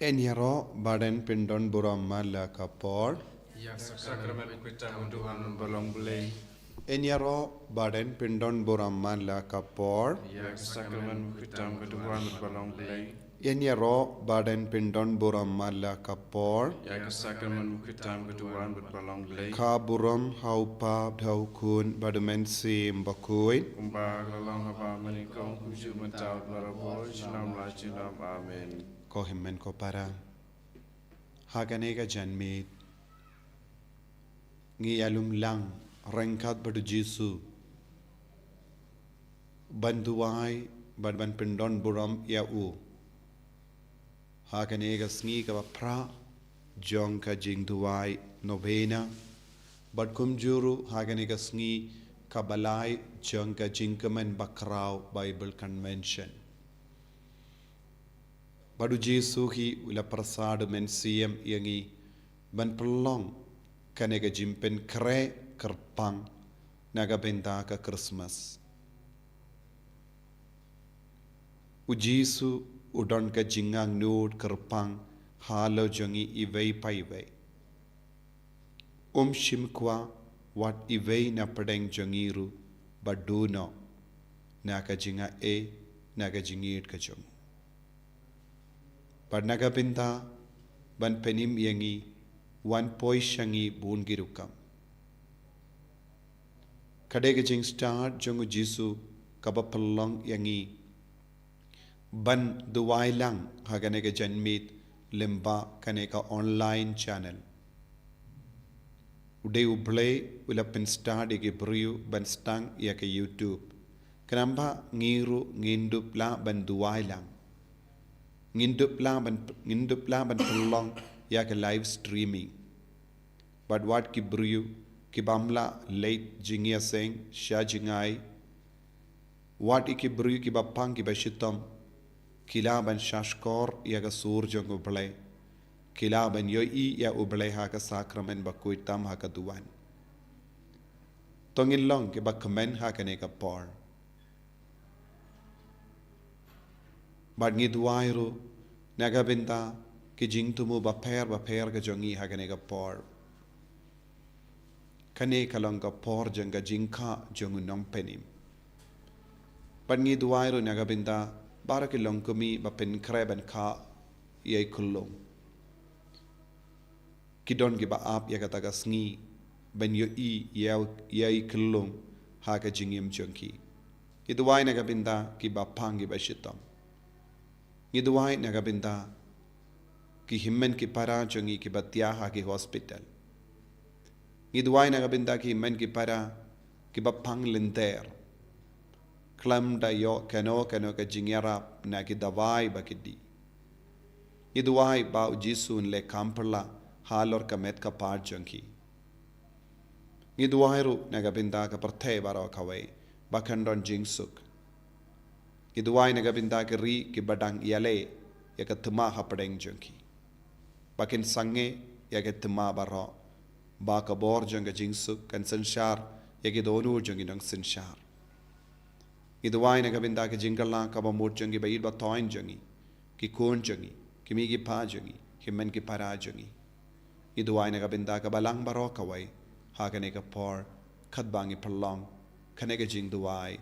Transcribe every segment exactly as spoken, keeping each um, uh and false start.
Yn ïaroh bad yn pyndon burom man la ka por. Ïa ka sakramen bakhuid tam ka Duwan bad Balang Blei. Yn ïaroh bad yn pyndon burom man la ka por. Ïa ka sakramen bakhuid tam ka Duwan bad Balang Blei. Yn ïaroh bad yn pyndon burom man la ka por. Ïa ka sakramen bakhuid tam ka Duwan bad Balang Blei. Ka burom ha u Kpa bad ha u Khun bad ha u Mynsiem Bakhuid. Kumba ka la long ha kaba mynnyngkong, kumjuh mynta bad barabor, junom la junom. Amen. Ko hynmen ko para, ha kane ka janmiet ngi ïalum lang ryngkat bad u Jisu ban duwai bad ban pyndon burom ïa u ha kane ka sngi kaba phra jong ka jingduwai novena, bad kumjuh ruh ha kane ka sngi kaba lai jong ka jingkmen bakhraw Bible Convention. Bad u Jisu hi u la pyrsad, u mynsiem ïa ngi ban pynlong kane ka jingpynkhreh kyrpang na ka bynta ka Christmas. U Jisu u don ka jingangnud kyrpang halor jong ngi iwei pa iwei. Um shim kwah wat iwei na pdeng jong ngi ruh ba duh noh na ka jingai, na ka jingïeit ka jong u. Bad na ka bynta ban pynim ïa ngi, wan poi sha ngi bun ki rukom. Ka dei ka jingstad jong u Jisu kaba pynlong ïa ngi ban duwai lang ha kane ka janmiet lyngba kane ka online channel. U dei U Blei u la pynstad ïa ki briew ban sdang ïa ka YouTube. Khnang ba ngi ruh ngin dup lah ban duwai lang. Ngin dup lah ban, ngin dup lah ban pynlong ïa ka live streaming. Bad wat ki briew ki bym lah leit jingïaseng sha jingai, wat ïa ki briew kiba pang kiba shitom, ki lah ban shahshkor ïa ka sur jong U Blei. Ki lah ban ïohi ïa U Blei ha ka sakramen bakhuid tam ha ka duwan. To ngin long kiba kmen ha kane ka por. Bad ngi duwai ruh na ka bynta ki jingthmu bapher bapher ka jong ngi ha kane ka por. Kane ka long ka por jong ka jingkha jong u nongpynim. Bad ngi duwai ruh na ka bynta baroh ki longkmie ba pynkhreh ban kha ïa i khyllung. Ki don kiba ap ïa kata ka sngi ban ïohi ïa, ïa i khyllung ha ka jingim jong ki. Ngi duwai na ka bynta kiba pang kiba shitom. Ngi duwai na ka bynta ki hynmen ki para jong ngi kiba thiah ha ki hospital. Ngi duwai na ka bynta ki hynmen ki para kiba pang lynter, khlem da ïoh kano kano ka jingïarap na ki dawai ba ki dih. Ngi duwai ba u Jisu un leh kam pyrshah halor ka met ka phad jong ki. Ngi duwai ruh na ka bynta ka pyrthei baroh kawei ba kan don jingsuk. Ngi duwai na ka bynta ki ri kiba dang ïaleh ïa ka thma hapdeng jong ki, ba kin sangeh ïa ka thma baroh, ba ka bor jong ka jingsuk kan synshar ïa ki dohnud jong ki nongsynshar. Ngi duwai na ka bynta ka jingkylla kaba mut jong ki ba ïeit ba thoiñ jong ngi, ki khun jong ngi, ki mei ki pa jong ngi, ki hynmen ki para jong ngi. Ngi duwai na ka bynta ka balang baroh kawei ha kane ka por, katba ngi pynlong kane ka jingduwai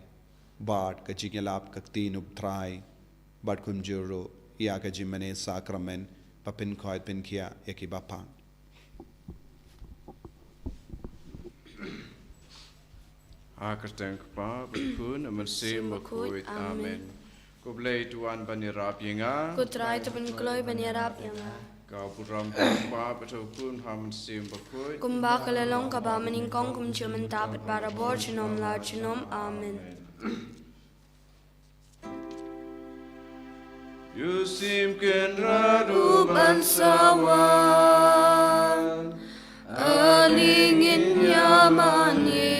bad ka jingïalap ka ktien U Trai, bad kumjuh ruh ïa ka jingmane sakramen ba pynkhuid pynkhiah ïa kiba pang. Ha ka kyrteng U Kpa bad U Khun bad U Mynsiem Bakhuid. Amen. Ko Blei to wan ban ïarap ïa nga. Ko Trai to pynkloi ban ïarap ïa nga. Ka burom ka U Kpa bad U Khun bad U Mynsiem Bakhuid. Kumba ka la long kaba mynnyngkong, kumjuh mynta bad barabor, junom la junom. Amen. Ïa u Mynsiem Kynrad u ban sa wan, ale ngin ïa mane.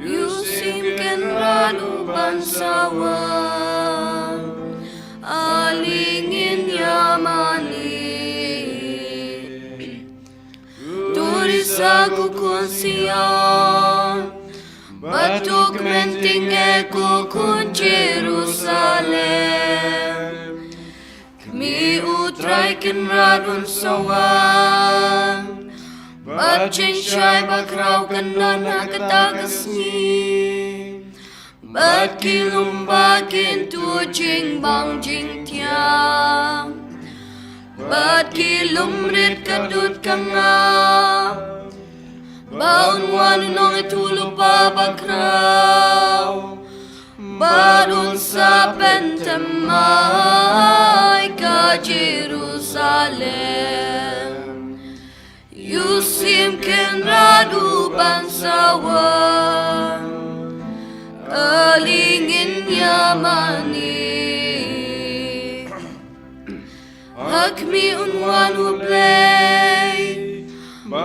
Ïa u Mynsiem Kynrad u ban sa wan, ale ngin ïa mane. To risa ko khun Sion, bad to kmen tyngeh ko khun Jerusalem. Khmih, U Trai Kynrad un sa wan, bad jingshai bakhraw kan don ha kata ka sngi, bad ki lum ba kin tuh jingbang jingthiang, bad ki lum rit ka dud ka ngap, ba un wan u Nongïathuhlypa bakhraw, bad un sa pynthymmai ka Jerusalem. Ïohsngew, Kynrad, u ban sa wan, ale ngin ïa mane. Ha khmih, un wan U Blei,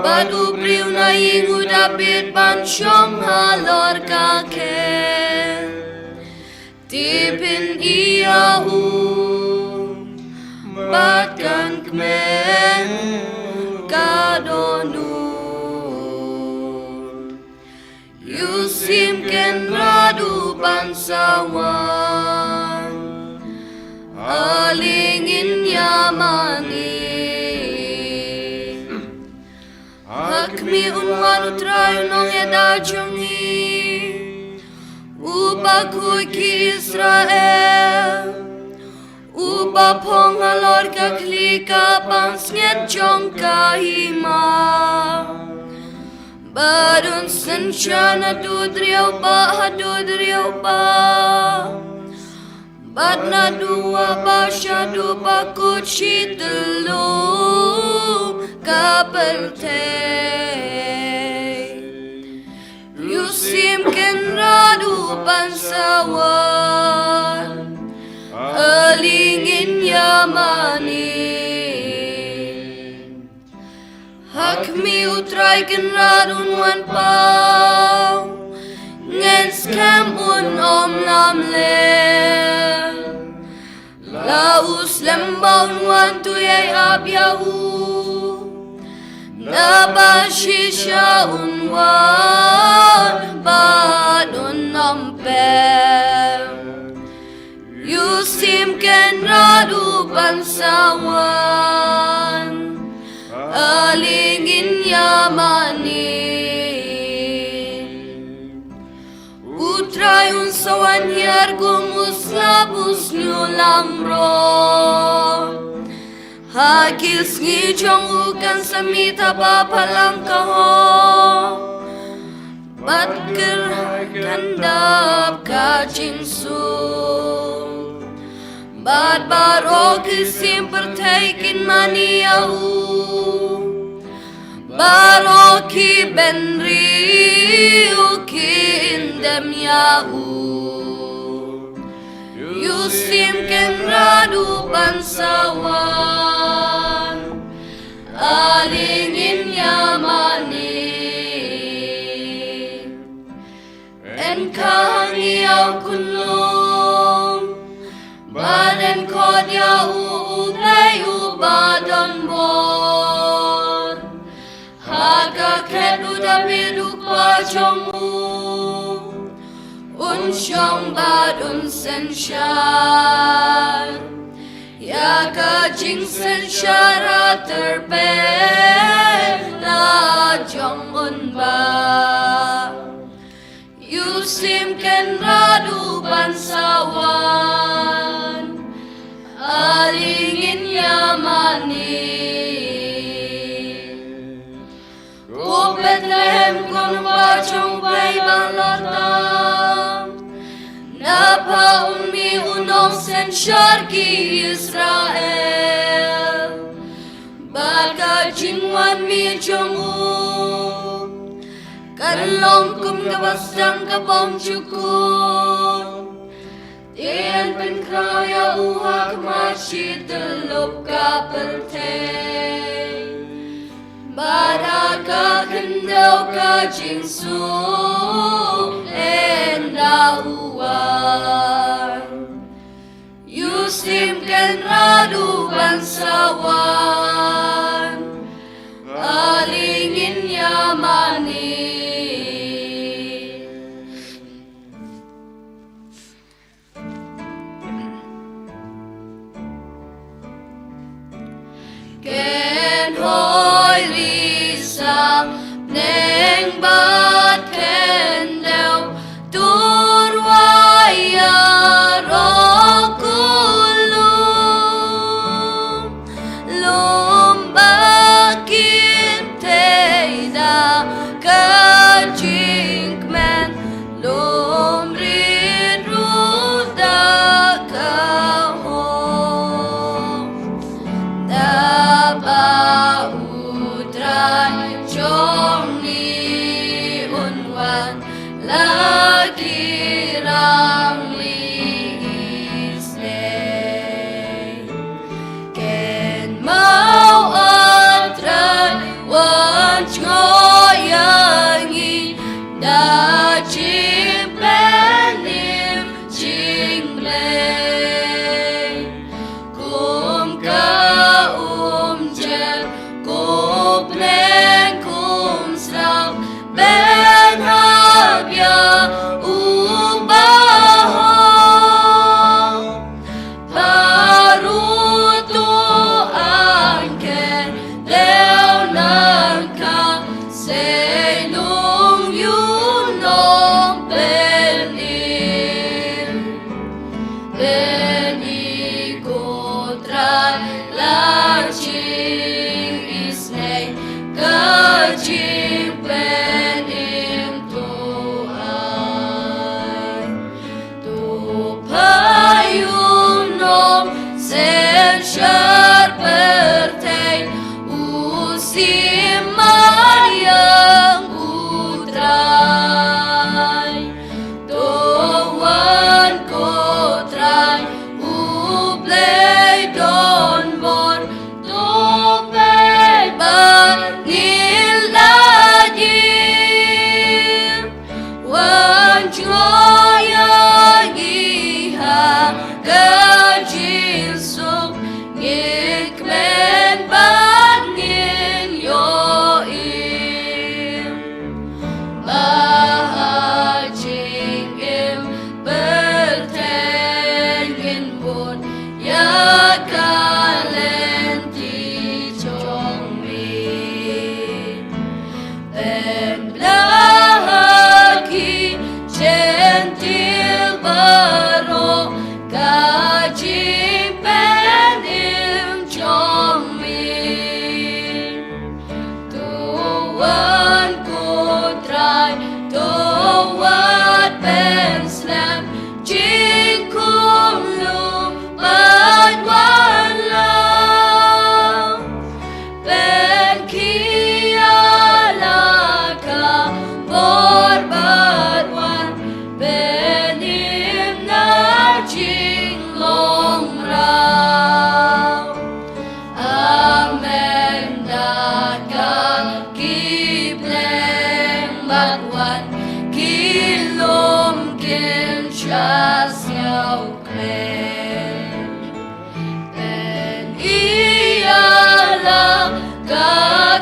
bad U briew na ïing u Dabid, ban shong halor ka khein. Te phin ïohi ïa u, bad kan kmen ka dohnud. Ïohsngew, Kynrad, u ban sa wan, ale ngin ïa mane. Ha khmih, un wan U Trai u Nongïada jong ngi, uba khuid ki Israel, uba phong halor ka khlieh ka pansngiat jong ka hima, bad un synshar naduh hynriew bah haduh hynriew bah, bad naduh wah bah shaduh ba kut shi tyllup ka pyrthei. Ïohsngew, Kynrad, u ban sa wan, ale ngin ïa mane. Ha khmih, U Trai Kynrad un wan paw, ngan skhem un ym lamler. La u slem ba un wan, to ïai ap ïa u. Naba shisha un wan, bad un ym pep. Ïohsngew, Kynrad, u ban sa wan, ale ngin ïa mane. U Trai un sa wan hiar kum u slap, u sniew langbrot. Ha ki sngi jong u kan sa mih thapbha lang ka hok, bad kyrhai kan dap ka jingsuk. Bad baroh ki siem pyrthei kin mane ïa u, baroh ki bynriew kin dem ïa u. Ïohsngew, Kynrad, u ban sa wan, ale ngin ïa mane. Yn khang ïa u khunlung, bad yn khot ïa u, U Blei uba don bor. Ha ka khet u Dabid u kpa jong u, un shong bad un synshar ïa ka jingsynshar ha tyrpeng la jong un bah. Ïohsngew, Kynrad, u ban sa wan, ale ngin ïa mane. Ko Bethlehem, ko nongpynïaid jong U Blei ba la tam, na pha un mih u nongsynshar ki Israel. Bad ka jingwan mih jong u kan long kum kaba sdang ka bymjukut. Te yn pynkhraw ïa u ha khmat shi tyllup ka pyrthei. Bad ha ka khyndew ka jingsuk ynda u wan. Ïohsngew, Kynrad, u ban sa wan, ale ngin ïa mane. Bad khyndew tur wa ïaroh kulum. Lum ba kim thei da ka jingkmen, lum rit ruh da ka hok. Da ba U Trai jong ngi un wan la ki rangli isynei. Kynmaw, O Trai, wan jngoh ïa ngi da jingpynim jingblei. Kum ka umjer, kum bneng, kum snem, ban hap ïa u bahok. Baroh to an ker deu nang ka sei lung ïu nong pynïn. Pynïn, ko Trai, la jingisynei ka jingpynim to ai. To pha ïu nong synshar pyrthei, u sim mariang U Trai. To wan, ko Trai, U Blei donbor, to peit ba ngin la ïohi. Wan jngoh ïa ngi ha ka jingsuk, ngi kmen ba ngin ïohi. Ba ha jingim pyrthei ngin bud ïa ka lynti jong me. Pynbna ha ki jentil baroh ka jingpynim jong me. To wan, ko Trai, to wat pynslem jingkhum lum bad wan lang. Pynkhia la ka bor bad wan pynim na jinglong mraw. Amen. Da ka ki bneng bad wan ki lum kin sha sngewkmen. Pynïa la ka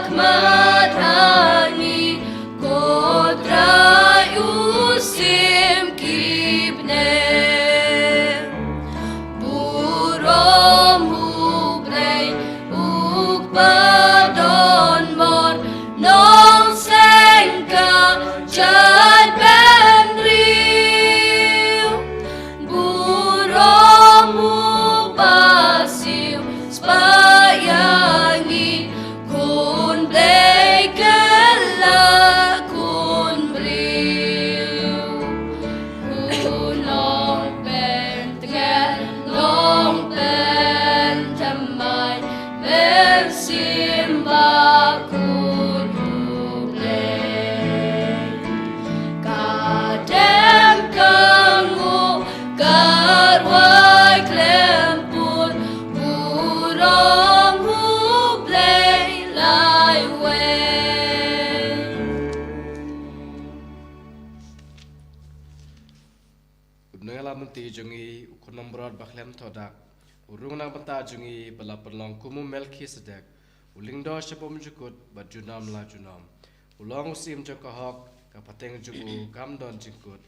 khmat ha ngi, ko Trai, u sim ki bneng. Burom U Blei, U Kpa donbor, Nongseng ka jaitbynriew. Burom U Kpa, siew spah ïa ngi, Khun Blei kylla khun briew. U nongpyntngen, nongpynthymmai, mynsiem bakhuid U Blei. Ka dem ka nguh, ka rwai khlem pun, burom U Blei laiwei. U Bneng Ïalam Lynti jong ngi, u Khun Nongmrot ba khlem thoh dak, u Rung na bynta jong ngi ba la pynlong kum u Melkisedek, u lyngdoh sha bymjukut bad junom la junom. U long u Syiem jong ka hok, ka pateng jong u kam don jingkut.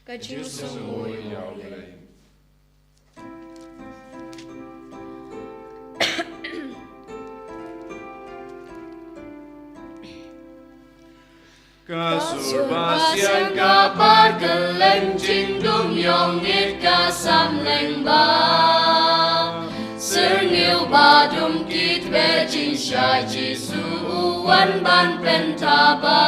Ka jingsngew ïa U Blei. Ka sur ba siang ka par kylleng jingdum ïong ngit ka samleng ba syrngiew ba dum kit be jingshai Jisu u wan ban pynthaba.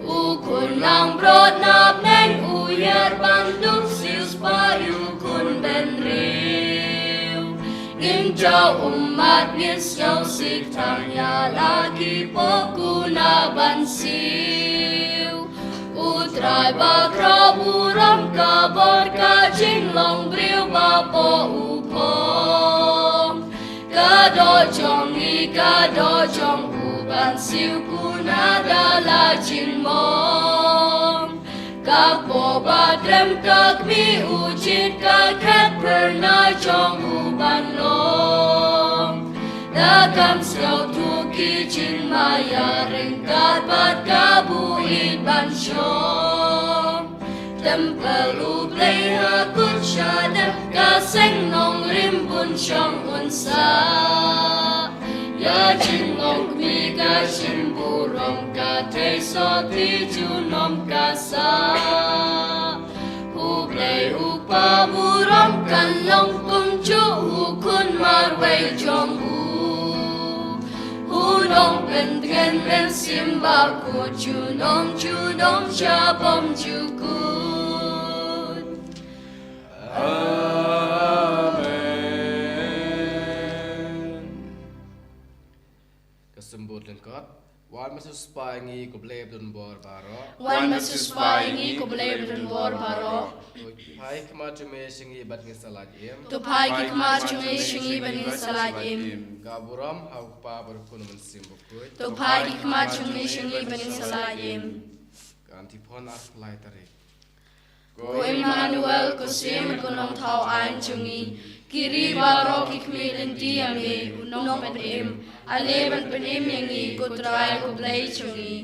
U khun langbrot na bneng u ïar ban dum sius ba u khun bynriew. Ngin jaw ummat ngin sñiaw sik tang ïa la ki pokuna ban siew. U Trai ba khraw burom ka bor ka jinglong briew ba poh u phong. Ka doh jong ngi ka doh jong u ban siew kuna da la jingmong. Ka poh ba trem ka kmie u jied ka khet phyrnai jong u ban long. Da kam sñiawthooh ki jingmaïa ryngkat bad ka buit ban shong. Templ u Blei ha kut shadem ka seng nongrim bun shong un sah. Ïa jinglong kmie ka jingburom ka thei sotti junom ka sah. U Blei u Kpa burom kan long kumjuh u khun marwei jong u. U Nongpyntngen Mynsiem Bakhuid junom junom sha bymjukut. Amen. Ka symbud lyngkot. Wan Mynsiem Spah ïa ngi, ko Blei ba don bor baroh. Wan Mynsiem Spah ïa ngi, ko Blei ba don bor baroh. To phai ki khmat jong me sha ngi bad ngin sa lait im. To phai ki khmat jong me sha ngi bad ngin sa lait im. Ka burom ha u Kpa bad u Khun Mynsiem Bakhuid. To phai ki khmat jong me sha ngi bad ngin sa lait im. Ka Antiphon arphew lai tarik. Ko Immanuel, ko Syiem, ko Nongthaw aiñ jong ngi. Ki ri baroh ki khmih lynti ïa me, u Nongpynim. Ale ban pynim ïa ngi, ko Trai ko Blei jong ngi.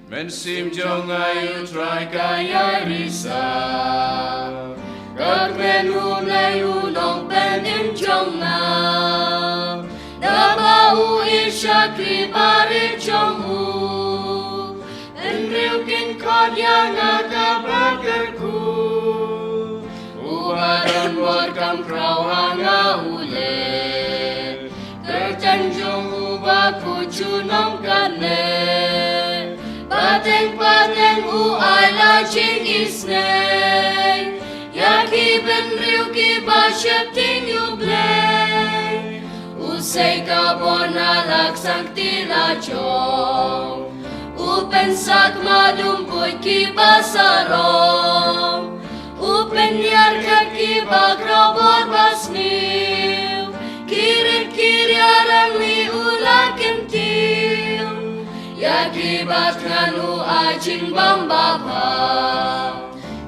Mynsiem jong nga ïa u Trai ka ïarisa. Ka kmen u Blei u Nongpynim jong nga. Naba u ïeit shakri barit jong u. Hynriew kin khot ïa nga kaba kyrkhu. Uba don bor kam khraw ha nga u leh. Kyrteng jong u bakhuid junom katne. Pateng pateng u ai la jingisynei. Ïa ki bynriew kiba sheptieng ïa u Blei. U sei ka bor na la ksang kti la jong. U pynsakma dum buit kiba sarong. U pynïar khet kiba khraw bor ba sniew. Ki rit ki riaw rangli u la kyntiew. Ïa kiba thngan u ai jingbam babha.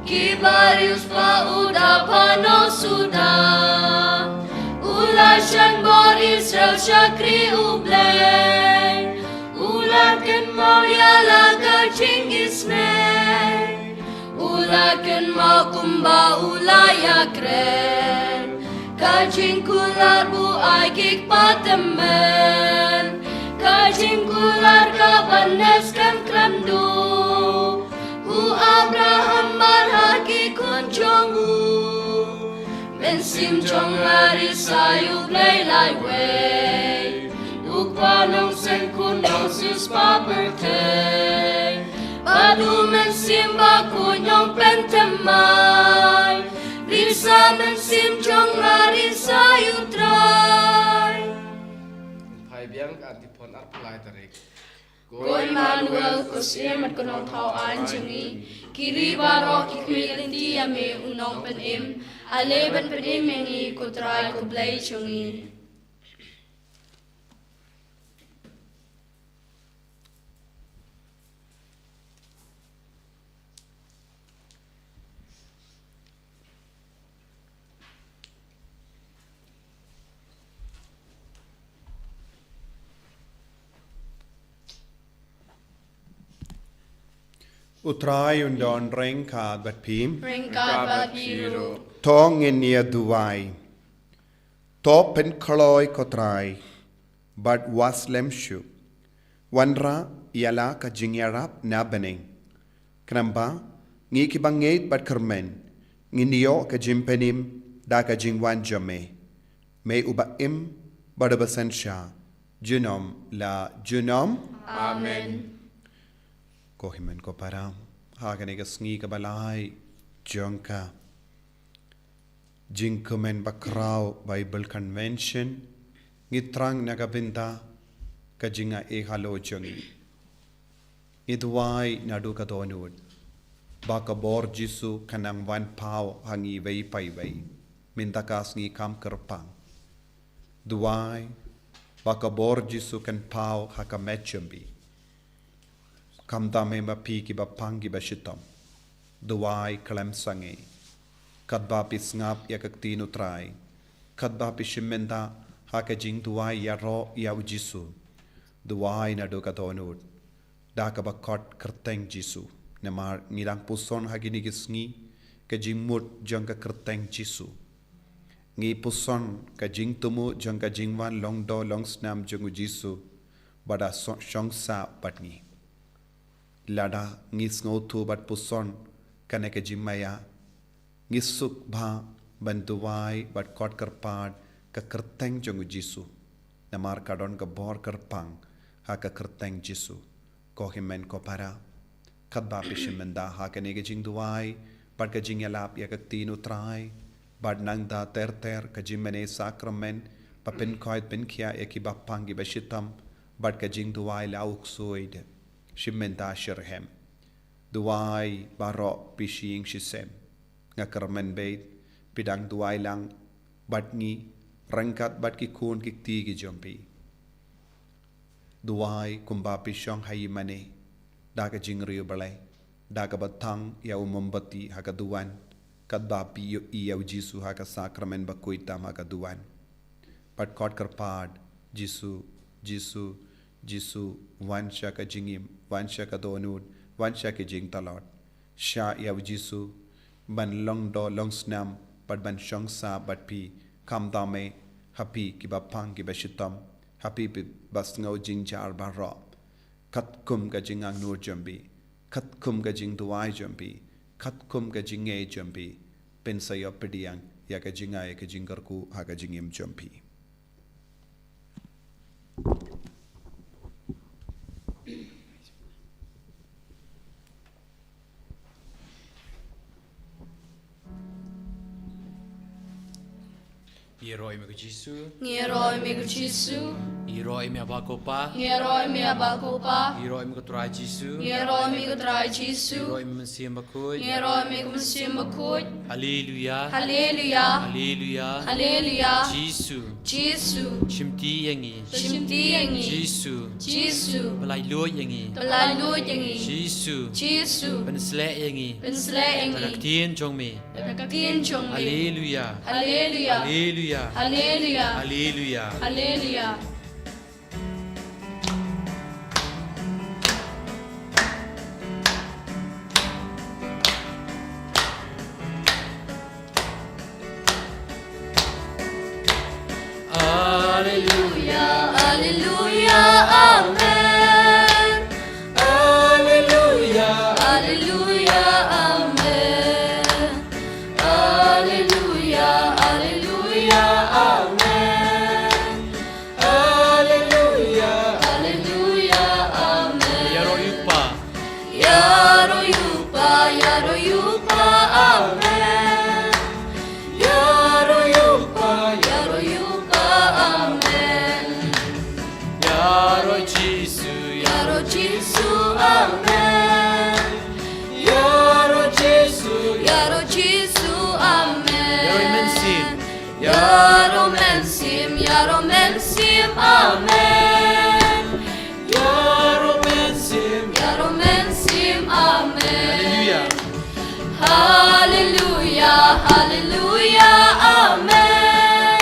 Kiba riewspah u da phah noh suda. U la shan bor Israel shakri u Blei. U la kynmaw ïa la ka jingisynei. U la kynmaw kumba u la ïakren. Ka jingkular buaid ki kpa tymmen. Ka jingkular kaban neh skhem khlem duh. U Abraham bad ha ki khun jong u. Mynsiem jong nga risa ïa u Blei laiwei. U Kpa Nongseng Khun Nongsiewspah pyrthei. Bad u Mynsiem Bakhuid Nongpynthymmai. Risa mynsiem jong nga risa ïa u Trai. Phai biang ka Antiphon arphew lai tarik. Ko Immanuel, ko Syiem bad ko Nongthaw aiñ jong ngi. Ki ri baroh ki khmih lynti ïa me u Nongpynim. Ale ban pynim ïa ngi ko Trai ko Blei jong ngi. U Trai un don ryngkat bad phi. Ryngkat bad phi ruh. To ngin ïa duwai. To pynkloi ko Trai, bad wat slem shuh. Wanrah ïa la ka jingïarap na bneng. Khnang ba ngi kiba ngeit bad kyrmen ngin ïoh ka jingpynim da ka jingwan jong me. Me uba im bad uba synshar, junom la junom. Amen. Ko hynmen ko para, ha kane ka sngi kaba lai jong ka jingkmen bakhraw Bible Convention, ngi thrang na ka bynta ka jingaiei halor jong ngi. Ngi duwai naduh ka dohnud ba ka bor Jisu kan nang wan paw ha ngi iwei pa iwei mynta ka sngi kham kyrpang. Duwai ba ka bor Jisu kan paw ha ka met jong phi. Khamtam eh ma phi kiba pang kiba shitom. Duwai khlem sangeh. Katba phi sngap ïa ka ktien u Trai, katba phi shim bynta ha ka jingduwai ïaroh ïa u Jisu, duwai naduh ka dohnud da kaba khot kyrteng Jisu. Namar ngi dang puson ha kine ki sngi ka jingmut jong ka kyrteng Jisu. Ngi puson ka jingthmu jong ka jingwan longdoh longsnam jong u Jisu ba da so-, shong sah bad ngi. Lada ngi sngewthuh bad puson kane ka jingmaïa, ngi suk bha ban duwai bad khot kyrpad ka kyrteng jong u Jisu. Namar ka don ka bor kyrpang ha ka kyrteng Jisu. Ko hynmen ko para, katba phi shim bynta ha kane ka jingduwai bad ka jingïalap ïa ka ktien u Trai, bad nang da ter ter ka jingmane sakramen ba pynkhiah pynkhiah ïa kiba pang kiba shitom, bad ka jingduwai la u ksuid, shim bynta shitrhem. Duwai baroh phi shi ïing shi sem. Nga kyrmen beit phi dang duwai lang bad ngi ryngkat bad ki khun ki kti ki jong phi. Duwai kumba phi shong ha ïingmane da ka jingriewblei, da kaba thang ïa u mombati ha ka duwan, katba phi ïohi ïa u Jisu ha ka sakramen bakhuid tam ha ka duwan. Bad khot kyrpad, Jisu, Jisu, Jisu, wan sha ka jingim, wan sha ka dohnud, wan sha ka jingtlot. Shah ïa u Jisu ban longdoh longsnam bad ban shong sah bad phi, khamtam eh ha phi kiba pang kiba shitom, ha phi ba sngew jynjar baroh. Katkum ka jingangnud jong phi, katkum ka jingduwai jong phi, katkum ka jingngeit jong phi, phin sa ïoh pdiang ïa ka jingai ka jingkyrkhu ha ka jingim jong phi. Ngi ïaroh ïa me ko Jisu. Ngi ïaroh ïa me ko Jisu. Ngi ïaroh ïa me Aba ko Pa. Ngi ïaroh ïa me Aba ko Pa. Ngi ïaroh ïa me ko Trai Jisu. Ngi ïaroh ïa me ko Trai Jisu. Ngi ïaroh ïa me Mynsiem Bakhuid. Ngi ïaroh ïa me ko Mynsiem Bakhuid. Haleluia. Haleluia. Haleluia. Haleluia. Jisu. Jisu. Shimti ïa ngi. Shimti ïa ngi. Jisu. Jisu. Pyllait luid ïa ngi. Pyllait luid ïa ngi. Jisu. Jisu. Pynshlur ïa ngi. Pynshlur ïa ngi. Da ka ktien jong me. Da ka ktien jong me. Haleluia. Haleluia. Haleluia. Haleluia. Haleluia. Haleluia. Alleluia, alleluia, amen. Alleluia, alleluia, amen. Alleluia, alleluia, amen. Alleluia, alleluia, amen. Ïaroh ïa u Kpa. Ïaroh ïa u Kpa, ïaroh ïa u Kpa, amen. Ïaroh ïa u Kpa, ïaroh ïa u Kpa, amen. Ïaroh Jisu, ïaroh Jisu, amen. Ïaroh Jisu, ïaroh Jisu, amen. Ïaroh Mynsiem. Ïaroh Mynsiem, ïaroh Mynsiem, amen. Ïaroh Mynsiem, ïaroh Mynsiem, amen. Alleluia. Alleluia, alleluia, amen.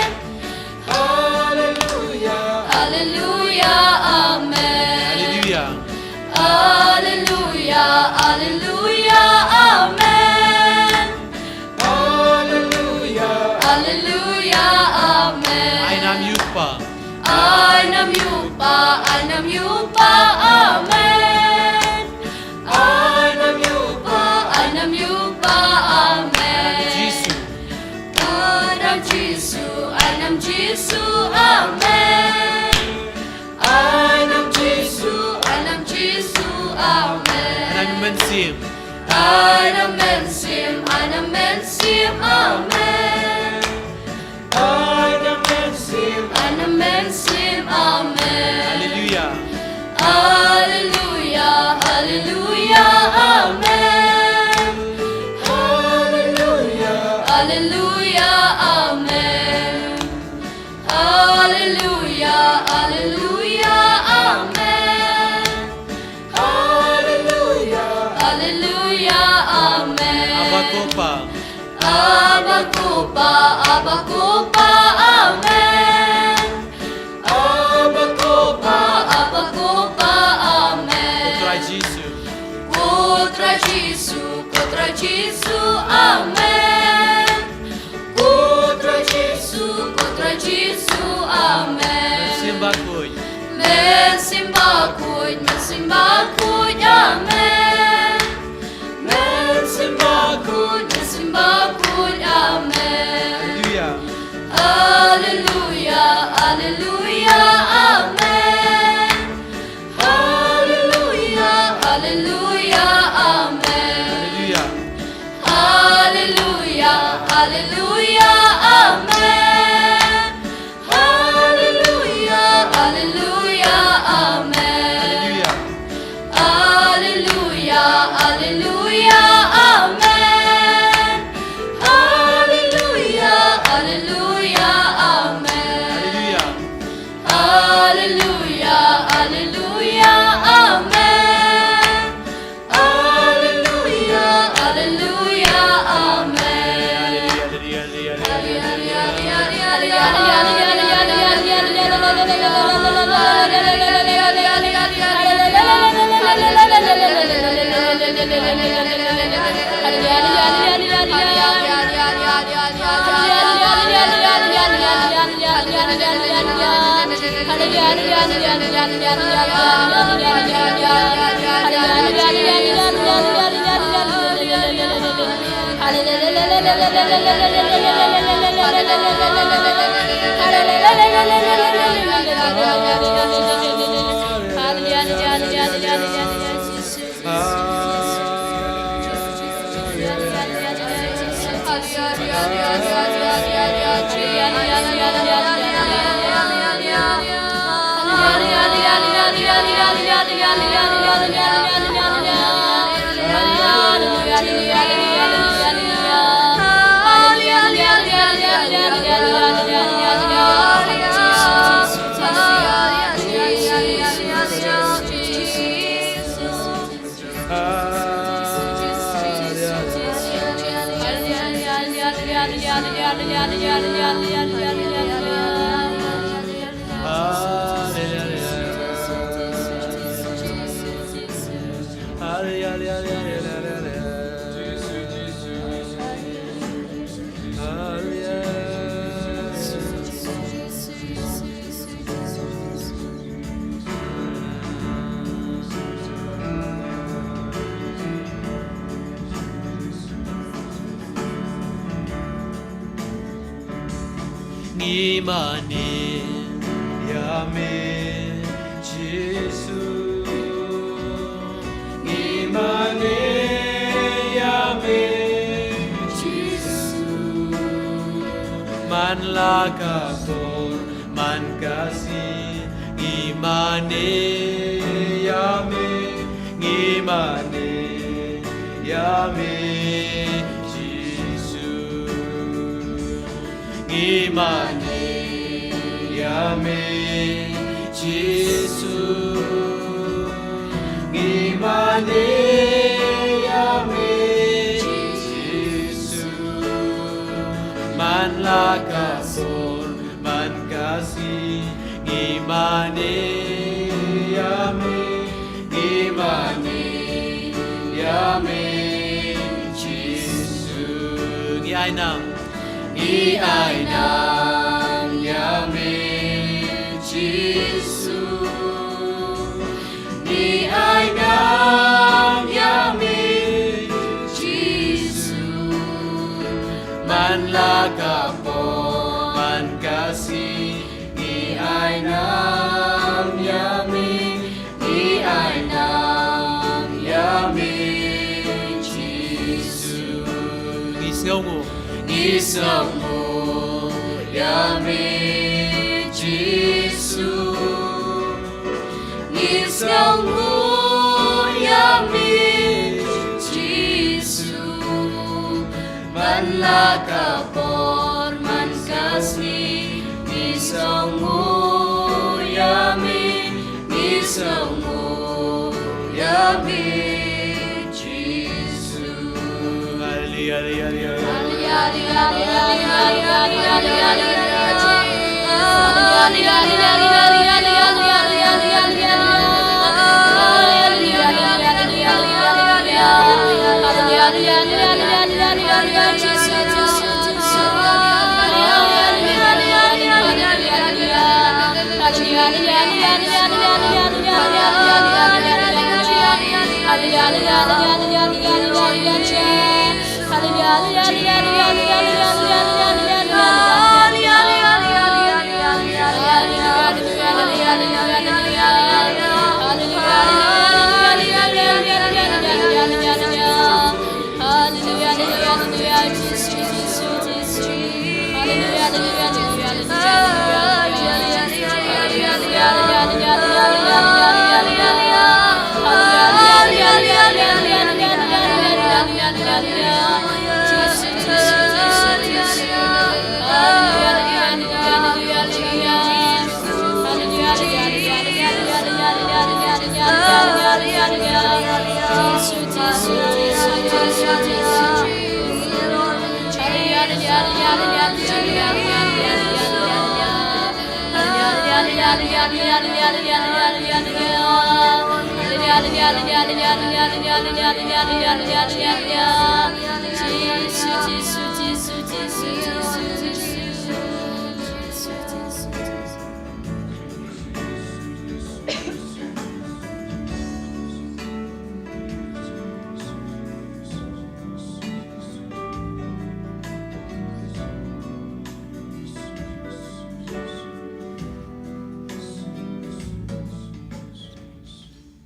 Alleluia. Alleluia, amen. Alleluia. Alleluia, alleluia, amen. Alleluia. Hallelujah, amen. Ai nam ïupa. Ai nam ïupa, ai nam ïupa, amen. Ai nam ïupa, ai nam ïupa, amen. Jisu. Ai nam Jisu, ai nam Jisu, amen. Ai nam Jisu, ai nam Jisu, amen. Ai nam Mynsiem. Ai nam Mynsiem, ai nam Mynsiem, amen. Ai nam Mynsiem, ai nam Mynsiem, amen. Hallelujah. Hallelujah, hallelujah, amen. Hallelujah, hallelujah, amen. Hallelujah, hallelujah, amen. Hallelujah, hallelujah, amen. Abba Ko Pa. Abba Ko Pa, Abba Ko Pa, amen. Abba Ko Pa, Abba Ko Pa, amen. Ko Trai Jisu. Ko Trai Jisu, Ko Trai Jisu, amen. Ko Trai Jisu, Ko Trai Jisu, amen. Mynsiem Bakhuid. Mynsiem Bakhuid, Mynsiem Bakhuid, amen. Mynsiem Bakhuid, Mynsiem Bakhuid, amen. Hallelujah. Hallelujah, hallelujah, amen. Hallelujah, hallelujah, amen. Hallelujah. Hallelujah, hallelujah, amen. Hallelujah, hallelujah, amen. Hallelujah. Hallelujah, hallelujah, amen. Hallelujah, hallelujah, amen. Hallelujah. Hallelujah, hallelujah, amen. Hallelujah, hallelujah, amen. Ngi mane ïa me Jisu. Ngi mane ïa me Jisu. Man la ka por, man ka sngi, ngi mane ïa me, ngi mane ïa me Jisu. Ngi mane ïa me Jisu. Ngi mane ïa me Jisu. Man la ka por, man ka sngi, ngi mane ïa me, ngi mane ïa me Jisu. Ngi ai nam. Ngi ai nam ïa me Jisu. Ngi ai nam ïa me Jisu. Man la ka por man ka sngi, ngi ai nam ïa me, ngi ai nam ïa me Jisu. Ngi sngewnguh, ngi sngewnguh ïa me Jisu. Ngi sngewnguh ïa me Jisu. Man la ka por man ka sngi, ngi sngewnguh ïa me, ngi sngewnguh ïa me Jisu. Haleluya, haleluya, haleluya.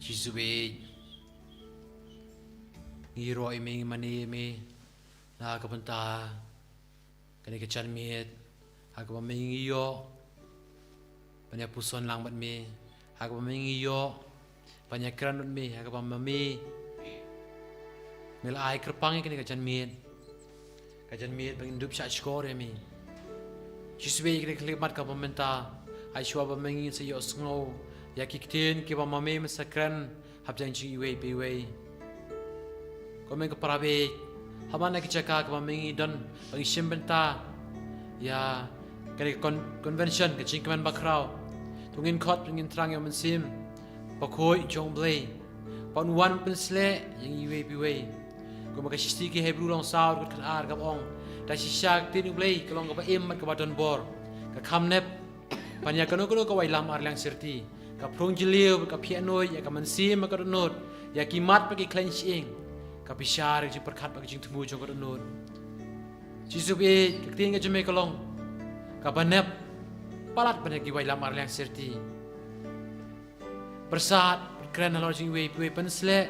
Jisu bad ngi ïaroh ïa me, ngi mane ïa me na ka bynta kane ka janmiet ha kaba me ngi ïoh ban ïa puson lang bad me, ha kaba me ngi ïoh ban ïa kren bad me, ha kaba ma me me la ai kyrpang ïa kane ka janmiet, ka janmiet ba ngin dup shah shkor ïa me. Jisu bad ïa kane ka khyllipmat kaba mynta, ai shuwa ba me ngi sa ïohsngew ïa ki ktien kiba ma me me sa kren hapdeng jong iwei pa iwei. Ko me ka para bad ha man la ki jaka kaba me ngi don ba ngi shim bynta ïa kane ka con-, convention, ka jingkmen bakhraw. To ngin khot, to ngin thrang ïa u Mynsiem Bakhuid jong U Blei ba un wan pynsleh ïa ngi iwei pa iwei. Kumba ka shithi ki Hebru lynnong saw dkhot khatar kaba ong, da shisha ka ktien U Blei ka long kaba im bad kaba don bor, ka kham nep ban ïa kano kano ka wailam arliang syrti, ka phrong jylliew bad ka phiah nuid ïa ka mynsiem bad ka dohnud, ïa ki mat bad ki khlaiñ shyieng, ka bishar, ka jingpyrkhat bad ka jingthmu jong ka dohnud. Jisu bad ka ktien ka jong me ka long kaba nep palat ban ïa ki wailam arliang syrti. Pyrsad, kren halor jong iwei pa iwei, pynsleh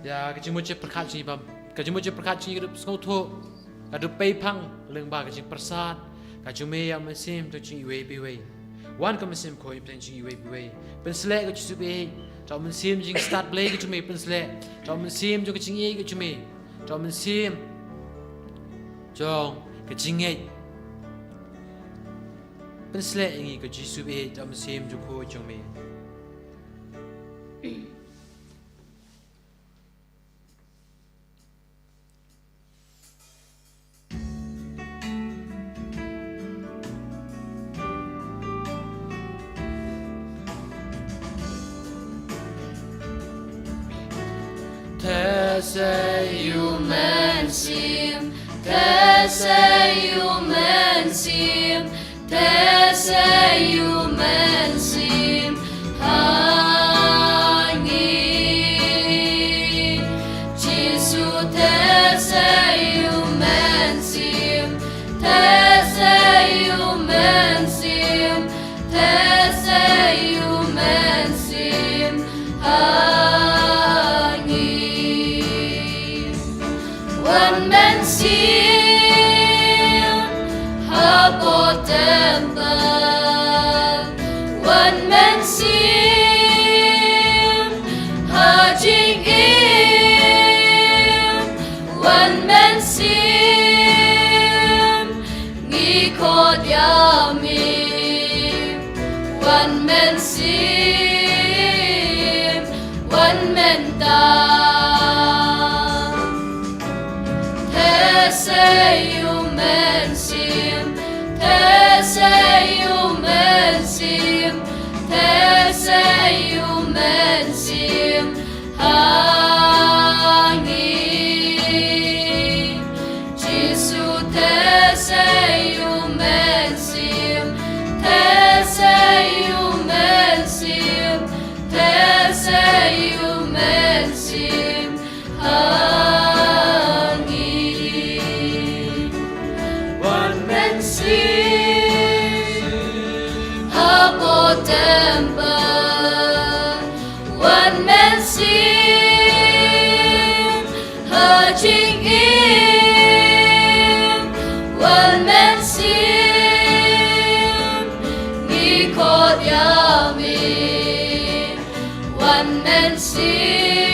ïa ka jingmut jingpyrkhat jong i bam, ka jingmut jingpyrkhat jong i ka dup sngewthuh, ka dup peiphang lyngba ka jingpyrsad ka jong me ïa u Mynsiem jong iwei pa iwei. Wan ko Mynsiem Bakhuid hapdeng jong iwei pa iwei. Pynsleh ko Jisu bad da u Mynsiem jingstad Blei ka jong me, pynsleh da u Mynsiem jong ka jingïeit ka jong me, da u Mynsiem jong ka jingngeit. Pynsleh ïa ngi ko Jisu bad da u Mynsiem Bakhuid jong me. Te sa ïa u Mynsiem, Te sa ïoh mynsiem, te sa ïoh mynsiem ha ngi. Jisu te sa ïoh mynsiem, te sa ïoh mynsiem, te sa ïoh mynsiem ha ngi. Wan mynsiem hapoh temple, wan mynsiem ha jingim, wan mynsiem ngi khot ïa me. Wan mynsiem, wan mynta. Te sa ïoh mynsiem, te sa ïoh mynsiem, te sa ïoh mynsiem ha ngi. Jisu te sa ïoh mynsiem, te sa ïoh mynsiem, te sa ïoh mynsiem ha ngi. Wan mynsiem hapoh temple, wan mynsiem ha jingim, wan mynsiem ngi khot ïa me. Wan mynsiem,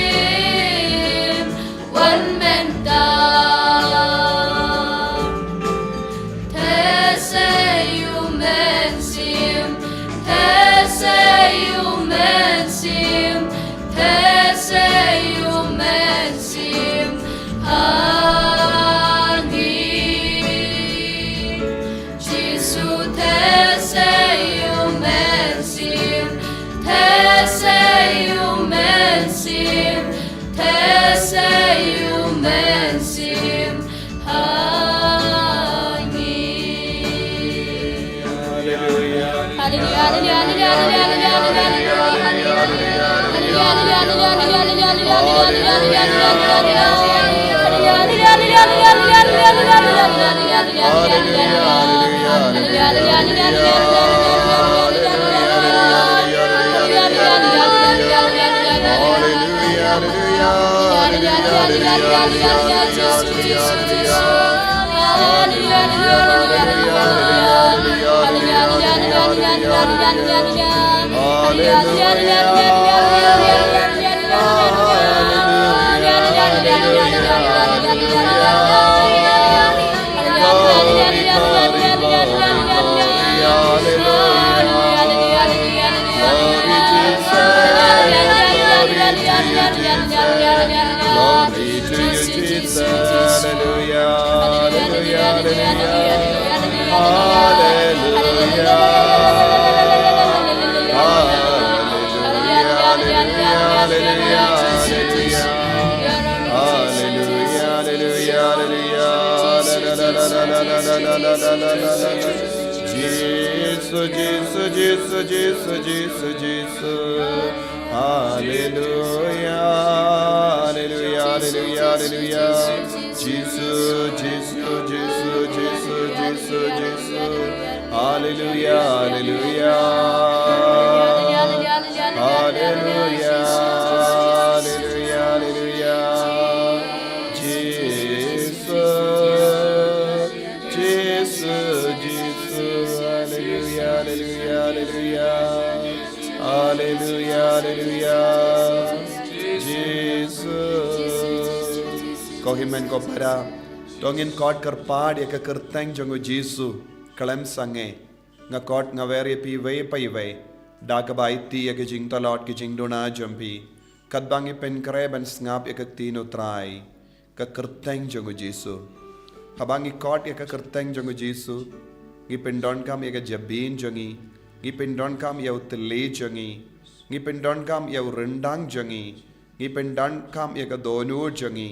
wan mynta. Te sa ïoh mynsiem, te sa ïoh mynsiem, te sa ïoh mynsiem ha ngi. Jisu te sa ïoh mynsiem, te sa ïoh mynsiem, te sa ïoh mynsiem ha ngi. Hallelujah. Hallelujah, hallelujah, hallelujah. Glory to you, Jesus. Hallelujah, hallelujah, hallelujah. Hallelujah. Hallelujah, hallelujah, hallelujah, hallelujah. Hallelujah, hallelujah, hallelujah. Jesus, Jesus, Jesus, Jesus, Jesus, Jesus. Hallelujah, hallelujah, hallelujah, hallelujah. Jesus, Jesus, Jesus, Jesus, Jesus, Jesus. Hallelujah, hallelujah. Hallelujah, hallelujah, hallelujah. Jesus, Jesus, Jesus. Hallelujah, hallelujah, hallelujah. Hallelujah, hallelujah. Jesus. Ko hynmen ko para, to ngin kot kyrpad ïa ka kyrteng jong u Jisu. Khlem sangeh, nga kot nga wer ïa phi iwei pa iwei da kaba aiti ïa ka jingtlot ka jingduna jong phi. Katba ngi pynkhreh ban sngap ïa ka ktien u Trai, ka kyrteng jong u Jisu. Haba ngi kot ïa ka kyrteng jong u Jisu, ngi pyndonkam ïa ka jabieng jong ngi, ngi pyndonkam ïa u thylliej jong ngi, ngi pyndonkam ïa u ryndang jong ngi, ngi pyndonkam ïa ka dohnud jong ngi.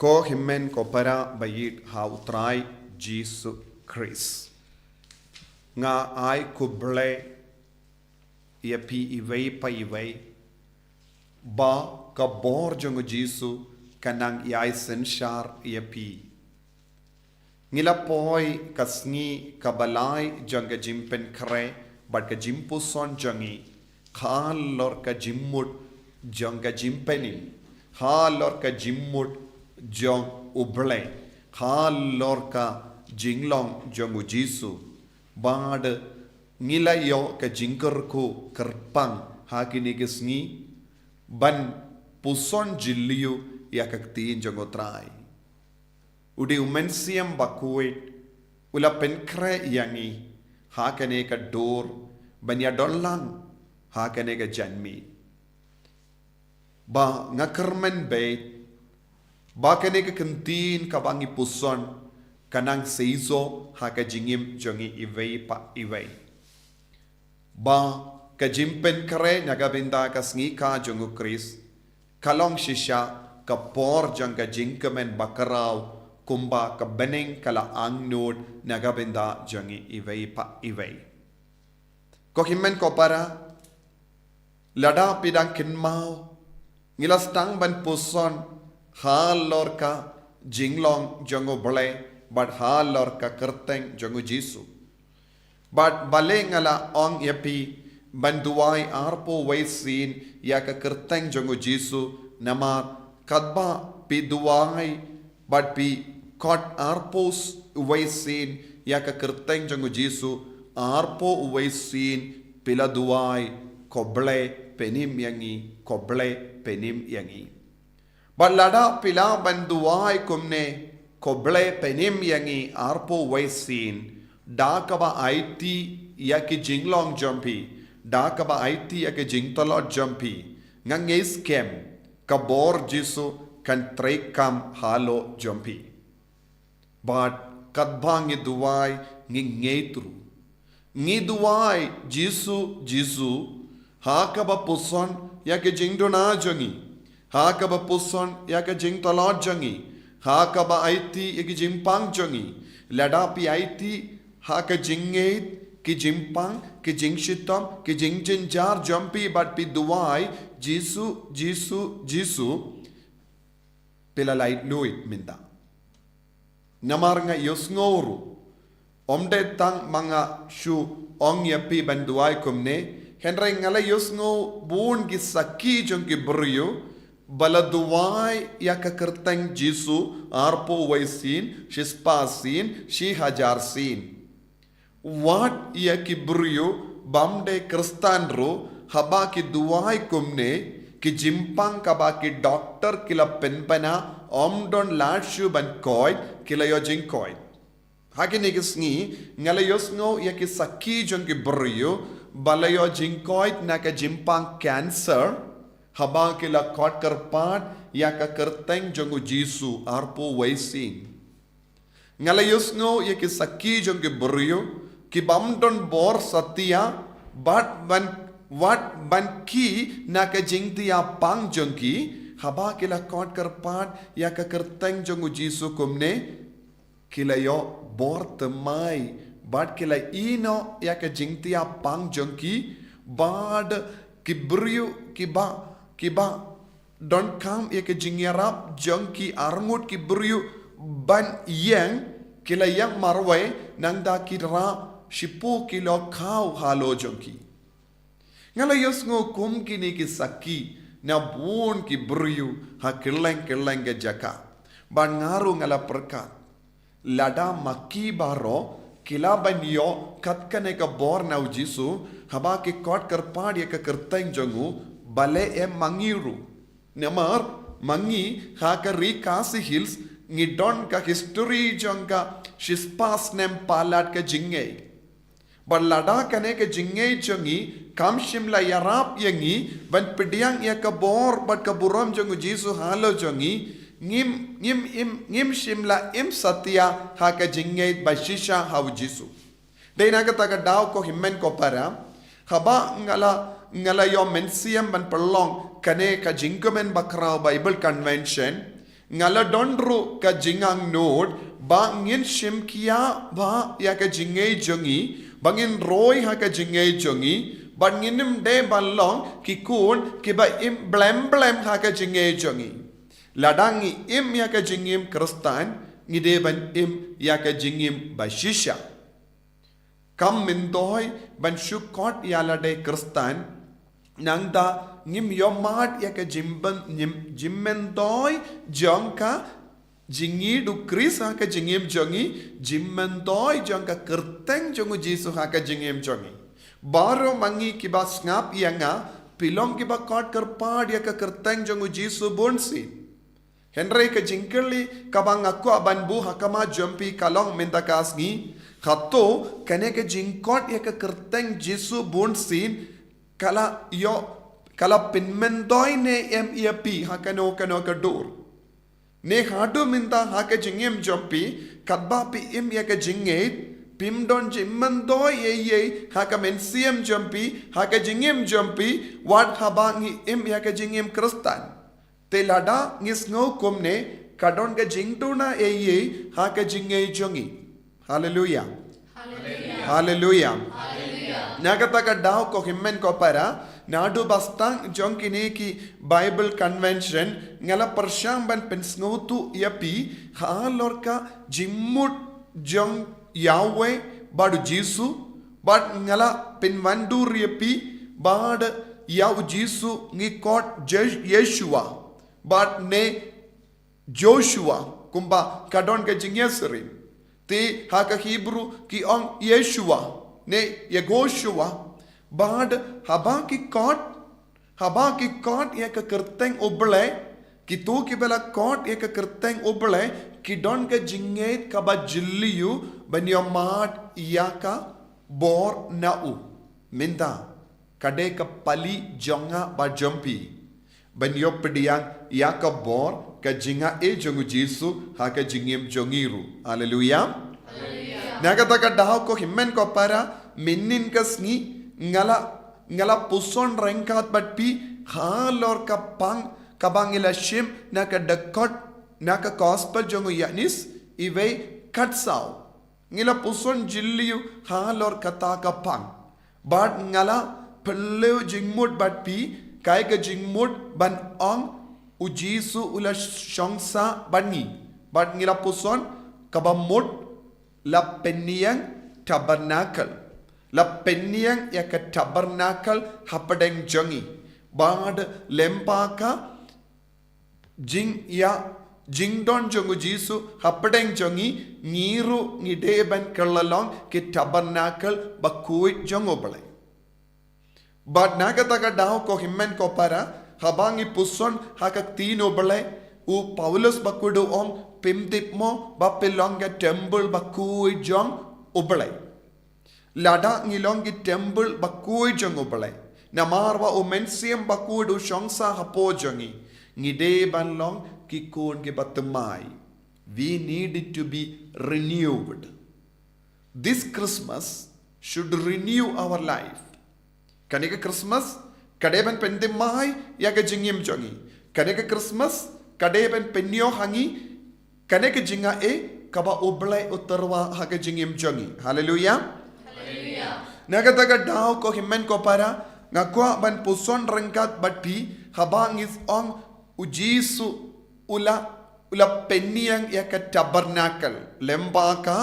Ko hynmen ko para ba ïeit ha u Trai Jisu Khrist. Nga ai khublei ïa phi iwei pa iwei ba ka bor jong u Jisu ka nang ïai synshar ïa phi. Ngi la poi ka sngi kaba lai jong ka jingpynkhreh bad ka jingpuson jong ngi halor ka jingmut jong ka jingpynim, halor ka jingmut jong U Blei, halor ka jinglong jong u Jisu. Bad ngi la ïoh ka jingkyrkhu kyrpang ha kine ki sngi ban puson jylliew ïa ka ktien jong u Trai. U dei u Mynsiem Bakhuid u la pynkhreh ïa ngi ha kane ka dur ban ïadon lang ha kane ka janmiet. Ba nga kyrmen beit ba kane ka ktien kaba ngi puson ka nang seisoh ha ka jingim jong ngi iwei pa iwei. Ba ka jingpynkhreh na ka bynta ka sngi kha jong u Khrist ka long shisha ka por jong ka jingkmen bakhraw kumba ka bneng ka la angnud na ka bynta jong ngi iwei pa iwei. Ko hynmen ko para, lada phi dang kynmaw, ngi la sdang ban puson halor ka jinglong jong U Blei bad halor ka kyrteng jong u Jisu. Bad balei nga la ong ïa phi ban duwai arphew wei sien ïa ka kyrteng jong u Jisu, namar katba phi duwai bad phi khot arphew wei sien ïa ka kyrteng jong u Jisu, arphew wei sien phi la duwai, Ko Blei pynim ïa ngi, Ko Blei pynim ïa ngi. Bad lada phi lah ban duwai kumne, Ko Blei pynim ïa ngi, arphew wei sien, da kaba aiti ïa ki jinglong jong phi, da kaba aiti ïa ki jingtlot jong phi, nga ngeit skhem ka bor Jisu kan treikam halor jong phi. Bad katba ngi duwai ngi ngeit ruh. Ngi duwai, Jisu, Jisu, ha kaba puson ïa ka jingduna jong ngi, ha kaba puson ïa ka jingtlot jong ngi, ha kaba aiti ïa ka jingpang jong ngi. Lada phi aiti ha ka jingngeit ki jingpang, ki jingshitom, ki jingjynjar jong phi bad phi duwai, Jisu, Jisu, Jisu, phi la laitluid mynta. Namar nga ïohsngew ruh, ym dei tang ma nga shu ong ïa phi ban duwai kumne, hynrei nga la ïohsngew bun ki sakhi jong ki briew ba la duwai ïa ka kyrteng Jisu arphew wei sien, shispah sien, shi hajar sien. Wat ïa ki briew bym dei Khristan ruh, haba ki duwai kumne, ki jingpang kaba ki doktor ki la pynbna ym don lad shuh ban koit, ki la ïoh jingkoit. Ha kine ki sngi nga la ïohsngew ïa ki sakhi jong ki briew ba la ïoh jingkoit na ka jingpang cancer, haba ki la khot kyrpad ïa ka kyrteng jong u Jisu arphew wei sien. Nga la ïohsngew ïa ki sakhi jong ki briew ki bym don bor satia, bad ban, wat ban khie na ka jingthiah pang jong ki, haba ki la khot kyrpad ïa ka kyrteng jong u Jisu kumne, ki la ïoh bor thymmai, bad ki la ïehnoh ïa ka jingthiah pang jong ki, bad ki briew kiba, kiba donkam ïa ka jingïarap jong ki arngut ki briew ban ïeng, ki la ïeng marwei, nangta ki rah shiphew kilo khaw halor jong ki. Nga la ïohsngew kum kine ki sakhi na bun ki briew ha kylleng kylleng ka jaka. Bad nga ruh nga la pyrkhat, lada ma ki baroh ki lah ban ïoh kat kane ka bor na u Jisu, haba ki khot kyrpad ïa ka kyrteng jong u, balei em ma ngi ruh? Namar ma ngi ha ka ri Khasi Hills ngi don ka history jong ka shispah snem palat ka jingngeit. Bad lada kane ka jingngeit jong ngi kam shym la ïarap ïa ngi ban pdiang ïa ka bor bad ka burom jong u Jisu halor jong ngi, ngim, ngim, im, ngim shym la im satia ha ka jingngeit ba shisha ha u Jisu. Dei na kata ka daw ko hynmen ko para, haba nga la, nga la ïoh mynsiem ban pynlong kane ka jingkmen bakhraw Bible Convention, Nga la don ruh ka jingangnud ba ngin shim khia bha ïa ka jingngeit jong ngi, ba ngin roi ha ka jingngeit jong ngi, ba ngin ym dei ban long ki khun kiba im blem blem ha ka jingngeit jong ngi. Lada ngi im ïa ka jingim Khristan, ngi dei ban im ïa ka jingim ba shisha. Kam myntoi ban shu kot ïa lade Khristan, nangta ngim ïohmad ïa ka jingmyntoi jong ka jingïeit u Khrist ha ka jingim jong ngi, jingmyntoi jong ka kyrteng jong u Jisu ha ka jingim jong ngi. Baroh ma ngi kiba sngap ïa nga, phi long kiba kot kyrpad ïa ka kyrteng jong u Jisu bunsien. Hynrei ka jingkylli kaba nga kwah ban buh ha khmat jong phi ka long mynta ka sngi, hato kane ka jingkot ïa ka kyrteng Jisu bunsien ka la ïoh, ka la pynmyntoi ne em ïa phi ha kano kano ka dur? Ne haduh mynta ha ka jingim jong phi, katba phi im ïa ka jingngeit, phim don jingmyntoi ei ei ha ka mynsiem jong phi, ha ka jingim jong phi, wat haba ngi im ïa ka jingim Khristan. Te lada ngi sngew kumne, ka don ka jingduna ei ei ha ka jingngeit jong ngi. Haleluya. Haleluya. Haleluya. Na kata ka daw, ko hynmen ko para, naduh ba sdang jong kine ki Bible Convention, nga la pyrshang ban pynsngewthuh ïa phi halor ka jingmut jong Yahweh bad u Jisu, bad nga la pynwandur ïa phi bad ïa u Jisu ngi kot Je-, Yeshua, bad ne Joshua, kumba ka don ka jingïasyriem. Te ha ka Hebrew ki ong Yeshua, ne Yehoshua, bad haba ki kot, haba ki kot ïa ka kyrteng U Blei, kito kiba la kot ïa ka kyrteng U Blei, ki don ka jingngeit kaba jylliew ban ïohmad ïa ka bor na u. Mynta, ka dei ka pali jong nga bad jong phi ban ïoh pdiang ïa ka bor ka jingaiei jong u Jisu ha ka jingim jong ngi ruh. Haleluya. Haleluya. Na kata ka daw, ko hynmen ko para, mynhynnin ka sngi nga la, nga la puson ryngkat bad phi halor ka pang kaba ngi la shim na ka dkhot na ka Gospel jong u Ïoannis, iwei khatsaw. Ngi la puson jylliew halor kata ka pang. Bad nga la pynliew jingmut bad phi, kaei ka jingmut ban ong u Jisu u la shong sah bad ngi. Bad ngi la puson kaba mut, la pynïeng tabernacle. La pynïeng ïa ka tabernacle hapdeng jong ngi. Bad lyngba ka jingïa, jingdon jong u Jisu hapdeng jong ngi, ngi ruh ngi dei ban kylla long ki tabernacle bakhuid jong U Blei. Bad na kata ka daw, ko hynmen ko para, haba ngi puson ha ka ktien U Blei, u Paulus bakhuid u ong, phim tip mo ba phi long ka temple bakhuid jong U Blei? Lada ngi long ki temple bakhuid jong U Blei, namar ba u Mynsiem Bakhuid u shong sah hapoh jong ngi, ngi dei ban long ki khun kiba thymmai. We need to be renewed. This Christmas should renew our life. Kane ka Christmas ka dei ban pynthymmai ïa ka jingim jong ngi. Kane ka Christmas ka dei ban pynïoh ha ngi kane ka jingaiei kaba U Blei u tyrwa ha ka jingim jong ngi. Haleluya. Haleluya. Na kata ka daw, ko hynmen ko para, nga kwah ban puson ryngkat bad phi haba ngi ong u Jisu u la, u la pynïeng ïa ka tabernacle, lyngba ka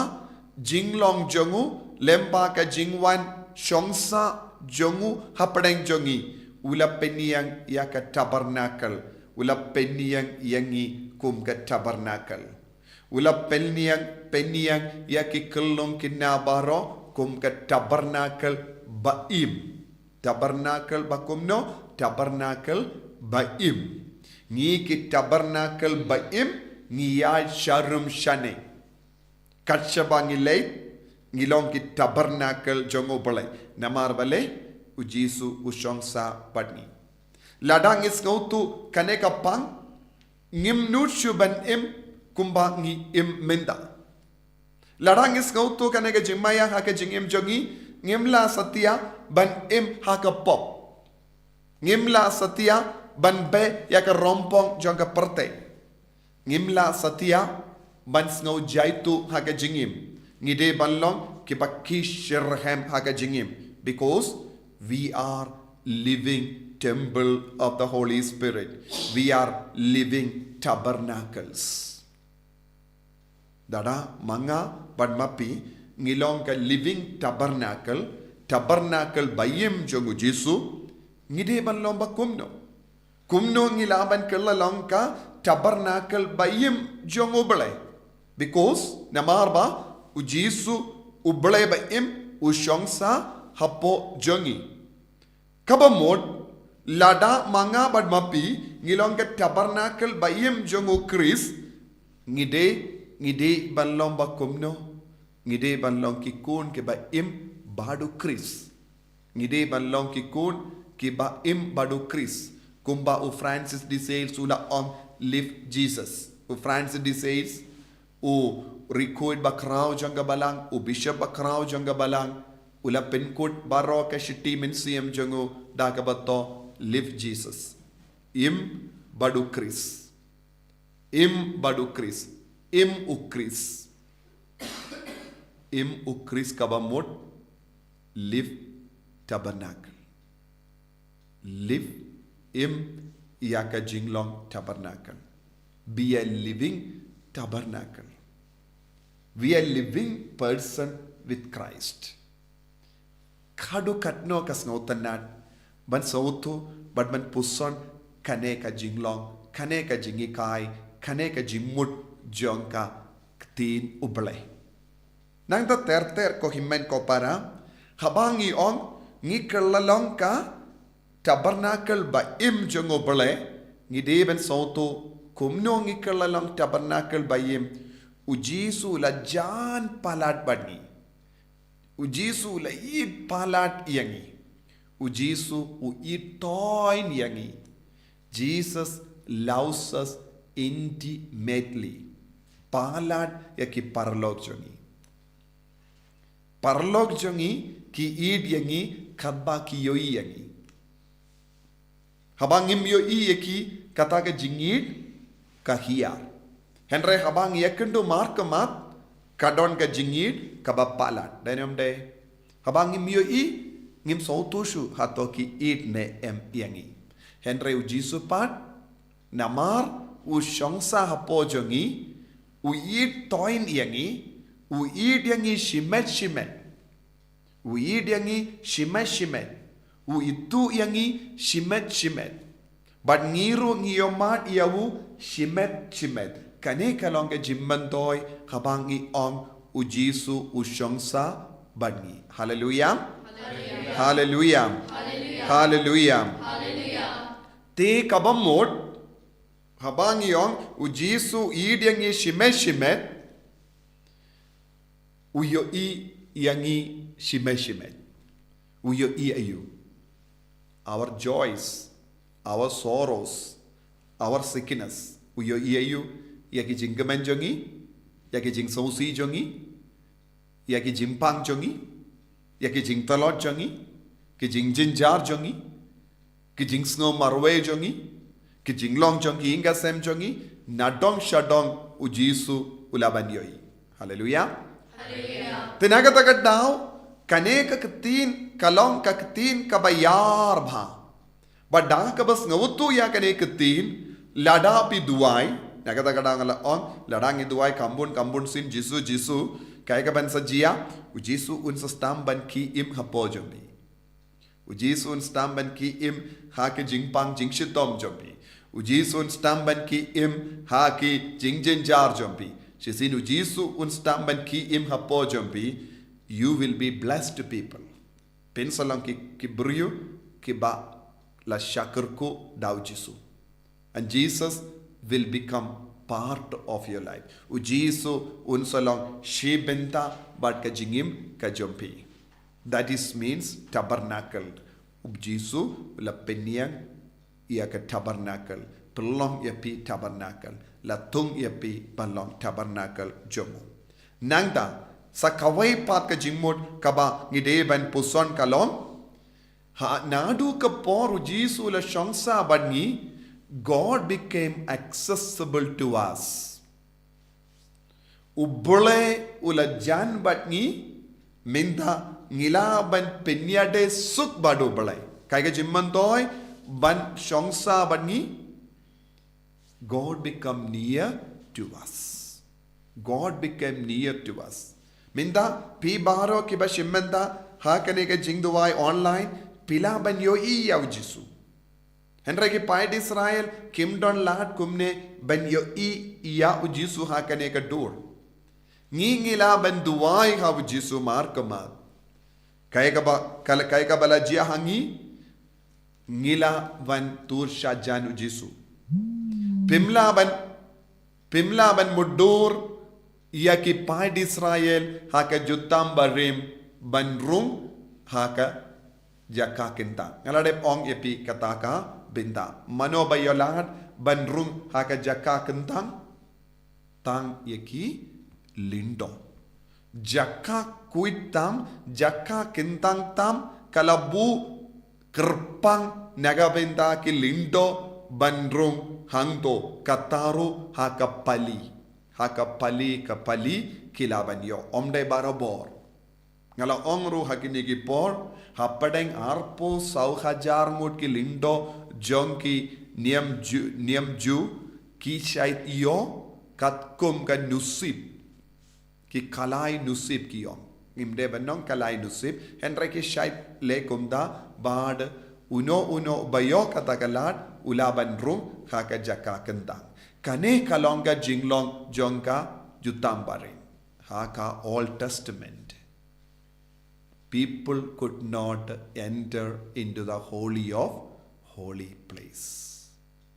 jinglong jong u, lyngba ka jingwan shong sah jong u hapdeng jong ngi, u la pynïeng ïa ka tabernacle, u la pynïeng ïa ngi kum ka tabernacle. U la pynïeng, pynïeng ïa ki khyllung khynnah baroh kum ka tabernacle ba im. Tabernacle ba kumno? Tabernacle ba im. Ngi ki tabernacle ba im, ngi ïaid sharum shaneng. Kat shaba ngi leit, ngi long ki tabernacle jong U Blei. Namar balei? U Jisu u shong sah bad ngi. Lada ngi sngewthuh kane ka pang, ngim nud shuh ban im kumba ngi im mynta. Lada ngi sngewthuh kane ka jingmaïa ha ka jingim jong ngi, ngim lah satia ban im ha ka pop. Ngim lah satia ban beh ïa ka rympong jong ka pyrthei. Ngim lah satia ban sngew jaituh ha ka jingim. Ngi dei ban long kiba ki shitrhem ha ka jingim. Because we are living temple of the Holy Spirit. We are living tabernacles. Lada ma nga bad ma phi ngi long ka living tabernacle, tabernacle ba im jong u Jisu, ngi dei ban long ba kumno? Kumno ngi lah ban kylla long ka tabernacle ba im jong u Blei? Because namar ba u Jisu u Blei ba im u shong sa hapoh jong ngi. Kaba mut, lada ma nga bad ma phi ngi long ka tabernacle ba im jong u Khrist, ngi dei, ngi dei ban long ba kumno? Ngi dei ban long ki khun kiba im bad u Khrist. Ngi dei ban long ki khun kiba im bad u Khrist. Kumba u Francis de Sales u la ong, "Live Jesus." U Francis de Sales, u riewkhuid bakhraw jong ka Balang, u bishop bakhraw jong ka Balang, u la pynkut baroh ka shithi mynsiem jong u da kaba to, "Live Jesus." Im bad u Khrist. Im bad u Khrist. Im u Khrist. Im u Khrist kaba mut, live tabernacle. Live, im ïa ka jinglong tabernacle. Be a living tabernacle. Be a living person with Christ. Khadduh katno ka sngewtynnad ban sngewthuh bad ban puson kane ka jinglong, kane ka jinghikai, kane ka jingmut jong ka ktien u Blei. Nangta ter ter ko hynmen ko para, haba ngi ong ngi kylla long ka tabernacle ba im jong u Blei, ngi dei ban sngewthuh kumno ngi kylla long tabernacle ba im. U Jisu la jan palat bad ngi. U Jisu la ïeit palat ïa ngi. U Jisu u ïeit toiñ ïa ngi. Jesus loves us intimately. Palat ïa ki paralok jong ngi. Paralok jong ngi ki ïeit ïa ngi katba ki ïohi ïa ngi. Haba ngim ïohi ïa ki, kata ka jingïeit ka hiar. Hynrei haba ngi ïakynduh markhmat, ka don ka jingïeit kaba palat. Dei ne ym dei? Haba ngim ïohi, ngim sngewthuh shuh hato ki ïeit ne em ïa ngi. Hynrei u Jisu pat, namar u shong sa hapoh jong ngi, u ïeit toiñ ïa ngi, u ïeit ïa ngi shimet shimet. U ïeit ïa ngi shimet shimet. U ithuh ïa ngi shimet shimet. Bad ngi ruh ngi ïohmad ïa u shimet shimet. Kane ka long ka jingmyntoi haba ngi ong u Jisu u shong sa bad ngi. Haleluya. Haleluya. Haleluya. Te kaba mut, haba ngi ong u Jisu u ïeit ïa ngi shimet shimet, u ïohi ïa ngi shimet shimet. U ïohi aïu? Our joys, our sorrows, our sickness. U ïohi aïu? Ïa ki jingkmen jong ngi, ïa ki jingsngewsih jong ngi, ïa ki jingpang jong ngi, ïa ki jingtlot jong ngi, ki jingjynjar jong ngi, ki jingsngew marwei jong ngi, ki jinglong jong ki ïing ki sem jong ngi, nadong shadong u Jisu u lah ban ïohi. Haleluya. Haleluya. Te na kata ka daw, kane ka ktien ka long ka ktien kaba ïar bha. Bad da kaba sngewthuh ïa kane ka ktien, lada phi duwai, na kata ka daw nga la ong, lada ngi duwai kham bun kham bun sien Jisu, Jisu, kaei kaban sa jia, u Jisu un sa sdang ban khie im hapoh jong phi. U Jisu un sdang ban khie im ha ki jingpang jingshitom jong phi. U Jisu un sdang ban khie im ha ki jingjynjar jong phi. Shisien u Jisu un sdang ban khie im hapoh jong phi. You will be blessed people. Phin sa long ki, ki briew kiba la shakri da u Jisu. And Jesus will become part of your life. U Jisu un sa long shi bynta bad ka jingim ka jong phi. That is means tabernacle. U Jisu u la pynïeng ïa ka tabernacle. Pynlong ïa phi tabernacle. La thung ïa phi ban long tabernacle jong u. Nangta, sa kawei pat ka jingmut kaba ngi dei ban puson ka long. Ha, naduh ka por u Jisu u la shong sa bad ngi, God became accessible to us. U Blei u la jan bad ngi, mynta ngi lah ban pynïadei suk bad u Blei. Kaei ka jingmyntoi ban shong sah bad ngi? God become near to us. God became near to us. Mynta phi baroh kiba shim mynta ha kane ka jingduwai online, phi lah ban ïohi ïa u Jisu. Hynrei ki paid Israel kim don lad kumne ban ïohi ïa u Jisu ha kane ka dur. Ngi ngi lah ban duwai ha u Jisu markhmat. Kaei kaba, kaei kaba la jia ha ngi? Ngi lah ban tur shajan u Jisu. Phim lah ban, phim lah ban mutdur ïa ki paid Israel ha ka jutang barim ban rung ha ka jaka kyntang. Nga la dep ong ïa phi kata ka bynta. Mano ba ïoh lad ban rung ha ka jaka kyntang? Tang ïa ki lyngdoh. Jaka khuid tam, jaka kyntang tam, ka la buh kyrpang na ka bynta ki lyngdoh ban rung hangto, kata ruh ha ka pali. Ha ka pali, ka pali ki lah ban ïoh, ym dei barabor. Nga la ong ruh ha kine ki por, hapdeng arphew saw hajar ngut ki lyngdoh jong ki niam Jiw, niam Jiw, ki shait ïoh katkum ka nusib. Ki kalai nusib ki ong. Ngim dei ban ong kalai nusib, hynrei ki shait leh kumta, bad uno uno ba ïoh kata ka lad u lah ban rung ha ka jaka kyntang. Kane ka long ka jinglong jong ka jutang barim ha ka Old Testament. People could not enter into the holy of holy place.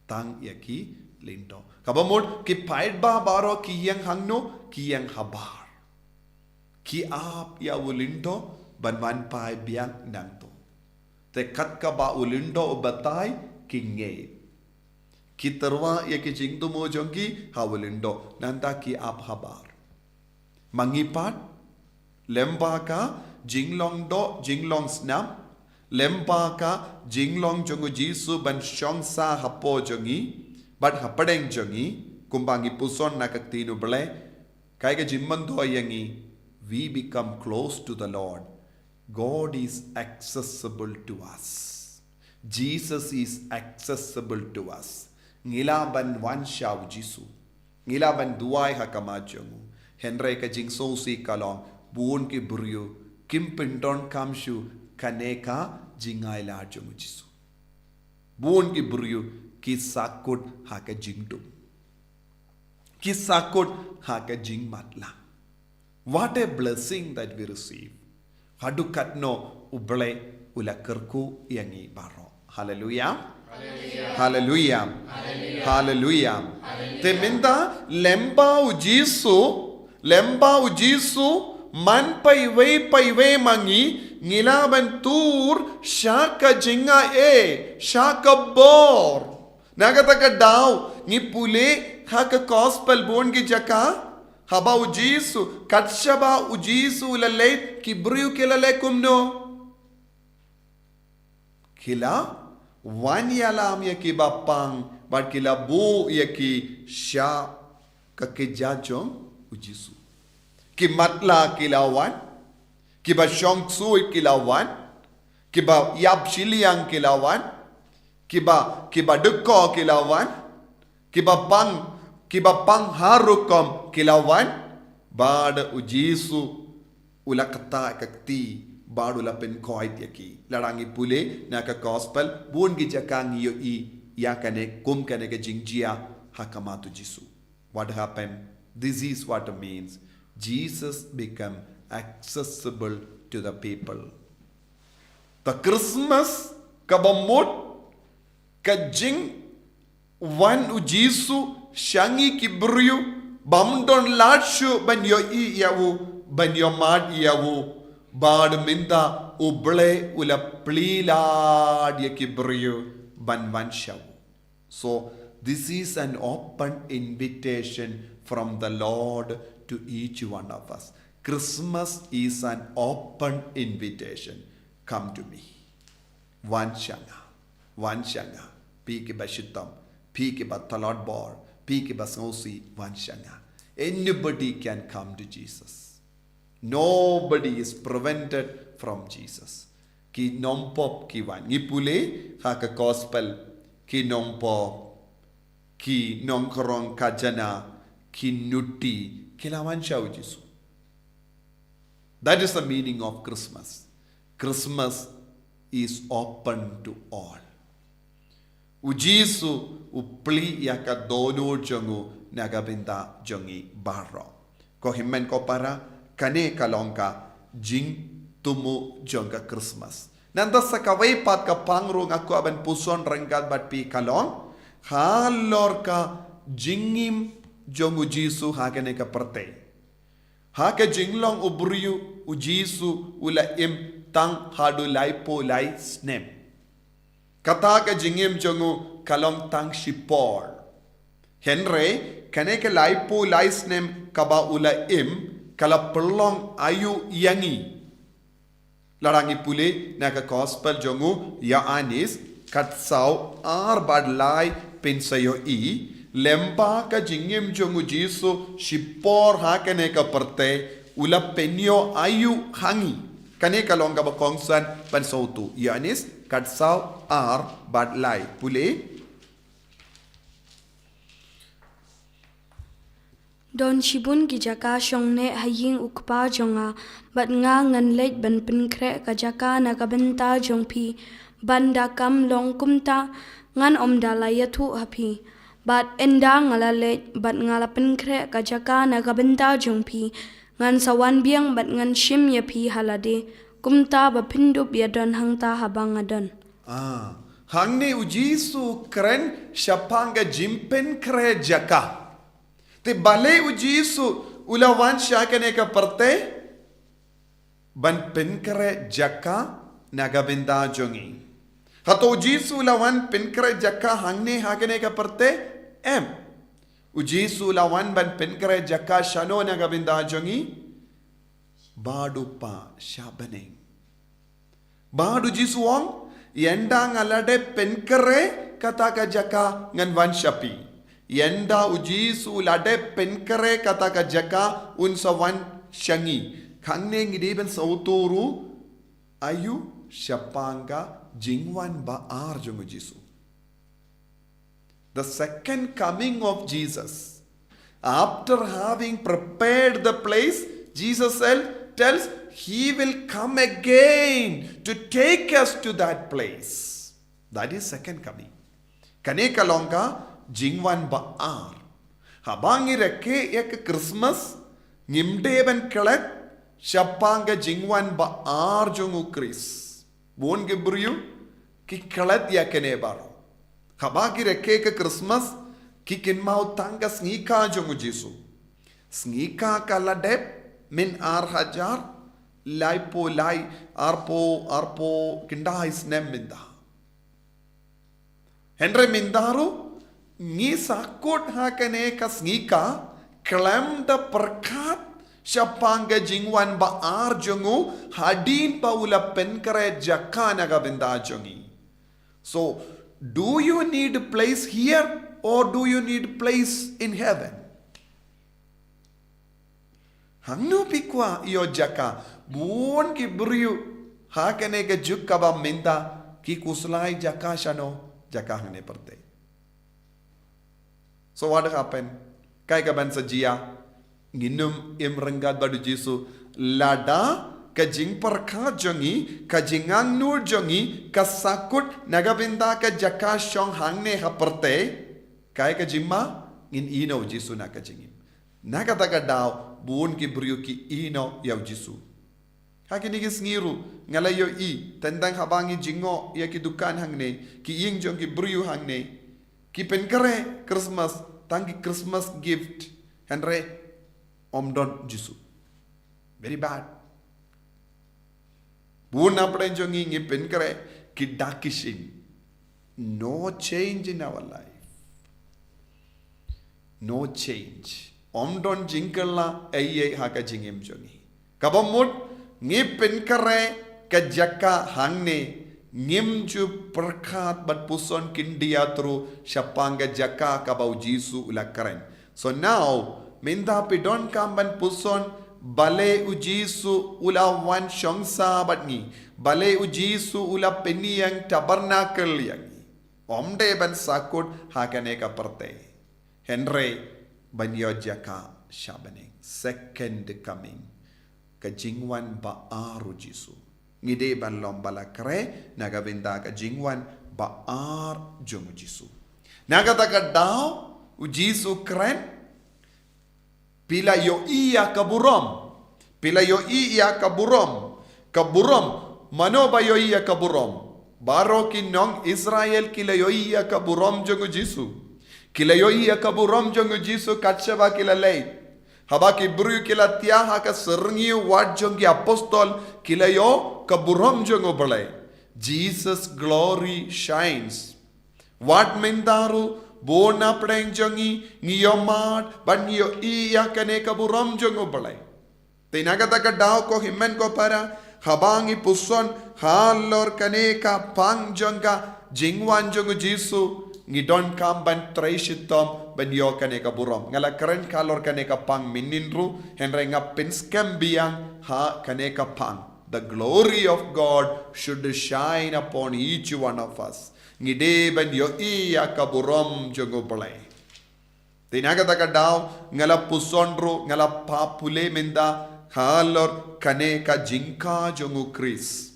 Tang ïa ki lyngdoh. Kaba mut ki paidbah baroh ki ïeng hangno? Ki ïeng habar. Ki ap ïa u lyngdoh ban wan phai biang nangto. Te kat kaba u lyngdoh u batai, ki ngeit. Ki tyrwa ïa ki jingthmu jong ki ha u lyngdoh, nangta ki ap habar. Ma ngi pat, lem bad ka jinglong doh, jinglong snam, lem bad ka jinglong jong u Jisu ban shong sah hapoh jong ngi bad hapdeng jong ngi, kumba ngi puson na ka ktien u Blei, kaei ka jingmyntoi ïa ngi? We become close to the Lord. God is accessible to us. Jesus is accessible to us. Ngi lah ban wan sha u Jisu. Ngi lah ban duwai ha khmat jong u. Hynrei ka jingsngewsih ka long, bun ki briew kim pyndonkam shuh kane ka jingai lad jong u Jisu. Bun ki briew ki sahkut ha ka jingdum. Ki sahkut ha ka jingmatlah. What a blessing that we receive. Haduh katno u Blei u la kyrkhu ïa ngi baroh. Haleluia. Haleluia. Haleluia. Te mynta lem bad u Jisu, lem bad u Jisu, man paiwei paiwei ma ngi, ngi lah ban tur sha ka jingaiei, sha ka bor. Na kata ka daw ngi pule ha ka gospel bun ki jaka, haba u Jisu, kat shaba u Jisu u la leit, ki briew ki la leh kumno? Ki la wan ïalam ïa kiba pang, bad ki la buh ïa ki sha ka kjat jong u Jisu. Ki matlah ki la wan, kiba shong ksuid ki la wan, kiba ïap shiliang ki la wan, kiba, kiba dkoh ki la wan, kiba pang, kiba pang har rukom ki la wan, bad u Jisu u la ktah ka kti, bad u la pynkhuid ïa ki. Lada ngi pule na ka gospel, bun ki jaka ngi ïohi ïa kane, kum kane ka jingjia ha khmat u Jisu. What happened? This is what it means. Jesus become accessible to the people. Te Christmas kaba mut ka jingwan u Jisu sha ngi ki briew bym don lad shuh ban ïohi ïa u, ban ïohmad ïa u, bad mynta u Blei u la plie lad ïa ki briew ban wan sha u. So, this is an open invitation from the Lord to each one of us. Christmas is an open invitation. Come to me. Wan sha nga. Wan sha nga. Phi kiba shitom. Phi kiba tlot bor, phi kiba sngewsih, wan sha nga. Anybody can come to Jesus. Nobody is prevented from Jesus. Ki nongpop ki wan. Ngi pule ha ka gospel, ki nongpop, ki nongkrong khajana, ki nuti, ki la wan sha u Jisu. That is the meaning of Christmas. Christmas is open to all. U Jisu u plie ïa ka dohnud jong u na ka bynta jong ngi baroh. Ko hynmen ko para, kane ka long ka jingthmu jong ka Christmas. Nangta sa kawei pat ka pang ruh nga kwah ban puson ryngkat bad phi ka long halor ka jingim jong u Jisu ha kane ka pyrthei. Ha ka jinglong u briew u Jisu u la im tang haduh laiphew lai snem. Kata ka jingim jong u ka long tang shipor. Hynrei kane ka laiphew lai snem kaba u la im ka la pynlong aïu ïa ngi. Lada ngi pule na ka gospel jong u Ïoannis, khatsaw ar bad lai phin sa ïohi, lyngba ka jingim jong u Jisu shipor ha kane ka pyrthei u la pynïoh aïu ha ngi. Kane ka long kaba kongsan ban sngewthuh. Ïoannis khatsaw ar bad lai. Pule. Don shibun ki jaka shong neh ha ïing u Kpa jong nga, bad nga ngan leit ban pynkhreh ka jaka na ka bynta jong phi. Ban da kam long kumta, ngan ym da la ïathuh ha phi. Bad ynda nga la leit bad nga la pynkhreh ka jaka na ka bynta jong phi, ngan sa wan biang bad ngan shim ïa phi ha lade, kumta ba phin dup ïa don hangta haba nga don. Ah, hangne u Jisu u kren shaphang ka jingpynkhreh jaka. Te balei u Jisu u la wan sha kane ka pyrthei? Ban pynkhreh jaka na ka bynta jong ngi. Hato u Jisu u la wan pynkhreh jaka hangne ha kane ka pyrthei? Em. U Jisu u la wan ban pynkhreh jaka shano na ka bynta jong ngi? Bad u Kpa sha bneng. Bad u Jisu u ong, ynda nga la dep pynkhreh kata ka jaka ngan wan sha phi. Ynda u Jisu u la dep pynkhreh kata ka jaka un sa wan sha ngi. Hangne ngi dei ban sngewthuh ruh aïu shaphang ka jingwan ba ar jong u Jisu. The second coming of Jesus. After having prepared the place, Jesus el-, tells he will come again to take us to that place. That is second coming. Kane ka long ka jingwan ba ar. Haba ngi rakhe ïa ka Christmas, ngim dei ban klet shaphang ka jingwan ba ar jong u Khrist. Bun ki briew ki klet ïa kane baroh. Haba ki rakhe ka Christmas, ki kynmaw tang ka sngi ka jong u Jisu. Sngi ka ka la dep, myn ar hajar laiphew lai, arphew, arphew khyndai snem mynta. Hynrei mynta ruh, ngi sahkut ha kane ka sngi ka, khlem da pyrkhat shaphang ka jingwan ba ar jong u, hadien ba u la pynkhreh jaka na ka bynta jong ngi. So, do you need a place here or do you need a place in heaven? Hangno phi kwah ïoh jaka? Bun ki briew ha kane ka juk kaba mynta ki khuslai jaka shano, jaka hangne pyrthei. So what happened? Kaei kaban sa jia? Ngin ym im ryngkat bad u Jisu lada ka jingpyrkhat jong ngi, ka jingangnud jong ngi, ka sahkut na ka bynta ka jaka shong hangne ha pyrthei. Kaei ka jingma? Ngin ïehnoh u Jisu na ka jingim. Na kata ka daw, bun ki briew ki ïehnoh ïa u Jisu. Ha kine ki sngi ruh, nga la ïohi, teng teng haba ngi jngoh ïa ki dukan hangne, ki ïing jong ki briew hangne, ki pynkhreh Christmas, tang ki Christmas gift, hynrei ym don Jisu. Very bad. Bun na pdeng jong ngi ngi pynkhreh ki dak ki shin. No change in our life. No change. Ym don jingkylla ei ei ha ka jingim jong ngi. Kaba mut ngi pynkhreh ka jaka hangne, Ngim ju pyrkhat ban puson khyndiat ruh shaphang ka jaka kaba u Jisu u la kren. So now, mynta phi donkam ban puson balei u Jisu u la wan shong sah bad ngi, balei u Jisu u la pynïeng tabernacle ïa ngi. Ym dei ban sahkut ha kane ka pyrthei, hynrei ban ïoh jaka sha bneng. Second coming, ka jingwan ba ar u Jisu. Ngi dei ban long ba la khreh na ka bynta ka jingwan ba ar jong u Jisu. Na kata ka daw u Jisu kren, phi la ïohi ïa ka burom. Phi la ïohi ïa ka burom. Ka burom. Mano ba ïohi ïa ka burom? Baroh ki nong Israel ki la ïohi ïa ka burom jong u Jisu. Ki la ïohi ïa ka burom jong u Jisu kat shaba ki la leit. Haba ki briew ki la thiah ha ka syrngiew wat jong ki apostol, ki la ïoh ka burom jong u Blei. Jesus' glory shines. Wat mynta ruh, bun na pdeng jong ngi, ngi ïohmad bad ngi ïohi ïa kane ka burom jong u Blei. Te na kata ka daw ko hynmen ko para, haba ngi puson halor kane ka pang jong ka jingwan jong u Jisu, ngi donkam ban trei shitom ban ïoh kane ka burom. Nga la kren halor kane ka pang mynhynnin ruh, hynrei nga pynskhem biang ha kane ka pang. The glory of God should shine upon each one of us. Ngi dei ban ïohi ïa ka burom jong u Blei. Te na kata ka daw, nga la puson ruh, nga la pule mynta halor kane ka jingkha jong u Khrist.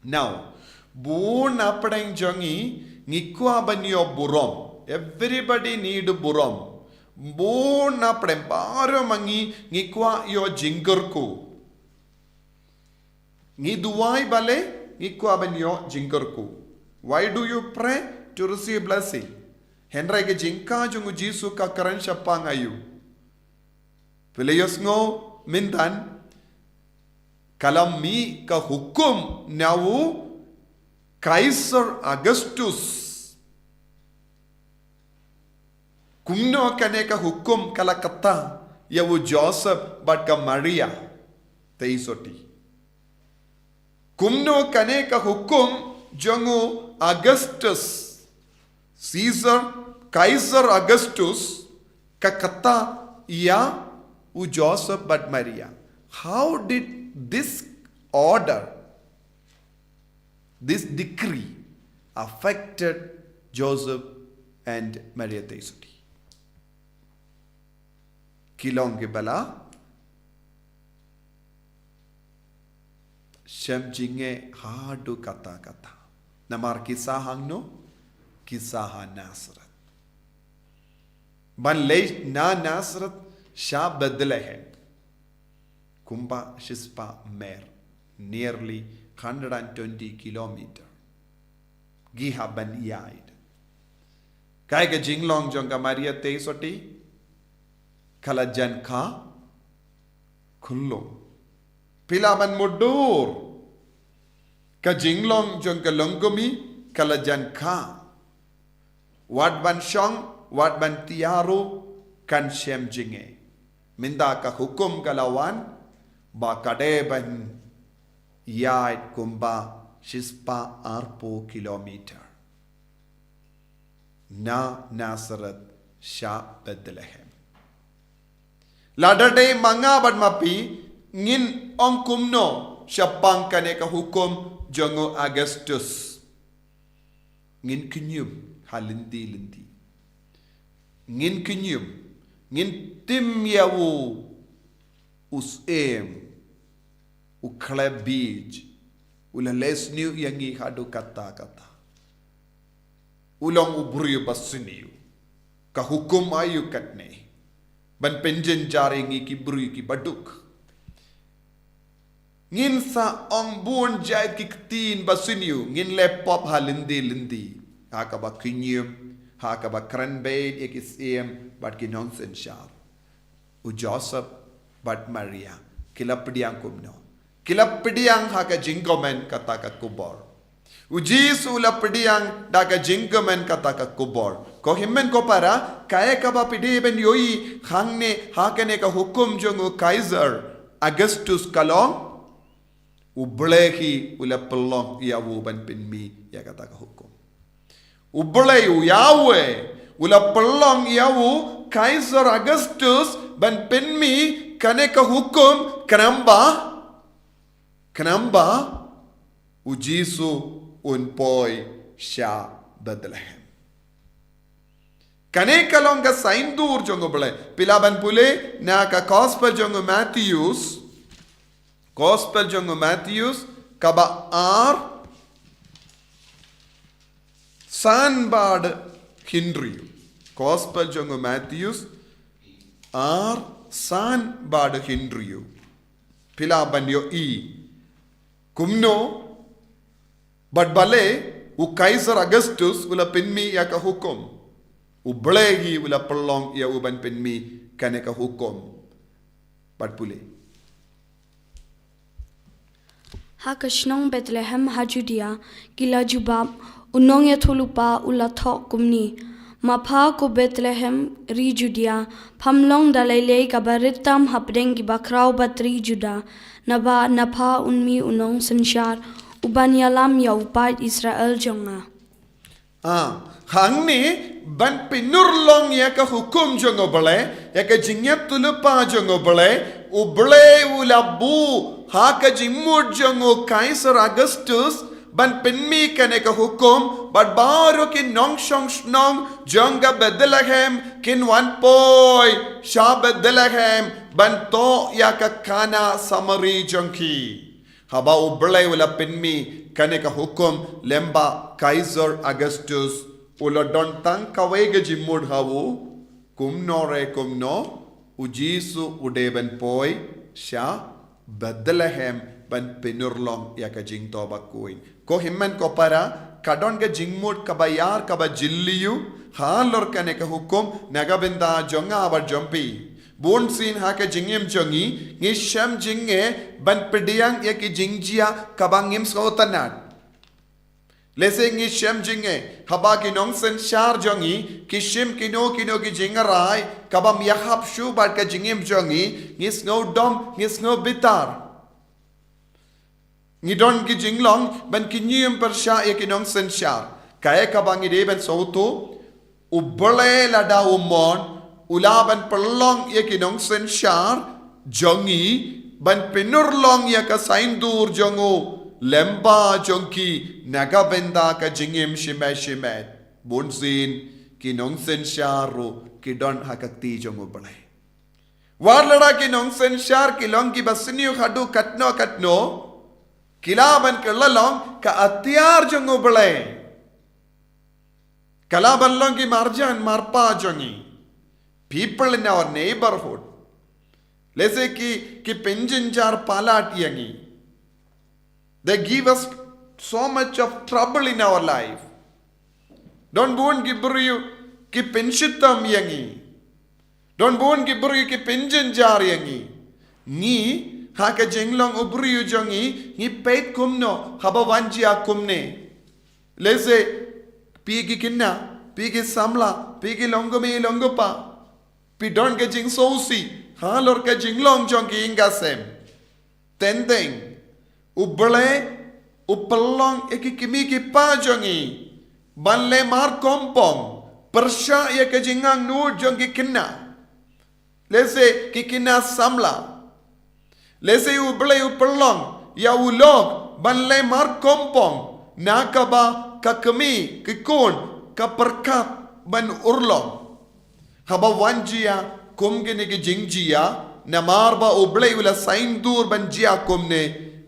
Now, bun na pdeng jong ngi, ngi kwah ban ïoh burom. Everybody need burom. Bun na pdeng, baroh ma ngi, ngi kwah ïoh jingkyrkhu. Ngi duwai balei, ngi kwah ban ïoh jingkyrkhu. Why do you pray? To receive blessing. Hynrei ka jingkha jong u Jisu ka kren shaphang aïu? Phi la ïohsngew mynta, ka la mih ka hukum na u Kaiser Augustus. Kumno kane ka hukum ka la kata ïa u Joseph bad ka Maria Theisotti? Kumno kane ka hukum jong u Augustus, Caesar, Kaiser Augustus, ka kata ïa u Joseph bad Maria? How did this order, this decree affected Joseph and Maria Theisotti? Ki long kiba la shem jingeh haduh katta katta. Namar ki sah hangno? Ki sah ha Nazareth. Ban leit na Nazareth sha Bethlehem, kumba shispah mer, nearly hundred and twenty kilometer. Ki hap ban ïaid. Kaei ka jinglong jong ka Maria Theisotti? Ka la jan kha khyllung. Phi lah ban mutdur, ka jinglong jong ka longkmie ka la jan kha. Wat ban shong, wat ban tiar ruh kan shem jingeh. Mynta ka hukum ka la wan ba ka dei ban ïaid kumba shispah arphew kilometer na Nazareth sha Bethlehem. Lada dei ma nga bad ma phi, ngin ong kumno shaphang kane ka hukum jong u Augustus? Ngin kynjum ha lynti lynti. Ngin kynjum, ngin tim ïa u, u syiem, u khlem bieit, u la leh sniew ïa ngi haduh katta katta. U long u briew ba sniew. Ka hukum aïu katne? Ban pynjynjar ïa ngi ki briew kiba duk. Ngin sa ong bun jait ki ktien ba sniew, ngin leh pop ha lynti lynti. Ha kaba kynjum, ha kaba kren beit ïa ki syiem bad ki nongsynshar. U Joseph bad Maria ki la pdiang kumno? Ki la pdiang ha ka jingkmen kata ka kubor. U Jisu u la pdiang da ka jingkmen kata ka kubor. Ko hynmen ko para, kaei kaba phi dei ban ïohi hangne ha kane ka hukum jong u Kaiser Augustus ka long? U Blei hi u la pynlong ïa u ban pynmih ïa kata ka hukum. U Blei u Yahweh u la pynlong ïa u Kaiser Augustus ban pynmih kane ka hukum khnang ba, khnang ba u Jisu un poi sha Bethlehem. Kane ka long ka saindur jong u Blei. Phi lah ban pule na ka gospel jong u Mattheus. Gospel jong u Mattheus, kaba ar, san bad hynriew. Gospel jong u Mattheus, ar, san bad hynriew. Phi lah ban ïohi kumno bad balei u Kaiser Augustus u la pynmih ïa ka hukum. U Blei hi u la pynlong ïa u ban pynmih kane ka hukum. Bad pule. Ha ka shnong Bethlehem ha Judea, ki la jubab, u nongïathuhlypa u la thoh kumne: Ma pha ko Bethlehem ri Judea, pham long da lei lei kaba rit tam hapdeng ki bakhraw bad ri Juda, naba na pha un mih u nongsynshar uban ïalam ïa u paid Israel jong nga. Ah, hangne ban pynurlong ïa ka hukum jong u Blei, ïa ka jingïathuhlypa jong u Blei, u Blei u la buh ha ka jingmut jong u Kaiser Augustus ban pynmih kane ka hukum, bad baroh ki nongshong shnong jong ka Bethlehem kin wan poi sha Bethlehem ban thoh ïa ka khana samari jong ki. Haba u Blei u la pynmih kane ka hukum lem bad Kaiser Augustus, u la don tang kawei ka jingmut ha u, kumno re kumno u Jisu u dei ban poi sha Bethlehem ban pynurlong ïa ka jingthoh bakhuid. Ko hynmen ko para, ka don ka jingmut kaba ïar kaba jylliew halor kane ka hukum na ka bynta jong nga bad jong phi. Bunsien ha ka jingim jong ngi, ngi shem jingeh ban pdiang ïa ki jingjia kaba ngim sngewtynnad. Lehse ngi shem jingeh haba ki nongsynshar jong ngi ki shim kino kino ki jingrai kaba ym ïahap shuh bad ka jingim jong ngi, ngi sngewdom, ngi sngewbitar. Ngi don ki jinglong ban kynñium pyrshah ïa ki nongsynshar. Kaei kaba ngi dei ban sngewthuh, u Blei lada u mon, u lah ban pynlong ïa ki nongsynshar jong ngi ban pynurlong ïa ka saindur jong u lem bad jong ki na ka bynta ka jingim shimet shimet. Bunsien ki nongsynshar ruh ki don ha ka kti jong u Blei. Wat lada ki nongsynshar ki long kiba sniew haduh katno katno, ki lah ban kylla long ka atiar jong u Blei. Ka lah ban long ki marjan marpa jong ngi. People in our neighborhood. Lehse ki, ki pynjynjar palat ïa ngi. They give us so much of trouble in our life. Don bun ki briew ki pynshitom ïa ngi. Don bun ki briew ki pynjynjar ïa ngi. Ngi, ha ka jinglong u briew jong ngi, ngi peit kumno haba wan jia kumne. Lehse phi ki khynnah, phi ki samla, phi ki longkmie longkpa, phi don ka jingsngewsih halor ka jinglong jong ki ïing ka sem. Teng teng u Blei u pynlong ïa ki kmie ki kpa jong ngi ban leh markongpong pyrshah ïa ka jingangnud jong ki khynnah. Lehse ki khynnah samla. Lehse u Blei u pynlong ïa u lok ban leh markongpong na kaba ka kmie, ki khun, ka pyrkhat ban urlong. Haba wan jia kum kine ki jingjia, namar ba u Blei u la saindur ban jia kumne,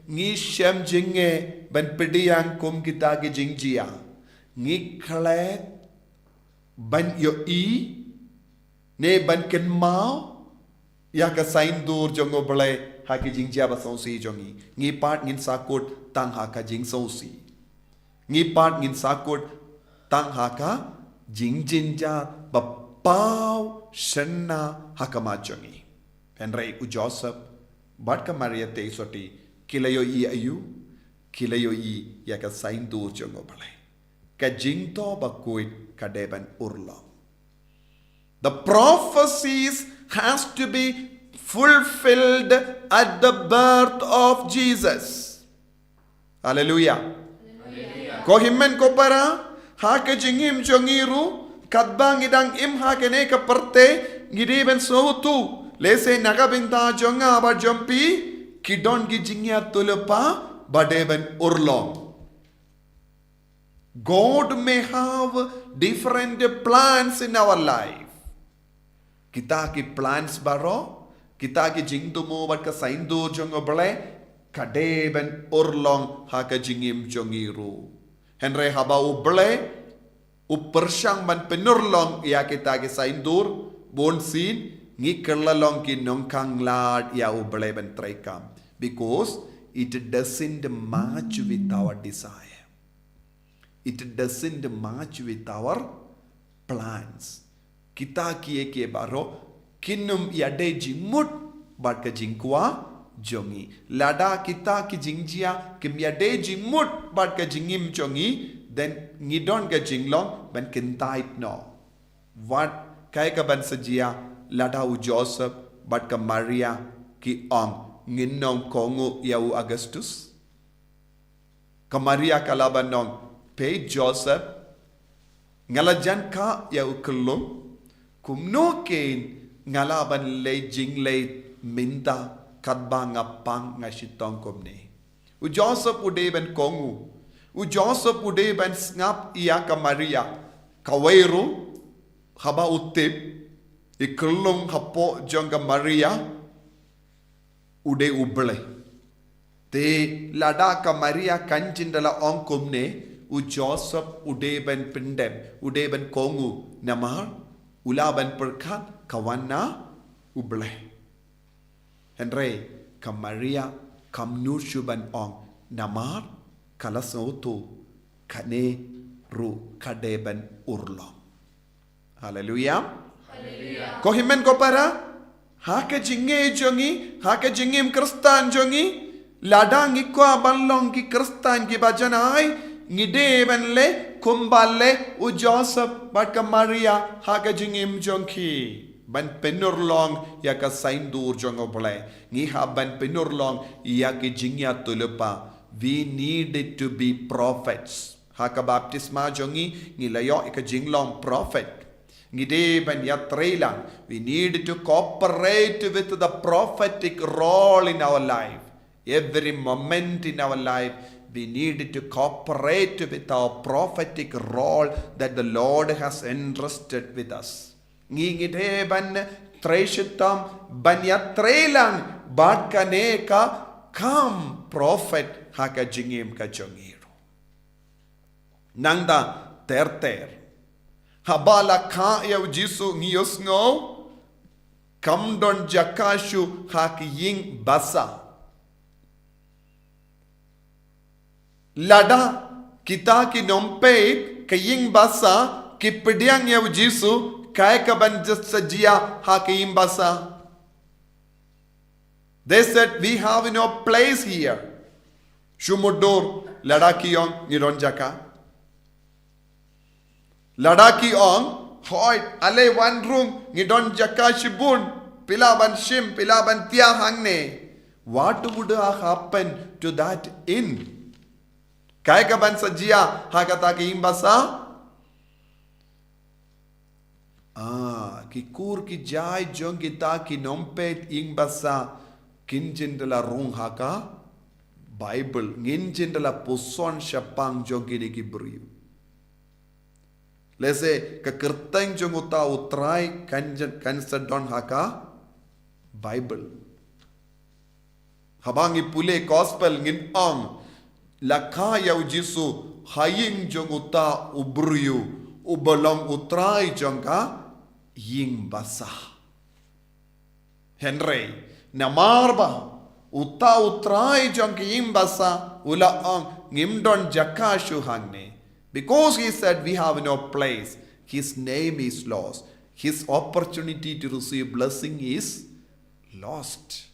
ngi shem jingeh ban pdiang kum kita ki jingjia. Ngi klet ban ïohi ne ban kynmaw ïa ka saindur jong u Blei ha ki jingjia ba sngewsih jong ngi. Ngi pat ngin sahkut tang ha ka jingsngewsih. Ngi pat ngin sahkut tang ha ka jingjynjar ba paw shynna ha khmat jong ngi. Hynrei u Joseph bad ka Maria Theisotti ki la ïohi aïu? Ki la ïohi ïa ka saindur jong u Blei. Ka jingthoh bakhuid ka dei ban urlong. The prophecies has to be fulfilled at the birth of Jesus. Haleluia. Ko hynmen ko para, ha ka jingim jong ngi ruh, katba ngi dang im ha kane ka pyrthei, ngi dei ban sngewthuh, lehse na ka bynta jong nga bad jong phi, ki don ki jingïatylli pa, ba dei ban urlong. God may have different plans in our life. Kita ki plans baroh, kita ki jingthmu bad ka saiñdur jong U Blei, ka dei ban urlong ha ka jingim jong ngi ruh. Hynrei haba U Blei u pyrshang ban pynurlong ïa kita ki saiñdur, bunsien ngi kylla long ki nongkhang lad ïa U Blei ban treikam. Because it doesn't match with our desire. It doesn't match with our plans. Kita kiei kiei baroh kin ym ïadei jingmut bad ka jingkwah jong ngi. Lada kita ki jingjia kim ïadei jingmut bad ka jingim jong ngi, then ngi don ka jinglong ban kyntait noh. Wat kaei kaban sa jia lada u Joseph bad ka Maria ki ong, ngin ym kohnguh ïa u Augustus? Ka Maria ka la ban ong, peit Joseph, nga la jan kha ïa u khyllung, kumno kein nga la ban leh jingleh mynta katba nga pang nga shitom kumne. U Joseph u dei ban kohnguh. U Joseph u dei ban sngap ïa ka Maria. Kawei ruh, haba u tip, i khyllung hapoh jong ka Maria u dei U Blei. Te lada ka Maria kan jin da la ong kumne, u Joseph u dei ban pyndep, u dei ban kohnguh, namar u la ban pyrkhat ka wan na U Blei. Hynrei ka Maria kam nud shuh ban ong, namar ka la sngewthuh kane ruh ka dei ban urlong. Haleluia. Ko hynmen ko para, ha ka jingngeit jong ngi, ha ka jingim Khristan jong ngi, lada ngi kwah ban long ki Khristan kiba janai, ngi dei ban leh kumba leh u Joseph bad ka Maria ha ka jingim jong ki. Ban pynurlong ïa ka saiñdur jong U Blei. Ngi hap ban pynurlong ïa ki jingïatylli pa. We needed to be prophets. Ha ka baptisma jong ngi, ngi la ïoh ïa ka jinglong prophet. Ngi dei ban ïatreilang. We need to cooperate with the prophetic role in our life. Every moment in our life, we need to cooperate with our prophetic role that the Lord has entrusted with us. Ngi, ngi dei ban trei shitom, ban ïatreilang bad kane ka kam prophet ha ka jingim ka jong ngi ruh. Nangta ter ter, haba la kha ïa u Jisu, ngi ïohsngew kam don jaka shuh ha ki ïing basa. Lada kita ki nongpeit ka ïing basa ki pdiang ïa u Jisu, kaei kaban sa jia ha ki ïing basa? They said, "We have no place here." Shu mutdur, lada ki ong ngi don jaka. Lada ki ong, hooid, ale wan rung, ngi don jaka shibun, phi lah ban shim, phi lah ban thiah hangne. What would have happened to that inn? Kaei kaban sa jia ha kata ka ïing basa? Ah, ki kur ki jai jong kita ki nongpeit ïing basa kin jin da la rung ha ka Bible, ngin jin da la puson shaphang jong kine ki briew. Lehse ka kyrteng jong uta u Trai kan jin, kan sa don ha ka Bible. Haba ngi pule gospel ngin ong, la kha ïa u Jisu ha ïing jong uta u briew uba long u trai jong ka ïing basa. Hynrei namar ba uta u trai jong ka ïing basa u la ong, ngim don jaka shuh hangne. Because he said, "We have no place," his name is lost. His opportunity to receive blessing is lost.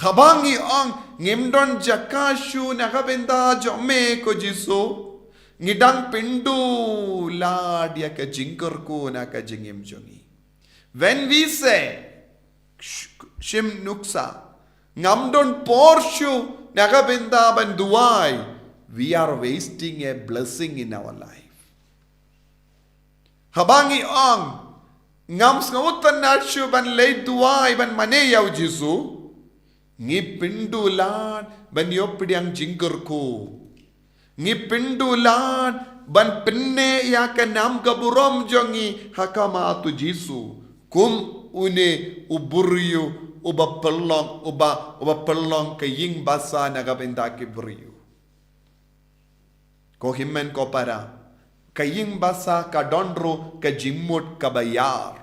Haba ngi ong ngim don jaka shuh na ka bynta jong me ko Jisu, ngi dang pynduh lad ïa ka jingkyrkhu na ka jingim jong ngi. When we say, sh-, shim nuksa, Ngam don por shuh na ka bynta ban duwai. We are wasting a blessing in our life. Haba ngi ong, ngam sngewtynnat shuh ban leit duwai ban mane ïa u Jisu, ngi pyndulad ban ïoh pdiang jingkyrkhu. Ngi pyndulad ban pynneh ïa ka nam ka burom jong ngi ha khmat u Jisu, kum une u briew uba pynlong, uba, uba pynlong ka ïing basa na ka bynta ki briew. Ko hynmen ko para, ka ïing basa ka don ruh ka jingmut kaba ïar.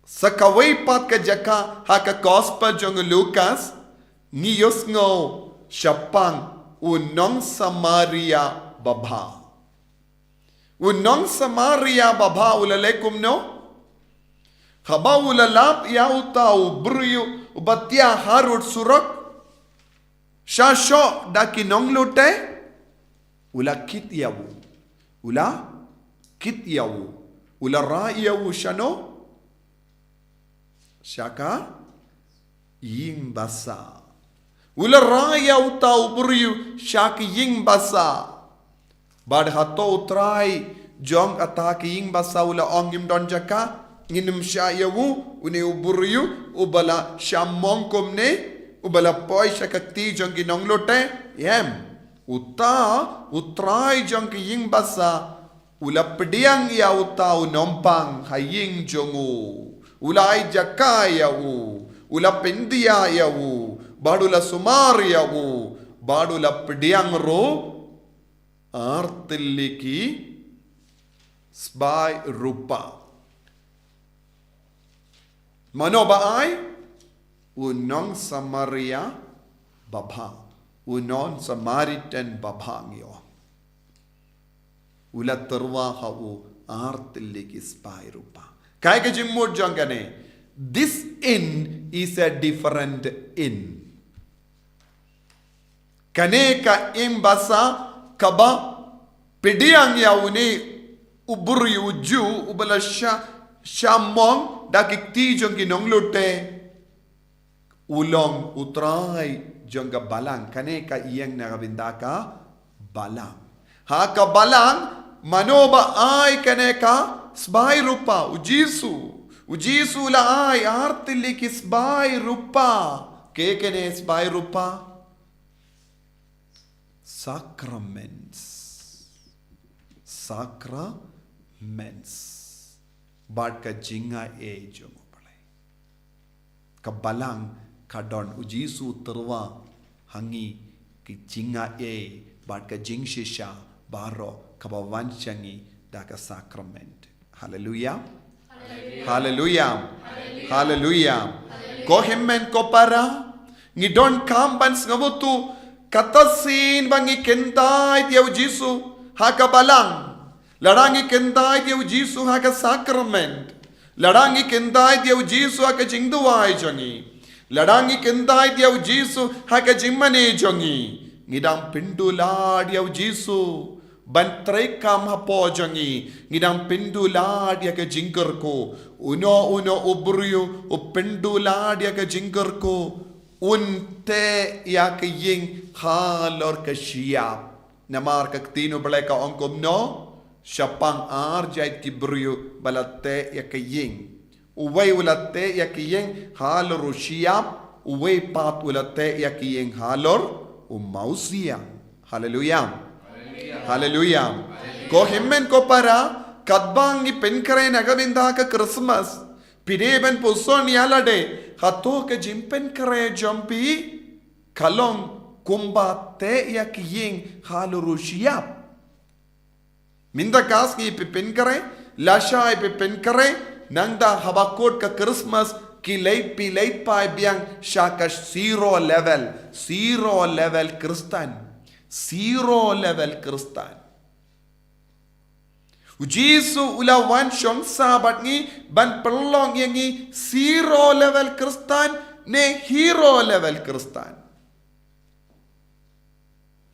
Sa kawei pat ka jaka ha ka Gospel jong u Lukas, ngi ïohsngew shaphang u nong Samaria babha. U nong Samaria babha u la leh kumno? Haba u la lap ïa uta u briew uba thiah harud surok, sha shoh da ki nonglute, u la kit ïa u. U la kit ïa u. U la rah ïa u shano? Sha ka ïing basa. U la rah ïa uta u briew sha ka ïing basa. Bad hato u trai jong kata ka ïing basa u la ong, ngim don jaka, ngin ym shah ïa u, une u briew uba la shah mong kumne, uba la poi sha ka kti jong ki nonglute? Em. Uta u trai jong ka ïing basa u la pdiang ïa uta u nongpang ha ïing jong u. U la ai jaka ïa u. U la pyndiah ïa u. Bad u la sumar ïa u. Bad u la pdiang ruh ar tylli ki sbai rupa. Mano ba ai? U nong Samaria babha. U nong Samaritan babha ngi ong. U la tyrwa ha u ar tylli ki sbai rupa. Kaei ka jingmut jong kane? This inn is a different inn. Kane ka ïing basa kaba pdiang ïa une u briew u Jiw uba la shah, shah mong da ki kti jong ki nonglute, u long u trai jong ka balang. Kane ka ïing na ka bynta ka balang. Ha ka balang, mano ba ai kane ka sbai rupa? U Jisu. U Jisu u la ai ar tylli ki sbai rupa. Kaei kine sbai rupa? Sacraments. Sacraments. Bad ka jingaiei jong U Blei. Ka balang ka don, U Jisu u tyrwa ha ngi ki jingaiei bad ka jingshisha baroh kaba wan sha ngi da ka sakrament. Haleluia. Haleluia. Haleluia. Ko hynmen ko para, ngi donkam ban sngewthuh, kata sien ba ngi kyntait ïa U Jisu ha ka balang, lada ngi kyntait ïa U Jisu ha ka sakrament, lada ngi kyntait ïa U Jisu ha ka jingduwai jong ngi, lada ngi kyntait ïa U Jisu ha ka jingmane jong ngi, ngi dang pyndulad ïa U Jisu ban treikam hapoh jong ngi, ngi dang pyndulad ïa ka jingkyrkhu. Uno uno u briew u pyndulad ïa ka jingkyrkhu, un teh ïa ka ïing halor ka shyiap. Namar ka ktien U Blei ka ong kumno? Shaphang ar jait ki briew ba la teh ïa ka ïing, uwei u la teh ïa ka ïing halor u shyiap, uwei pat u la teh ïa ka ïing halor u mawsiang. Haleluia. Haleluia. Ko hynmen ko para, katba ngi pynkhreh na ka bynta ka Christmas, phi dei ban puson ïa lade, hato ka jingpynkhreh jong phi ka long kumba teh ïa ka ïing halor u shyiap? Mynta ka sngi phi pynkhreh, lashai phi pynkhreh, nangta haba kut ka Christmas ki leit, phi leit phai biang sha ka zero level, zero level Khristan, zero level Khristan. U Jisu u la wan shong sah bad ngi ban pynlong ïa ngi zero level Khristan ne hero level Khristan?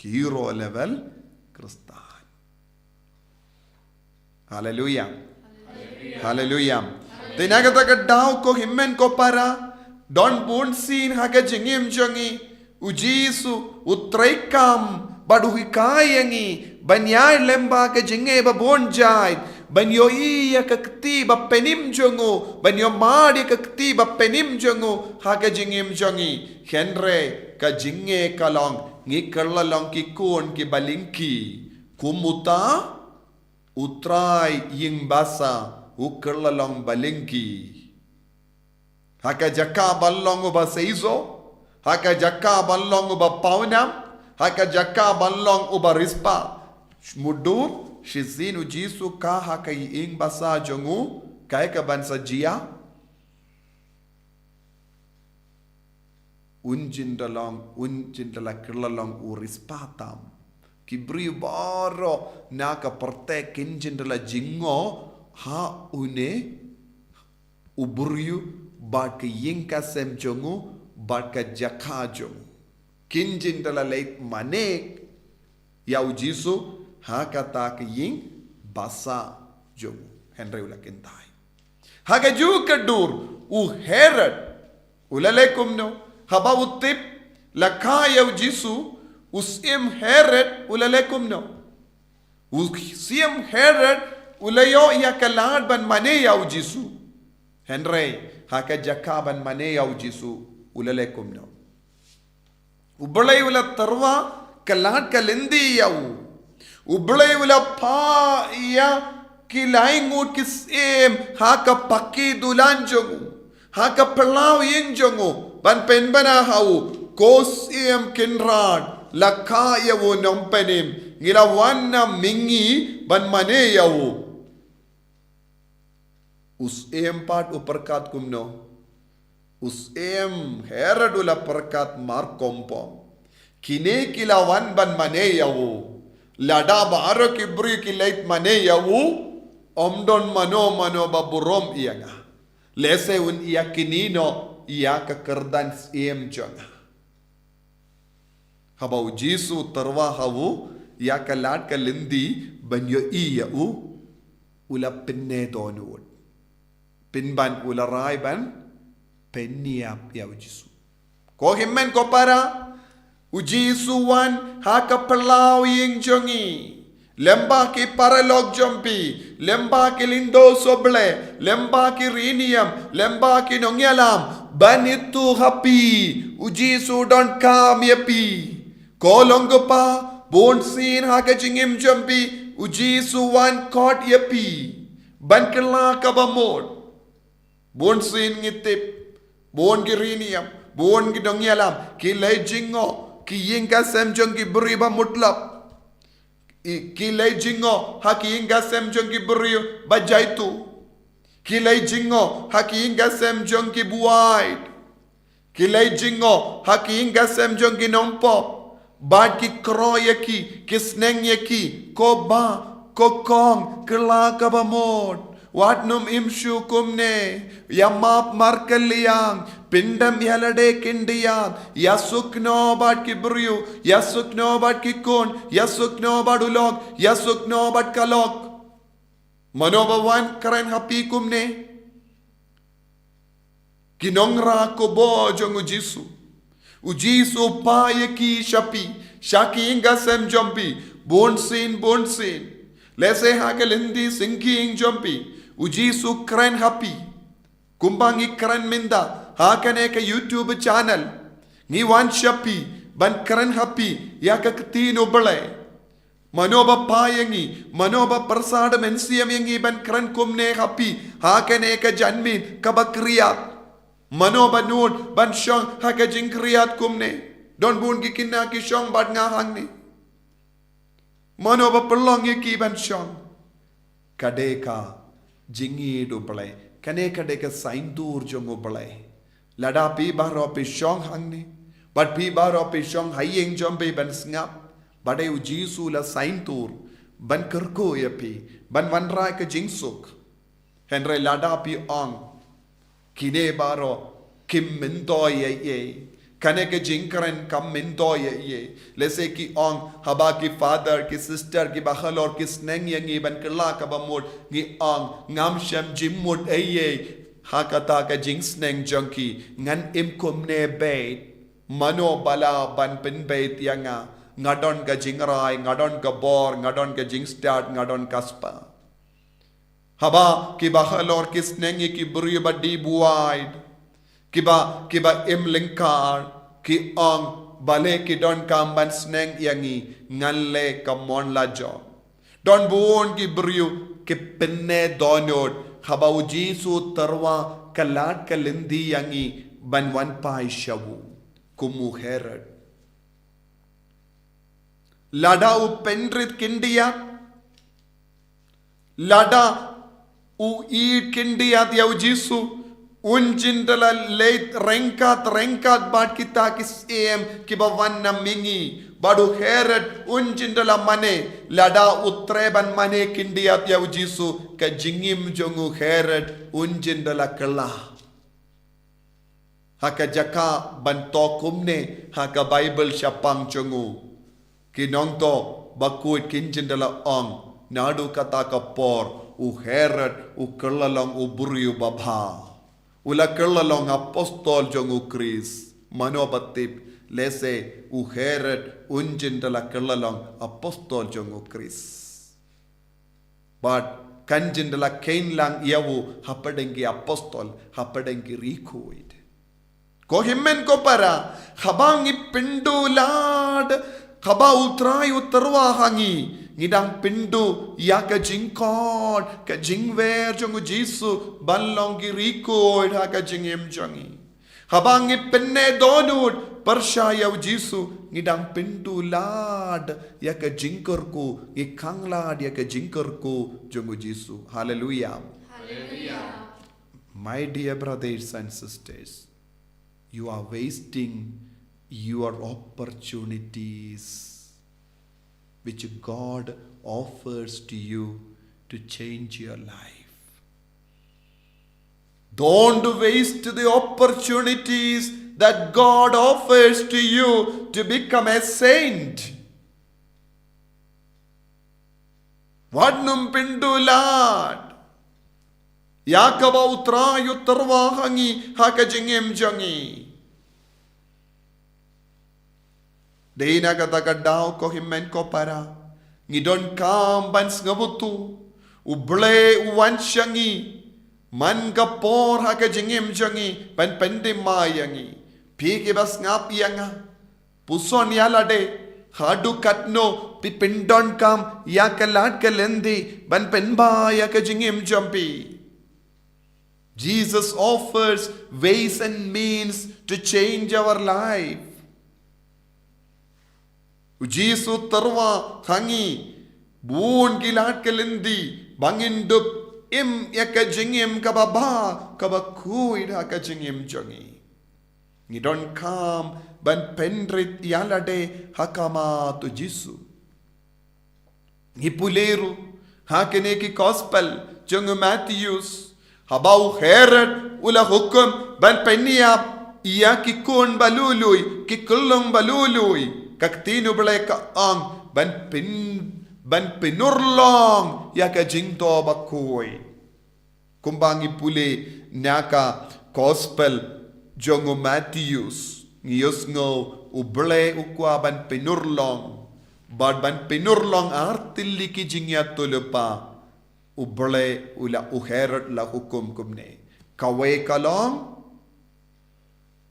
Hero level Khristan. Haleluia. Haleluia. Te na kata ka daw, ko hynmen ko para, Don bun sien ha ka jingim jong ngi, u Jisu u treikam bad u hikai ïa ngi ban ïaid lyngba ka jingeh ba bun jait, ban ïohi ïa ka kti ba pynim jong u, ban ïohmad ïa ka kti ba pynim jong u ha ka jingim jong ngi. Hynrei ka jingeh ka long ngi kylla long ki khun ki balyngkhi. Kum uta u trai ïing basa u kylla long balyngkhi. Ha ka jaka ban long uba seisoh, ha ka jaka ban long uba pawnam, ha ka jaka ban long uba rispah. Mutdur shisien u Jisu ka ha ka ïing basa jong u, kaei kaban sa jia? Un jin da long, un jin da la kylla long u rispah tam. Ki briew baroh na ka pyrthei kin jin da la jngoh ha une u briew bad ka ïing ka sem jong u bad ka jaka jong u. Kin jin da la leit mane ïa u Jisu ha kata ka ïing basa jong u. Hynrei u la kynthai. Ha kajuh ka dur u Herod u la leh kumno? Haba u tip la kha ïa u Jisu, u syiem Herod u la leh kumno? U syiem Herod u la ïoh ïa ka lad ban mane ïa u Jisu. Hynrei ha ka jaka ban mane ïa u Jisu u la leh kumno? U Blei u la tyrwa ka lad ka lynti ïa u. U Blei u la phah ïa ki lai ngut ki syiem ha ka paki dulan jong u, ha ka phyllaw ïing jong u, ban pynbna ha u, ko Syiem Kynrad, la kha ïa u Nongpynim, ngi la wan na mihngi ban mane ïa u. U syiem pat u pyrkhat kumno? U syiem Herod u la pyrkhat markongpong. Kine ki la wan ban mane ïa u. Lada baroh ki briew ki leit mane ïa u, ym don mano mano ba burom ïa nga. Lehse un ïa kynnoh ïa ka kyrdan syiem jong nga. Haba u Jisu u tyrwa ha u ïa ka lad ka lynti ban ïohi ïa u, u la pynne dohnud. Pynban u la rai ban pynïap ïa u Jisu. Ko hynmen ko para, u Jisu u wan ha ka phyllaw ïing jong ngi. Lyngba ki paralok jong phi, lyngba ki lyngdoh sohblei, lyngba ki riewniam, lyngba ki nongïalam, ban ithuh ha phi, u Jisu u donkam ïa phi. Ko long kpa, bunsien ha ka jingim jong phi, u Jisu u wan khot ïa phi. Ban kylla kaba mut. Bunsien ngi tip, bun ki riewniam, bun ki nongïalam, ki leit jngoh, ki ïing ki sem jong ki briew ba mutlop. I, ki leit jngoh ha ki ïing ki sem jong ki briew ba jaituh. Ki leit jngoh ha ki ïing ki sem jong ki buaid. Ki leit jngoh ha ki ïing ki sem jong ki nongpop. Bad ki khroh ïa ki, ki sneng ïa ki, ko bah, ko kong, kylla kaba mut. Wat nym im shuh kumne, ïa map markylliang, pyndem ïa lade khyndiat, ïa sukno bad ki briew, ïa sukno bad ki khun, ïa sukno bad u lok, ïa sukno bad ka lok. Mano ba wan kren ha phi kumne? Ki nongrah khubor jong u Jisu. U Jisu u phah ïa ki sha phi, sha ki ïing ki sem jong phi, bunsien, bunsien. Lehse ha ka lynti syngkien jong phi, u Jisu u kren ha phi. Kumba ngi kren mynta, ha kane ka YouTube channel. Ngi wan sha phi, ban kren ha phi, ïa ka ktien u Blei. Mano ba phah ïa ngi, mano ba pyrshah da mynsiem ïa ngi ban kren kumne ha phi, ha kane ka janmiet, kaba khriat. Mano ba nud, ban shong, ha ka jingkhriat kumne. Don bun ki khynnah ki shong bad nga hangne. Mano ba pynlong ïa ki ban shong. Ka dei ka jingïeit u Blei. Kane ka dei ka saiñdur jong u Blei. Lada phi baroh phi shong hangne. Bad phi baroh phi shong ha ïing jong phi ban sngap. Ba dei u Jisu u la saiñdur. Ban kyrkhu ïa phi. Ban wanrah ka jingsuk. Hynrei lada phi ong. Kine baroh, kim myntoi ei ei. Kane ka jingkren kam myntoi ei ei. Lehse ki ong, haba ki father, ki sister, ki bahalor, ki sneng ïa ngi ban kylla kaba mut, ngi ong, ngam shym jingmut ei ei. Ha kata ka jingsneng jong ki, ngan im kumne beit, mano ba lah ban pynbeit ïa nga, nga don ka jingrai, nga don ka bor, nga don ka jingstad, nga don ka spah. Haba kiba halor ki sneng ïa ki briew ba dih buaid, kiba, kiba im lyngkar, ki ong, balei ki donkam ban sneng ïa ngi, ngan leh ka mon la jong. Don bun ki briew ki pynneh dohnud, haba u Jisu u tyrwa ka lad ka lynti ïa ngi ban wan phai sha u, kum u Herod. Lada u pynrit khyndiat, lada u ïeit khyndiat ïa u Jisu, un jin da la leit ryngkat, ryngkat bad kita ki syiem kiba wan na mihngi. Bad u Herod un jin da la mane, lada u treh ban mane khyndiat ïa u Jisu, ka jingim jong u Herod un jin da la kylla. Ha ka jaka ban toh kumne, ha ka Baibl shaphang jong u, ki nongthoh bakhuid kin jin da la ong, naduh kata ka por, u Herod u kylla long u briew babha. U la kylla long apostol jong u Khrist. Mano ba tip, lehse u Herod un jin da la kylla long apostol jong u Khrist. Bad kan jin da la kheiñ lang ïa u hapdeng ki apostol, hapdeng ki riewkhuid. Ko hynmen ko para, haba ngi pynduh lad, haba u Trai u tyrwa ha ngi, ngi dang pynduh ïa ka jingkhot, ka jingwer jong u Jisu ban long ki riewkhuid ha ka jingim jong ngi. Haba ngi pynneh dohnud pyrshah ïa u Jisu, ngi dang pynduh lad ïa ka jingkyrkhu, ngi khang lad ïa ka jingkyrkhu jong u Jisu. Haleluia. Haleluia. My dear brothers and sisters, you are wasting your opportunities which God offers to you to change your life. Don't waste the opportunities that God offers to you to become a saint. Wat nym pynduh lad ïa kaba u Trai u tyrwa ha ngi ha ka jingim jong ngi. Dei na kata ka daw ko hynmen ko para, ngi donkam ban sngewthuh, u Blei u wan sha ngi man ka por ha ka jingim jong ngi ban pynthymmai ïa ngi. Phi kiba sngap ïa nga, puson ïa lade, haduh katno phi pyndonkam ïa ka lad ka lynti ban pynbha ïa ka jingim jong phi. Jesus offers ways and means to change our life. U Jisu u tyrwa ha ngi bun ki lad ki lynti ba ngin dup im ïa ka jingim kaba bha, kaba khuid ha ka jingim jong ngi. Ngi donkam ban pynrit ïa lade ha khmat u Jisu. Ngi pule ruh ha kine ki gospel jong u Mathaios, haba u Herod u la hukum ban pynïap ïa ki khun ba lui lui, ki khyllung ba lui lui, ka ktien u Blei ka ong ban pyn, ban pynurlong ïa ka jingthoh bakhuid. Kumba ngi pule na ka gospel jong u Mathaios, ngi ïohsngew u Blei u kwah ban pynurlong, bad ban pynurlong ar tylli ki jingïathuhlypa. U Blei u la, u Herod la hukum kumne. Kawei ka long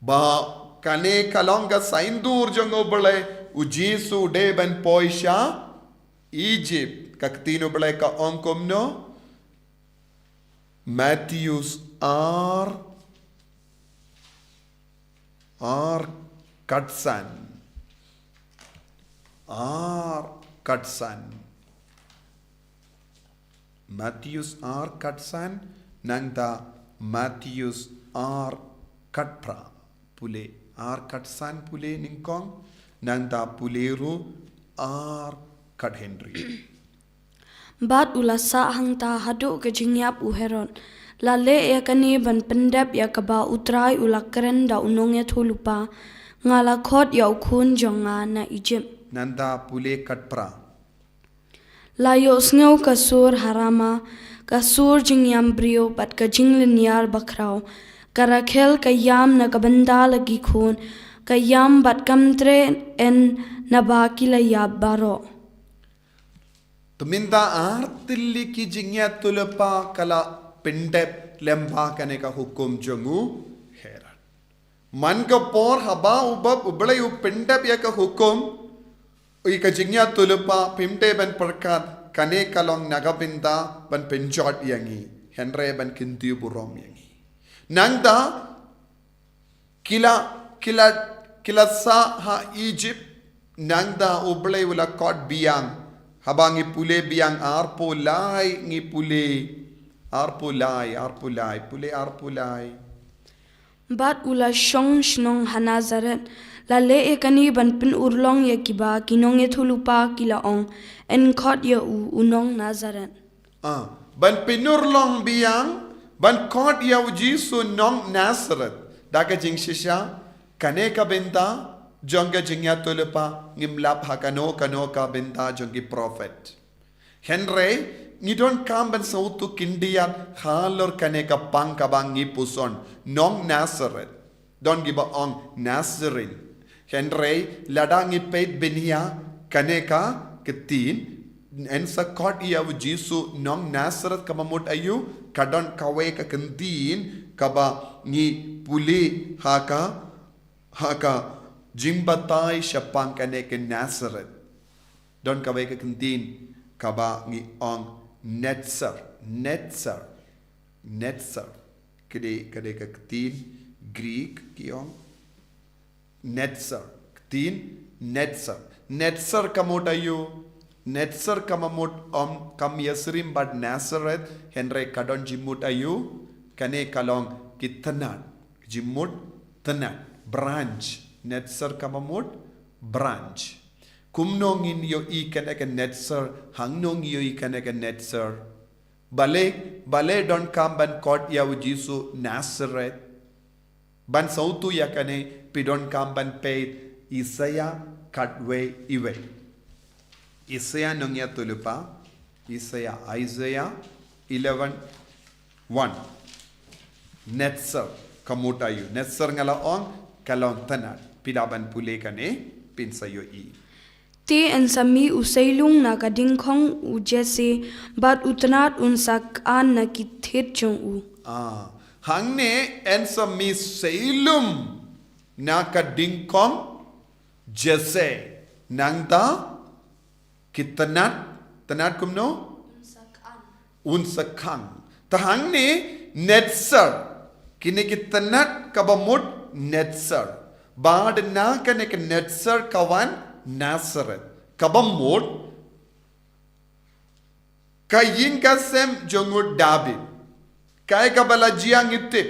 ba kane ka long ka saiñdur jong u Blei, u Jisu u dei ban poi sha Egypt. Ka ktien u Blei ka ong kumno? Mathaios ar, ar khatsan. Ar khatsan. Mathaios ar khatsan, nangta Mathaios ar khatphra. Pule ar khatsan pule nyngkong, nangta pule ruh ar khathynriew. Bad u la sah hangta haduh ka jingïap u Herod. La leh ïa kane ban pyndep ïa kaba u Trai u la kren da u nongïathuhlypa, nga la khot ïa u khun jong nga na Egypt. Nangta pule khatphra. La ïohsngew ka sur ha Rama, ka sur jingïam briew bad ka jinglynñiar bakhraw. Ka Rakhel ka ïam na ka bynta la ki khun, ka ïam bad kam treh yn naba ki la ïap baroh. Te mynta ar tylli ki jingïathuhlypa ka la pyndep lyngba kane ka hukum jong u Herod. Man ka por haba u bap U Blei u pyndep ïa ka hukum, ïa ka jingïathuhlypa, phim dei ban pyrkhat kane ka long na ka bynta ban pynjot ïa ngi, hynrei ban kyntiew burom ïa ngi. Nangta ki la, ki la, ki la sah ha Egypt, nangta U Blei u la khot biang. Haba ngi pule biang arphew lai, ngi pule arphew lai, arphew lai, pule arphew lai. Bad u la shong shnong ha Nazareth, la leh ïa kane ban pynurlong ïa kiba ki nongïathuhlypa ki la ong, yn khot ïa u, u nong Nazareth. Ah, ban pynurlong biang, ban khot ïa u Jisu nong Nazareth. Da ka jingshisha, kane ka bynta jong ka jingïathuhlypa, ngim lap ha kano kano ka bynta jong ki prophet. Hynrei ngi donkam ban sngewthuh khyndiat halor kane ka pang kaba ngi puson, nong Nazareth. Don kiba ong Nazarene. Hynrei lada ngi peit bniah kane ka ktien, yn sa khot ïa u Jisu nong Nazareth, kaba mut aïu, ka don kawei ka ktien kaba ngi pule ha ka, ha ka Jingbatai shaphang kane ka Nazareth. Don kawei ka ktien kaba ngi ong Netzer, Netzer, Netzer. Ka dei, ka dei ka ktien Greek ki ong Netzer, ktien Netzer. Netzer ka mut aïu? Netzer kaba mut, ym kam ïasyriem bad Nazareth, hynrei ka don jingmut aïu? Kane ka long ki tnat, jingmut tnat, branch. Netzer kaba mut branch. Kumno ngin ïohi kane ka Netzer, hangno ngin ïohi kane ka Netzer? Balei, balei donkam ban khot ïa u Jisu Nazareth? Ban sngewthuh ïa kane, phi donkam ban peit Isaïah khatwei iwei. Isaïah nongïathuhlypa, Isaïah, Isaiah eleven one. Netzer ka mut aïu? Netzer nga la ong ka long tnat. Phi lah ban pule kane, phin sa ïohi. Te yn sa mih u seiloong na ka dingkhong u Jesse, bad u tnat un sa khan na ki thied jong u. Ah, hangne yn sa mih seiloong na ka dingkhong Jesse. Nangta ki tnat, tnat kumno? Un sa khan. Te hangne Netzer, kine ki tnat kaba mut Netzer. Bad na kane ka Netzer ka wan Nazareth. Kaba mut ka ïing ka sem jong u David. Kaei kaba la jia ngi tip.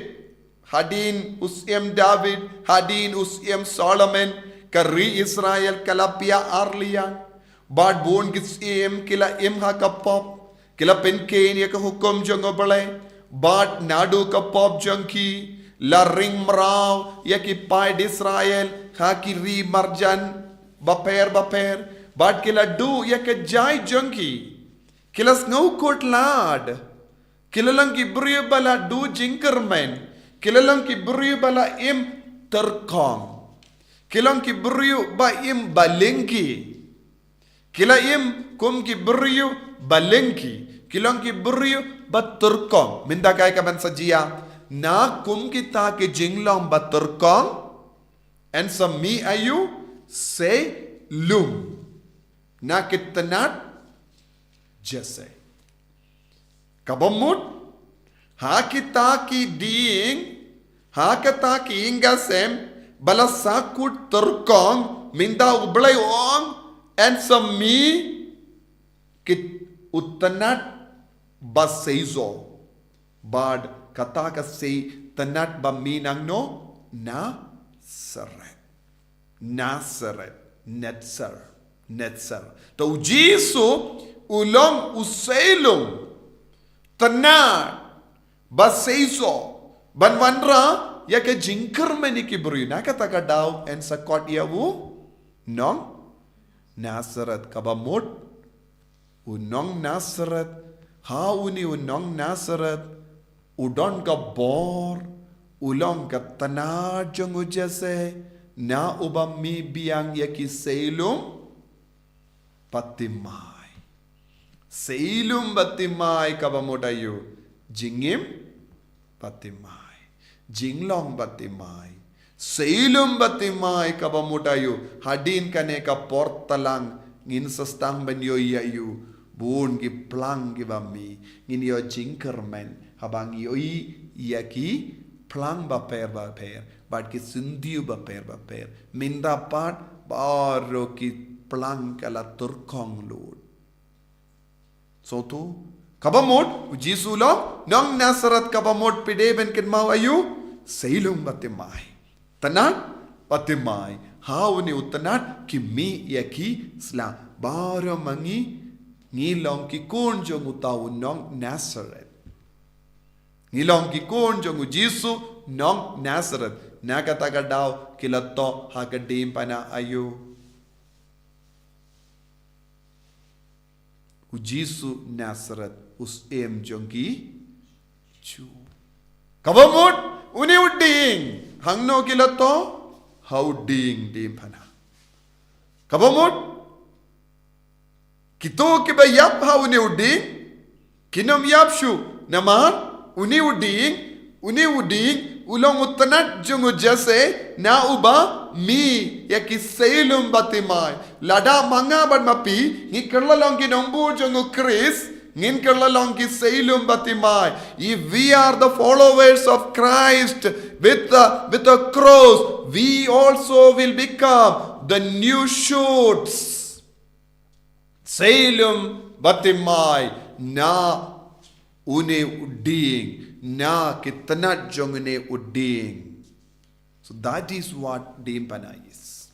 Hadien u Syiem David, hadien u Syiem Solomon, ka ri Israel ka la pia ar liang. Bad bun ki syiem ki la im ha ka pop, ki la pynkheiñ ïa ka hukum jong u Blei. Bad naduh ka pop jong ki, la ring mraw ïa ki paid Israel ha ki ri marjan bapher bapher. Bad ki la duh ïa ka jait jong ki. Ki la sngewkhuslai. Ki la long ki briew ba la duh jingkyrmen. Ki la long ki briew ba la im tyrkhong. Ki long ki briew ba im balyngkhi. Ki la im kum ki briew balyngkhi. Ki long ki briew ba tyrkhong. Mynta kaei kaban sa jia? Na kum kita ki jinglong ba tyrkhong, yn sa mih aïu? Seiloong na ki tnat Jesse. Kaba mut, ha kita ki dieng, ha kita ki ïing ka sem, ba la sahkut tyrkhong, mynta u Blei u ong, yn sa mih ki, u tnat ba seisoh. Bad kata ka sei tnat ba mih nangno? Nazareth. Nazareth, Netzer, Netzer. Te u Jisu u long u seiloong, tnat ba seisoh, ban wanrah ïa ka jingkyrmen ïa ki briew. Na kata ka daw yn sa khot ïa u nong Nazareth, kaba mut U nong Nasareth, ha une u nong Nasareth, u don ka bor, u long ka tnat jong u Jesse, na uba mih biang ïa ki seilum ba timai. Seilum ba timai kaba mut aïu? Jingim ba timai. Jinglong ba timai. Seilum ba timai kaba mut aïu? Hadien kane ka por tlang ngin sa sdang ban ïohi aïu? Bun ki phlang kiba mih. Ngin ïoh jingkyrmen haba ngi ïohi ïa ki phlang bapher bapher bad ki syntiew bapher bapher. Mynta pat baroh ki phlang ka la tyrkhong lut. Sngewthuh? Kaba mut, u Jisu u long nong Nasareth, kaba mut phi dei ban kynmaw aïu? Seilum ba timai. Tnat ba timai. Ha une u tnat ki mih ïa ki sla. Baroh ma ngi, ngi long ki khun jong uta u nong Nasareth. Ngi long ki khun jong u Jisu nong Nasareth. Na kata ka daw ki la thoh ha ka diengphna aïu? U Jisu Nasareth, u syiem jong ki Jiw. Kaba mut, une u dieng, hangno ki la thoh? Ha u dieng, diengphna. Kaba mut, kito kiba ïap ha une u dieng kin ym ïap shuh, namar une u dieng, une u dieng u long u tnat jong u Jesse, na uba mih ïa ki seilum ba timai. Lada ma nga bad ma phi ngi kylla long ki nongbud jong u Khrist, ngin kylla long ki seilum ba timai. If we are the followers of Christ with the, with the cross, we also will become the new shoots. Seilum ba timai na une u dieng, na ki tnat jong une u dieng. So that is what diengphna is.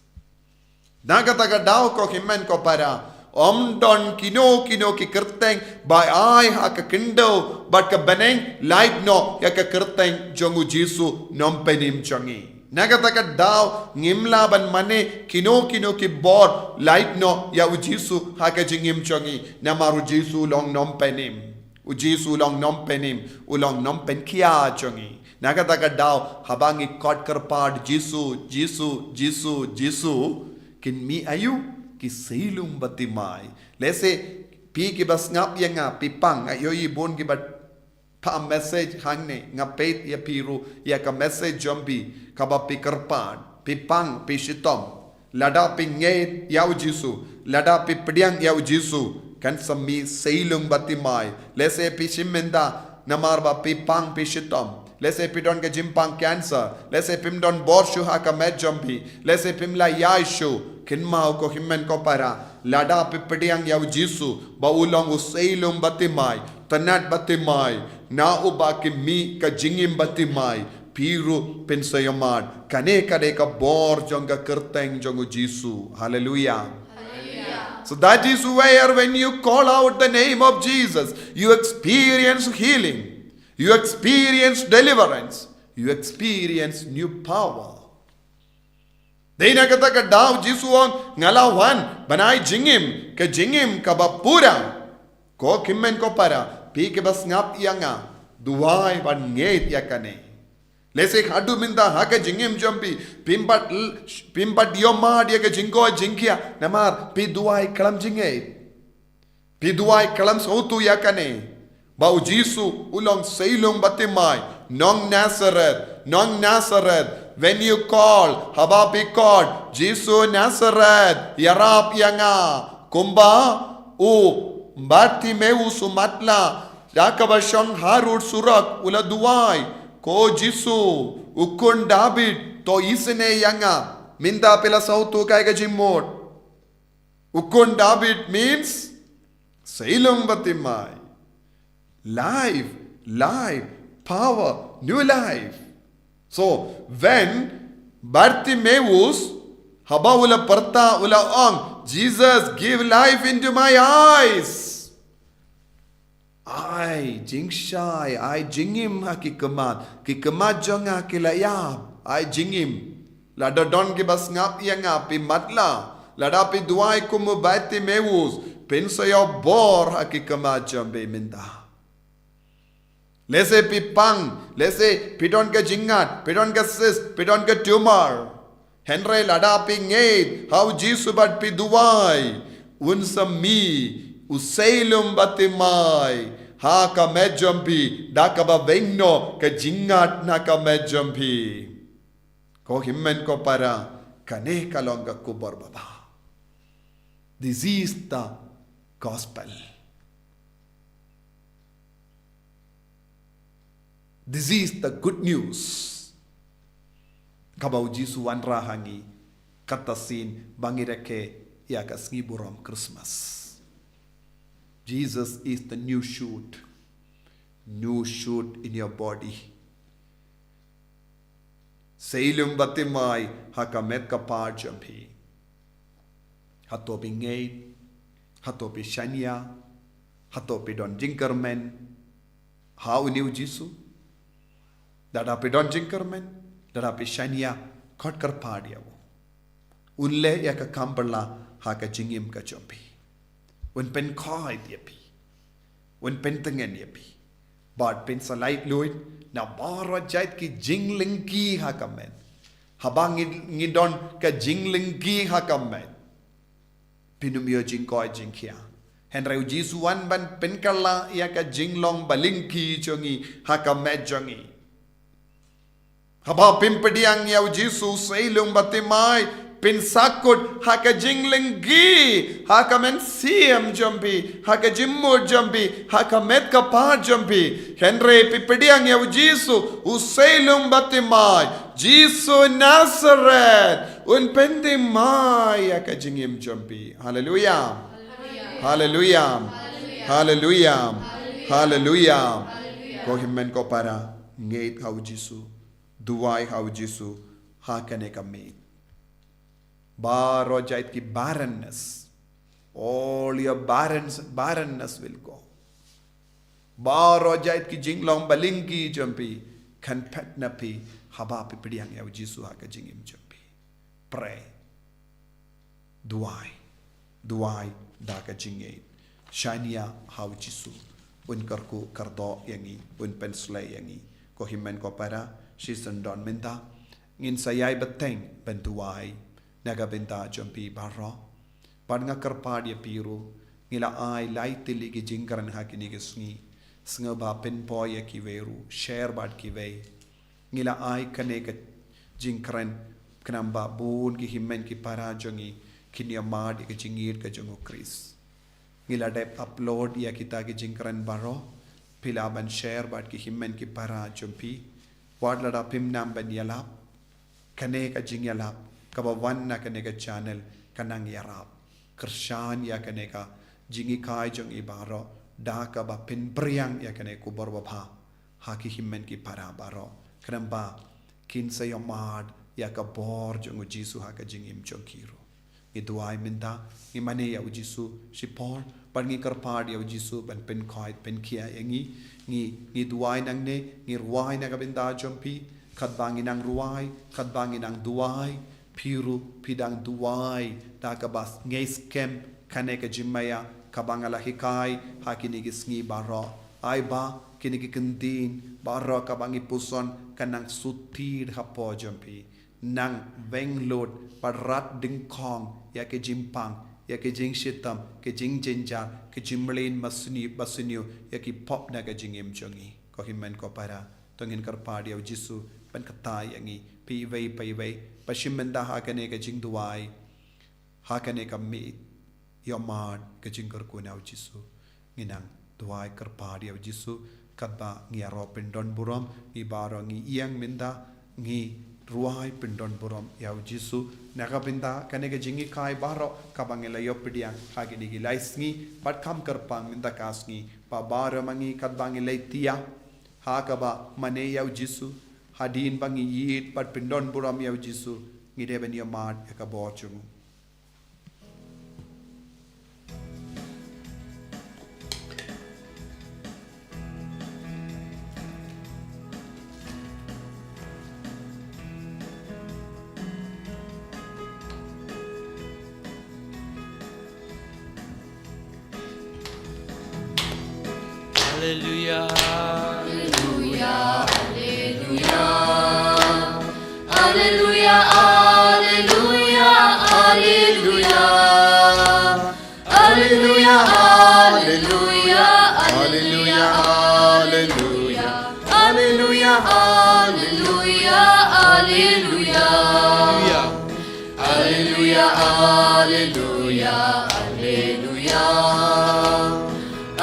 Na kata ka daw, ko hynmen ko para, ym don kino kino ki kyrteng ba ai ha ka khyndew bad ka bneng lait noh ïa ka kyrteng jong u Jisu Nongpynim jong ngi. Na kata ka daw ngim lah ban mane kino kino ki bor lait noh ïa u Jisu ha ka jingim jong ngi, namar u Jisu u long Nongpynim. U Jisu u long Nongpynim, u long Nongpynkhia jong ngi. Na kata ka daw haba ngi khot kyrpad Jisu, Jisu, Jisu, Jisu, kin mih aïu? Ki seilum ba timai. Lehse phi kiba sngap ïa nga phi pang, nga ïohi bun kiba phah message hangne, nga peit ïa phi ruh ïa ka message jong phi, kaba phi kyrpad, phi pang, phi shitom. Lada phi ngeit ïa u Jisu, lada phi pdiang ïa u Jisu, kan sa mih seilum ba timai. Lehse phi shim mynta namar ba phi pang, phi shitom. Lehse phi don ka jingpang cancer. Lehse phim don bor shuh ha ka met jong phi. Lehse phim lah ïaid shuh. Kynmaw ko hynmen ko para, lada phi pdiang ïa u Jisu ba u long u seilum ba timai, tnat ba timai, na uba ki mih ka jingim ba timai, phi ruh phin sa ïohmad. Kane ka dei ka bor jong ka kyrteng jong u Jisu. Haleluia. Haleluia. So that is where when you call out the name of Jesus, you experience healing, you experience deliverance, you experience new power. Dei na kata ka daw Jisu u ong, nga la wan ban ai jingim, ka jingim kaba pura. Ko hynmen ko para, phi kiba sngap ïa nga, duwai bad ngeit ïa kane. Lehse haduh mynta ha ka jingim jong phi, phim pat l-, phim pat ïohmad ïa ka jingkoit jingkhiah, namar phi duwai khlem jingngeit. Phi duwai khlem sngewthuh ïa kane, ba u Jisu u long seilum ba timai, nong Nasareth, nong Nasareth. When you call, haba phi khot, Jisu Nasareth, ïarap ïa nga. Kumba u Bartimeus u matlah, da kaba shong harud surok, u la duwai, ko Jisu, u khun David, to isynei ïa nga. Mynta phi la sngewthuh kaei ka jingmut. U khun David means seilum ba timai. Life, life, power, new life. So, when Bartimaeus, haba u la pyrta, u la ong, "Jesus, give life into my eyes." Ai jingshai, ai jingim ha ki khmat, ki khmat jong nga ki la ïap, ai jingim. Lada don kiba sngap ïa nga, phi matlah, lada phi duwai kum u Bartimaeus, pynsaw ïa u bor ha ki khmat jong phi mynta. Lehse phi pang, lehse phi don ka jingngad, phi don ka cyst, phi don ka tumor. Hynrei lada phi ngeit ha u Jisu bad phi duwai, un sa mih u Seiluim Bartimai ha ka met jong phi, da kaba weng noh ka jingngad na ka met jong phi. Ko hynmen ko para, kane ka long ka khubor babha. This is the gospel. This is the good news. Kaba u Jisu wanrah ha ngi, kata shisien ba ngi rakhe ïa ka sngi burom Christmas. Jesus is the new shoot. New shoot in your body. Seiluim Bartimai ha ka met ka phad jong phi. Hato phi ngeit, hato phi shaniah, hato phi don jingkyrmen ha une u Jisu. Lada phi don jingkyrmen, lada phi shaniah, khot kyrpad ïa u. Un leh ïa ka kam pyrshah ha ka jingim ka jong phi. Un pynkhuid ïa phi. Un pyntngen ïa phi. Bad pynsa laitluid na baroh jait ki jinglyngkhi ha ka met. Haba ngi, ngi don ka jinglyngkhi ha ka met, phin ym ïoh jingkoit jingkhiah. Hynrei u Jisu u wan ban pynkylla ïa ka jinglong balyngkhi jong ngi ha ka met jong ngi. Haba phim pdiang ïa u Jisu, Seiluim Bartimai, phin sahkut ha ka jinglyngkhi, ha ka mynsiem jong phi, ha ka jingmut jong phi, ha ka met ka phad jong phi. Hynrei phi pdiang ïa u Jisu, u Seiluim Bartimai, Jisu Nazareth, un pynthymmai ïa ka jingim jong phi. Haleluia. Haleluia. Haleluia. Haleluia. Ko hynmen ko para, ngeit ha u Jisu. Duwai ha u Jisu ha kane ka miet. Baroh jait ki barrenness, all your barrens-, barrenness will go. Baroh jait ki jinglong balyngkhi jong phi kan phet na phi haba phi pdiang ïa u Jisu ha ka jingim jong phi. Pray. Duwai. Duwai da ka jingngeit. Shaniah ha u Jisu. Un kyrkhu kyrdoh ïa ngi, un pynshlei ïa ngi. Ko hynmen ko para, shisien don mynta, ngin sa ïai bteng ban duwai na ka bynta jong phi baroh. Bad nga kyrpad ïa phi ruh, ngi la ai lai tylli ki jingkren ha kine ki sngi. Sngewbha pynpoi ïa kiwei ruh, share bad kiwei. Ngi la ai kane ka jingkren khnang ba bun ki hynmen ki para jong ngi kin ïa mad ïa ka jingïeit ka jong u Khrist. Ngi la dep upload ïa kita ki jingkren baroh, phi lah ban share bad ki hynmen ki para jong phi. Wat lada phim nang ban ïalap, kane ka jingïalap kaba wan na kane ka channel kan nang ïarap kyrshan ïa kane ka jinghikai jong ngi baroh, da kaba pynphriang ïa kane ka khubor babha ha ki hynmen ki para baroh, khnang ba kin sa ïa mad ïa ka bor jong u Jisu ha ka jingim jong ki ruh. Ngi duwai mynta, ngi mane ïa u Jisu shipor, bad ngi kyrpad ïa u Jisu ban pynkhuid pynkhiah ïa ngi. Ngi, ngi duwai nangne, ngi rwai na ka bynta jong phi, katba ngi nang rwai, katba ngi nang duwai, phi ruh phi dang duwai da kaba ngeit skhem kane ka jingmaïa kaba nga la hikai ha kine ki sngi baroh. Ai ba kine ki kyntien baroh kaba ngi puson kan nang suthied hapoh jong phi. Nang weng lut bad rat dyngkhong ïa ki jingpang, ïa ki jingshitom, ki jingjynjar, ki jingmlien basniew basniew ïa ki pop na ka jingim jong ngi. Ko hynmen ko para, to ngin kyrpad ïa u Jisu ban kata ïa ngi, phi iwei pa iwei, ba shim bynta ha kane ka jingduwai, ha kane ka miet, ïa mad ka jingkyrkhu na u Jisu. Ngi nang duwai kyrpad ïa u Jisu, katba ngi ïaroh pyndon burom, ngi baroh ngi ïeng mynta, ngi rwai pyndon burom ïa u Jisu na ka bynta kane ka jinghikai baroh kaba ngi la ïoh pdiang ha kine ki lai sngi, bad kham kyrpang mynta ka sngi, ba baroh ma ngi katba ngi leit ïa ha kaba mane ïa u Jisu, hadien ba ngi ïeit bad pyndon burom ïa u Jisu, ngi dei ban ïa mad ïa ka bor jong u. Hallelujah. Alleluia, alleluia, alleluia, alleluia. Alleluia, alleluia, alleluia, alleluia. Alleluia, alleluia, alleluia. Alleluia, alleluia, alleluia.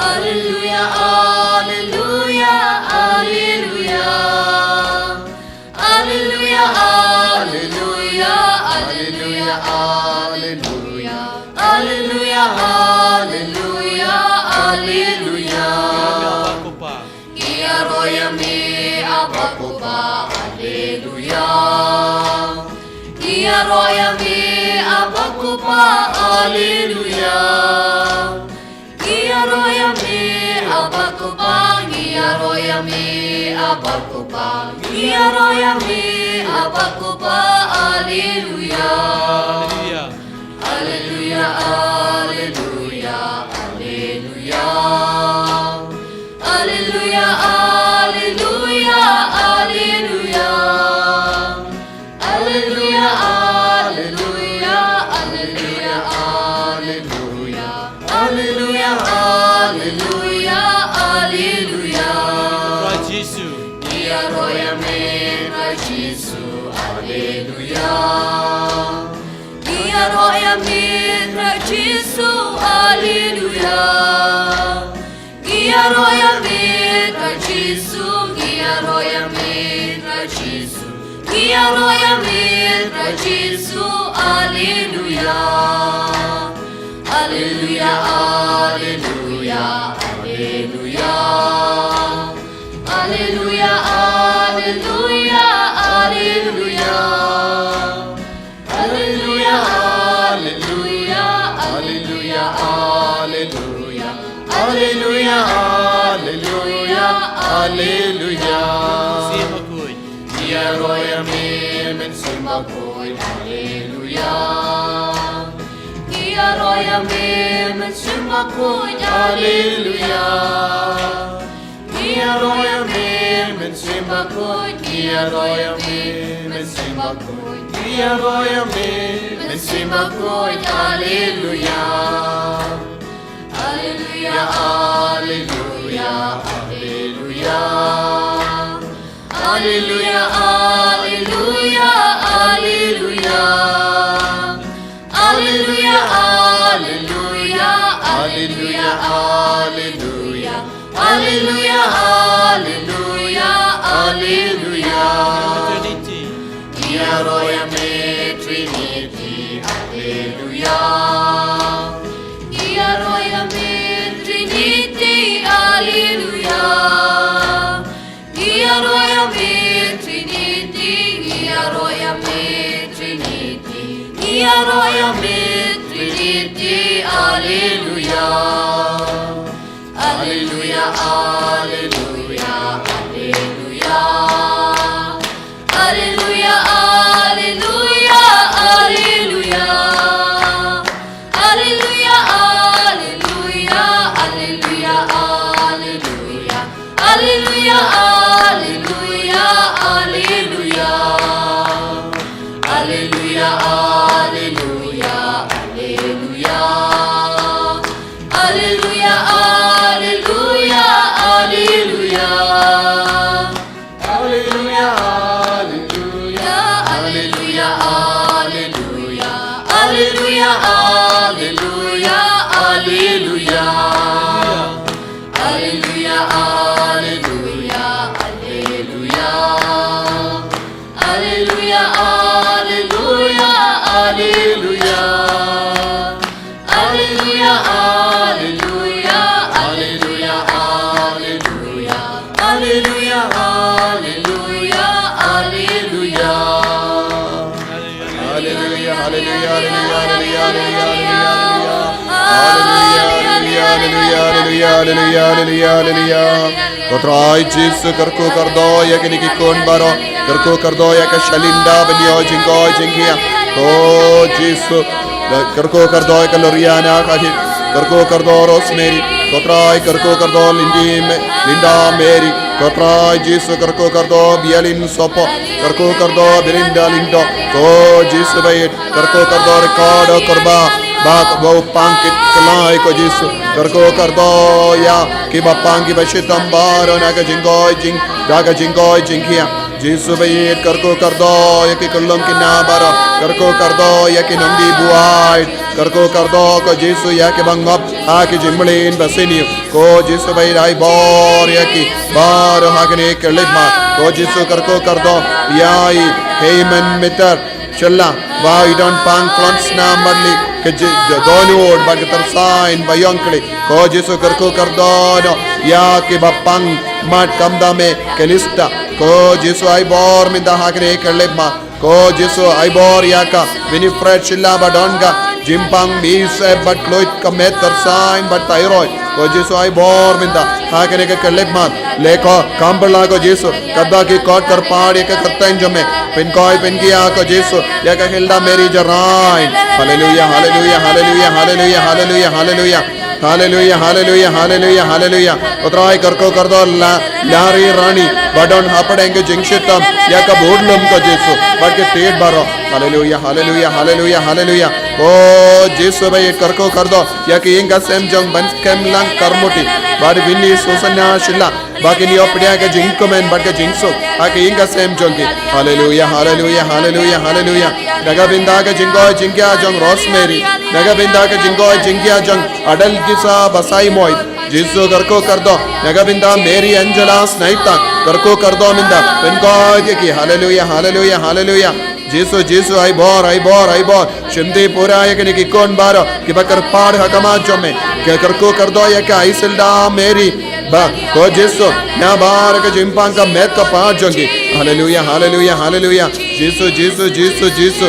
Alleluia, alleluia, alleluia. Alleluia, alleluia, alleluia, alleluia. Alleluia, alleluia, alleluia. Ngi ïaroh ïa me, Abba Kpa, alleluia. Ngi ïaroh ïa me, Abba Kpa, alleluia. Ngi ïaroh ïa me, Abba Kpa, ngi ïaroh ïa me, Abba Kpa, ngi ïaroh ïa me, Abba Kpa, alleluia. Alleluia, alleluia, alleluia. Alleluia, alleluia, alleluia. Alleluia, alleluia, alleluia, alleluia. Alleluia, alleluia, alleluia. Khrist Jisu. Ngi ïaroh ïa me, Khrist Jisu, alleluia. Ngi ïaroh ïa me, Khrist Jisu, alleluia. Ngi ïaroh ïa me, Khrist Jisu, ngi ïaroh ïa me, Khrist Jisu. Ngi ïaroh ïa me, Khrist Jisu, alleluia. Alleluia, alleluia, alleluia. Alleluia, alleluia, alleluia. Alleluia, alleluia, alleluia, alleluia. Alleluia, alleluia, alleluia. Sing bakhuid. Ngi ïaroh ïa me, Mynsiem Bakhuid, alleluia. Ngi ïaroh ïa me, Mynsiem Bakhuid, alleluia. Ngi ïaroh ïa me, Mynsiem Bakhuid, ngi ïaroh ïa me, Mynsiem Bakhuid, ngi ïaroh ïa me, Mynsiem Bakhuid, alleluia. Alleluia, alleluia, alleluia. Alleluia, alleluia, alleluia. Alleluia, alleluia, alleluia, alleluia. Alleluia, alleluia, alleluia. Trinity. Ngi ïaroh ïa me, Trinity, alleluia. Ngi ïaroh ïa me, Trinity, alleluia. Ngi ïaroh ïa me, Trinity, ngi ïaroh ïa me, Trinity, ngi ïaroh ïa me, Trinity, alleluia. Alleluia, alleluia, alleluia. Alleluia, alleluia, alleluia. Alleluia, alleluia, alleluia, alleluia. Alleluia, alleluia, alleluia. Alleluia, alleluia, alleluia. Alleluia, alleluia, alleluia. Alleluia, alleluia, alleluia, alleluia. Alleluia, alleluia, alleluia. Alleluia, alleluia, alleluia. Alleluia, alleluia, alleluia. Alleluia, alleluia, alleluia, alleluia. Alleluia, alleluia, alleluia. Alleluia, alleluia, alleluia, alleluia. Alleluia, alleluia, alleluia. Ko Trai Jisu, kyrkhu kyrdoh ïa kine ki khun baroh. Kyrkhu kyrdoh ïa ka Shalinda ban ïoh jingkoit jingkhiah. Ko Jisu, kyrkhu kyrdoh ïa ka Loriana ka hi. Kyrkhu kyrdoh Rosemary. Ko Trai kyrkhu kyrdoh Lindi Me-, Linda Mary. Ko Trai Jisu kyrkhu kyrdoh Bialin Sopo. Kyrkhu kyrdoh Birinda Lindo. Ko Jisu baieit kyrkhu kyrdoh Ricardo Kurba. Bad ba u pang kit kyllai ko Jisu. Kyrkhu kyrdoh ïa kiba pang kiba shitom baroh na ka jingkoit jing, da ka jingkoit jingkhiah. Jisu baieit kyrkhu kyrdoh ïa ki khyllung khynnah baroh. Kyrkhu kyrdoh ïa ki nongdie buaid. Kyrkhu kyrdoh ko Jisu ïa kiba ngop ha ki jingmlien ba sniew. Ko Jisu baieit ai bor ïa ki baroh ha kane ka khyllipmat. Ko Jisu kyrkhu kyrdoh ïa i Heyman Mitar Shylla ba i don pang klon snam bad li ka ji-, Donud bad ka Tyrsain Baiongkli. Ko Jisu kyrkhu kyrdoh ïa kiba pang mat kam da me Kalista. Ko Jisu ai bor mynta ha kane ka khyllipmat. Ko Jisu ai bor ïa ka Winifred Shylla ba don ka jingpang mi sep bad kloi ka met Tyrsain bad thyroid. Ko Jisu ai bor mynta ha kane ka khyllipmat. Leh ko kam bylla ko Jisu katba ki kot kyrpad ïa ka kyrteng jong me. Pynkhuid pynkhiah ko Jisu ïa ka Hilda Mary Jarain. Haleluia, haleluia, haleluia, haleluia, haleluia, haleluia. Haleluia, haleluia, haleluia, haleluia. Ko Trai kyrkhu kyrdoh la, Larry Rani ba don hapdeng ka jingshitom ïa ka budlum ko Jisu bad ki tied baroh. Haleluia, haleluia, haleluia, haleluia. Ko Jisu baieit kyrkhu kyrdoh ïa ki ïing ka sem jong Banskemlang Karmuti bad Winnie Susana Shylla ba kin ïoh pdiang ka jingkmen bad ka jingsuk ha ki ïing ka sem jong ki. Haleluia, haleluia, haleluia, haleluia. Na ka bynta ka jingkoit jingkhiah jong Rosemary, na ka bynta ka jingkoit jingkhiah jong Adelgisa Basaimoit. Jisu kyrkhu kyrdoh na ka bynta Mary Angela Snaitang. Kyrkhu kyrdoh mynta, pynkhuid ïa ki. Haleluia, haleluia, haleluia. Jisu, Jisu, ai bor, ai bor, ai bor. Shim ti pura ïa kine ki khun baroh kiba kyrpad ha khmat jong me. Kyrkhu kyrdoh ïa ka Isilda Mary ba, ko Jisu, na baroh ka jingpang ka met ka pat jong ki. Haleluia, haleluia, haleluia. Jisu, Jisu, Jisu, Jisu.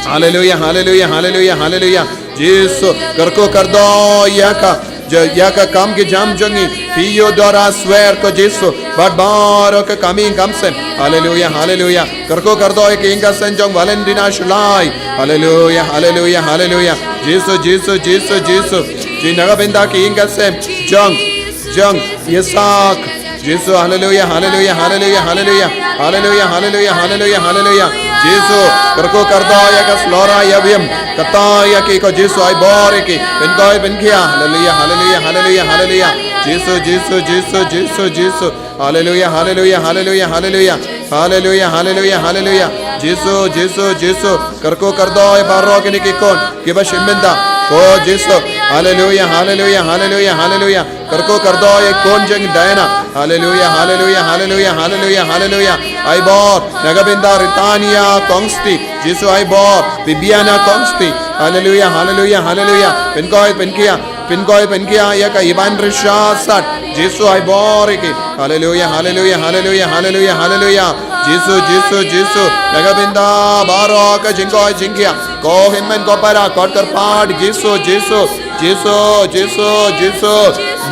Haleluia, haleluia, haleluia, haleluia. Jisu, kyrkhu kyrdoh ïa ka, ïa ka kam ki jam jong i Theodora Swer ko Jisu, bad baroh ka kam ïing kam sem. Haleluia, haleluia. Kyrkhu kyrdoh ïa ki ïing ka sem jong Valentina Shullai. Haleluia, haleluia, haleluia. Jisu, Jisu, Jisu, Jisu. Ji na ka bynta ki ïing ka sem jong, jong Yisak. Jisu, haleluia, haleluia, haleluia, haleluia. Haleluia, haleluia, haleluia, haleluia. Jisu, kyrkhu kyrdoh ïa ka Slora ïa Wim. Kata ïa ki ko Jisu ai bor ïa ki. Pynkhuid pynkhiah. Haleluia, haleluia, haleluia, haleluia. Jisu, Jisu, Jisu, Jisu, Jisu. Haleluia, haleluia, haleluia, haleluia. Haleluia, haleluia, haleluia. Jisu, Jisu, Jisu. Kyrkhu kyrdoh ïa baroh kine ki khun kiba shim bynta. Ko Jisu. Haleluia, haleluia, haleluia, haleluia. Kyrkhu kyrdoh ïa khun jong Diana. Haleluia, haleluia, haleluia, haleluia, haleluia. Ai bor na ka bynta Ritania Kongsti. Jisu ai bor. Bibiana Kongsti. Haleluia, haleluia, haleluia. Pynkhuid pynkhiah. Pynkhuid pynkhiah ïa ka Iban Risha Sat. Jisu ai bor ïa ki. Haleluia, haleluia, haleluia, haleluia, haleluia. Jisu, Jisu, Jisu. Na ka bynta baroh ka jingkoit jingkhiah. Ko hynmen ko para kot kyrpad Jisu, Jisu. Jisu, Jisu, Jisu.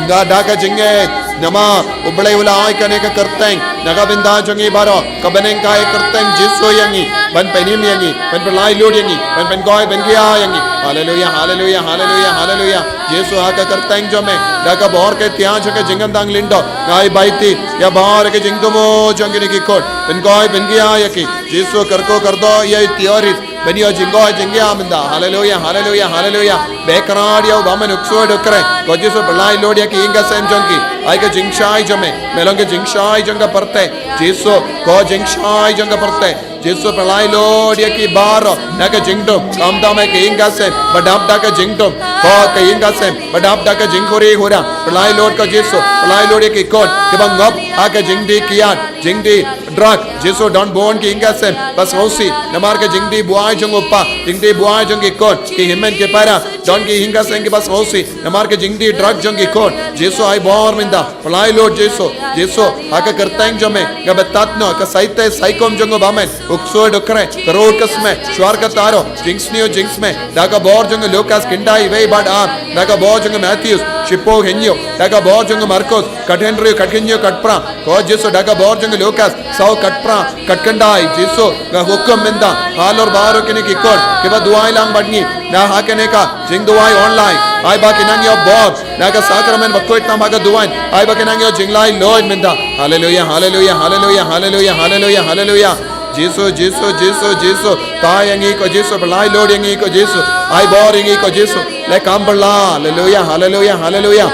Nga da ka jingngeit namar U Blei u la ai kane ka kyrteng na ka bynta jong ngi baroh. Ka byneng ka ai kyrteng Jisu ïa ngi ban pynhim ïa ngi, ban pynlait lut ïa ngi, ban pynkhuid pynkhiah ïa ngi. Haleluia, haleluia, haleluia, haleluia. Jisu ha ka kyrteng jong me da ka bor ka ïaid jong ka jingkyndang lyngdoh nga ai bai ti ïa baroh ka jingthmu jong kine ki khun. Pynkhuid pynkhiah ïa ki. Jisu kyrkhu kyrdoh ïa i Tiorit. Ban ïoh jingkoit jingkhiah mynta. Haleluia, haleluia, haleluia. Bad kyrkhu ïa u bymman u ksuid u kren. Ko Jisu pynlait lut ïa ki ïing ka sem jong ki. Ai ka jingshai jong me. Me long ka jingshai jong ka pyrthei. Jisu, ko jingshai jong ka pyrthei. Jisu pynlait lut ïa ki baroh na ka jingdum. Khamtam ïa ki ïing ka sem ba dap da ka jingdum. Ko ki ïing ka sem ba dap da ka jingkhuri khura. Pynlait lut ko Jisu. Pynlait lut ïa ki khun kiba ngop ha ka jingdih kiad, jingdih drug. Jisu don bun ki ïing ka sem ba sngewsih namar ka jingdih buaid jong u kpa, jingdih buaid jong ki khun, ki hynmen ki para. Don ki ïing ka sem kiba sngewsih namar ka jingdih drug jong ki khun. Jisu ai bor mynta. Pynlait lut Jisu. Jisu ha ka kyrteng jong me nga batat noh ka saite saikum jong u bymman, u ksuid u kren, ka rud ka smet, shuwa ka taro, jingsniew jingsmet. Da ka bor jong u Lukas khyndai wei bad ar, da ka bor jong u Mathaios shiphew hynñiew, da ka bor jong u Markos khathynriew khathynñiew khatphra. Ko Jisu da ka bor jong u Lukas saw khatphra khatkhyndai. Jisu nga hukum mynta halor baroh kine ki khun kiba duwai lang bad ngi na ha kane ka Jingduwai online. Ai ba ki nang ïoh bor na ka sakramen bakhuid tam ha ka duwai. Ai ba ki nang ïoh jinglaitluid mynta. Haleluya, haleluya, haleluya, haleluya, haleluya, haleluya. Jisu, Jisu, Jisu, Jisu. Tai ïa ngi ko Jisu, pynlaitluid ïa ngi ko Jisu. Ai bor ïa ngi ko Jisu. Leh kam bylla. Haleluya, haleluya, haleluya.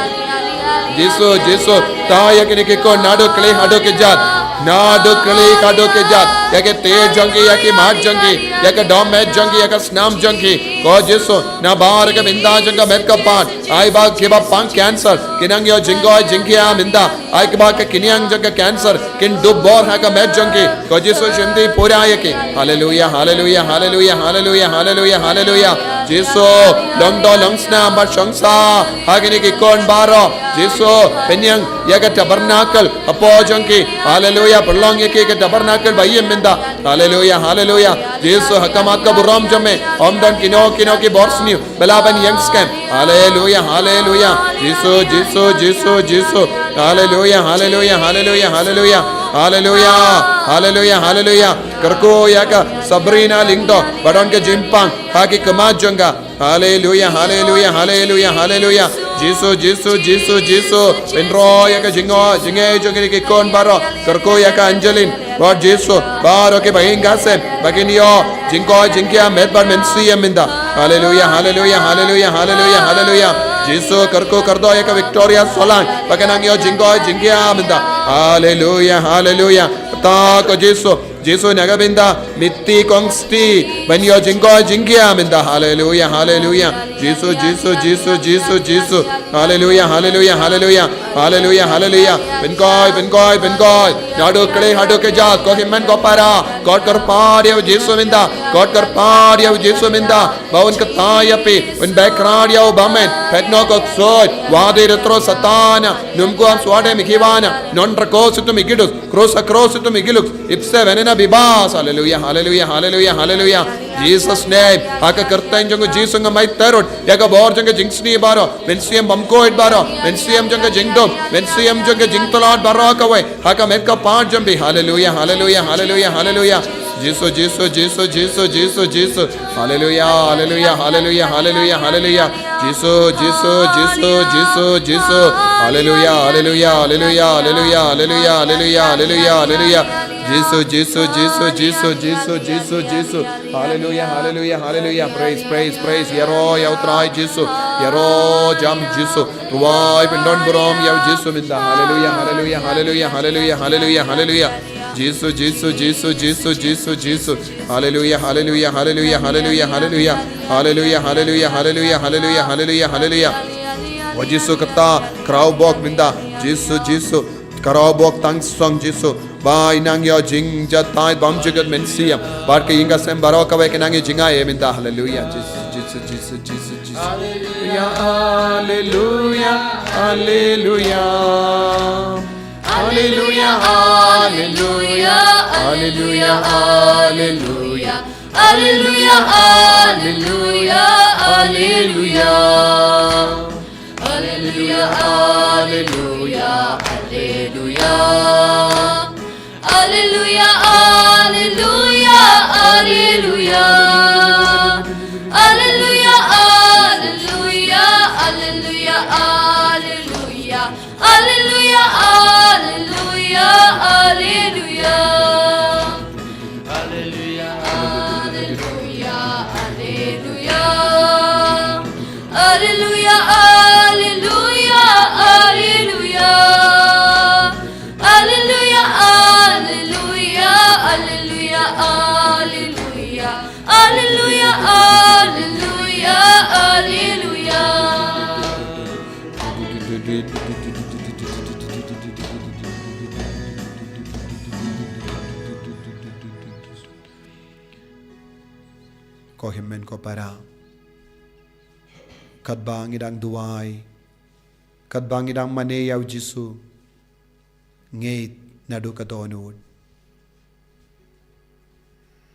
Jisu, Jisu, tai ïa kine ki khun naduh khlieh haduh kjat. Naduh khlieh haduh kjat. Ïa ki tied jong ki, ïa ki mat jong ki, ïa ka dohmed jong ki, ïa ka snam jong ki. Ko Jisu, nabar ka bynta jong ka met ka phad. Ai ba kiba pang cancer ki nang ïoh jingkoit jingkhiah mynta. Ai kiba ka kynïang jong ka cancer kin dup bor ha ka met jong ki. Ko Jisu, shimti pura ïa ki. Haleluya, haleluya, haleluya, haleluya, haleluya, haleluya. Jisu, long doh long snam bad shong sah ha kine ki khun baroh. Jisu, pynïeng ïa ka tabernacle hapoh jong ki. Haleluya, pynlong ïa ki ka tabernacle ba ïeit mynta. Haleluya, haleluya. Jisu, ha khmat ka burom jong me ym don kino kino ki bor sniew ba lah ban ïeng skhem. Haleluya, haleluya. Jisu, Jisu, Jisu, Jisu. Haleluya, haleluya, haleluya, haleluya. Haleluya, haleluya, haleluya. Kyrkhu ïa ka Sabrina Lyngdoh ba don ka jingpang ha ki khmat jong ka. Haleluya, haleluya, haleluya, haleluya. Jisu, Jisu, Jisu, Jisu. Pynroi ïa ka jingngeit, jingngeit jong kine ki khun baroh. Kyrkhu ïa ka Angeline. Lord Jisu, baroh kiba ïeng ka sem ba kin ïoh jingkoit jingkhiah met bad mynsiem mynta. Haleluya, haleluya, haleluya, haleluya, haleluya. Jisu, kyrkhu kyrdoh ïa ka Victoria Solang ba kin nang ïoh jingkoit jingkhiah mynta. Haleluya, haleluya. Kata ko Jisu, Jisu na ka bynta Mitti Kongsti ban ïoh jingkoit jingkhiah mynta. Haleluya, haleluya. Jisu, Jisu, Jisu, Jisu, Jisu. Haleluya, haleluya, haleluya. Haleluya, haleluya. Pynkoit, pynkoit, pynkoit. Naduh khlieh haduh kjat, ko hynmen ko para. Kot kyrpad ïa u Jisu mynta. Kot kyrpad ïa u Jisu mynta. Ba un kyrteng ïa phi, un bakhraw ïa u bymman. Phet noh ko ksuid. Wadi retro Satan. Num kuam suade mikiwana. Non rako sutu mikidus. Krus a krus sutu mikiluk. Ipse venena bibas. Haleluya, haleluya, haleluya, haleluya. Jesus name. Ha ka kyrteng jong u Jisu nga mai terut ïa ka bor jong ka jingsniew baroh. Mynsiem bymkoit baroh. Mynsiem jong ka jingdum. Mynsiem jong ka jingtlot baroh kawei. Ha ka met ka phad jong phi. Haleluya, haleluya, haleluya, haleluya. Jisu, Jisu, Jisu, Jisu, Jisu, Jisu. Haleluya, haleluya, haleluya, haleluya, haleluya. Jisu, Jisu, Jisu, Jisu, Jisu. Haleluya, haleluya, haleluya, haleluya, haleluya, haleluya, haleluya, haleluya. Jisu, Jisu, Jisu, Jisu, Jisu, Jisu, Jisu. Haleluya, haleluya, haleluya. Praise, praise, praise. Ïaroh ïa u Trai Jisu. Ïaroh jam Jisu. Ruwai pyndon burom ïa u Jisu mynta. Haleluya, haleluya, haleluya, haleluya, haleluya, haleluya. Jisu, Jisu, Jisu, Jisu, Jisu, Jisu. Haleluya, haleluya, haleluya, haleluya, haleluya. Haleluya, haleluya, haleluya, haleluya, haleluya, haleluya. Wa Jisu kata, khraw bok mynta. Jisu, Jisu. Khraw bok tang song Jisu. Ba i nang ïoh jingjatai bam jukut mynsiem. Bad ka ïing ka sem baroh kawei ka nang ïoh jingai mynta. Haleluya. Jisu, Jisu, Jisu, Jisu, Jisu. Haleluya, haleluya, haleluya. Haleluya, haleluya, haleluya, haleluya. Haleluya, haleluya, haleluya. Haleluya, haleluya, haleluya. Haleluya, haleluya, haleluya. Haleluya, haleluya, haleluya, haleluya. Haleluya, haleluya, haleluya. Haleluya, haleluya, haleluya. Haleluya, haleluya, haleluya. Haleluya, haleluya, haleluya, haleluya. Haleluya, haleluya, haleluya. Ko hynmen ko para. Katba ngi dang duwai. Katba ngi dang mane ïa u Jisu. Ngeit naduh ka dohnud.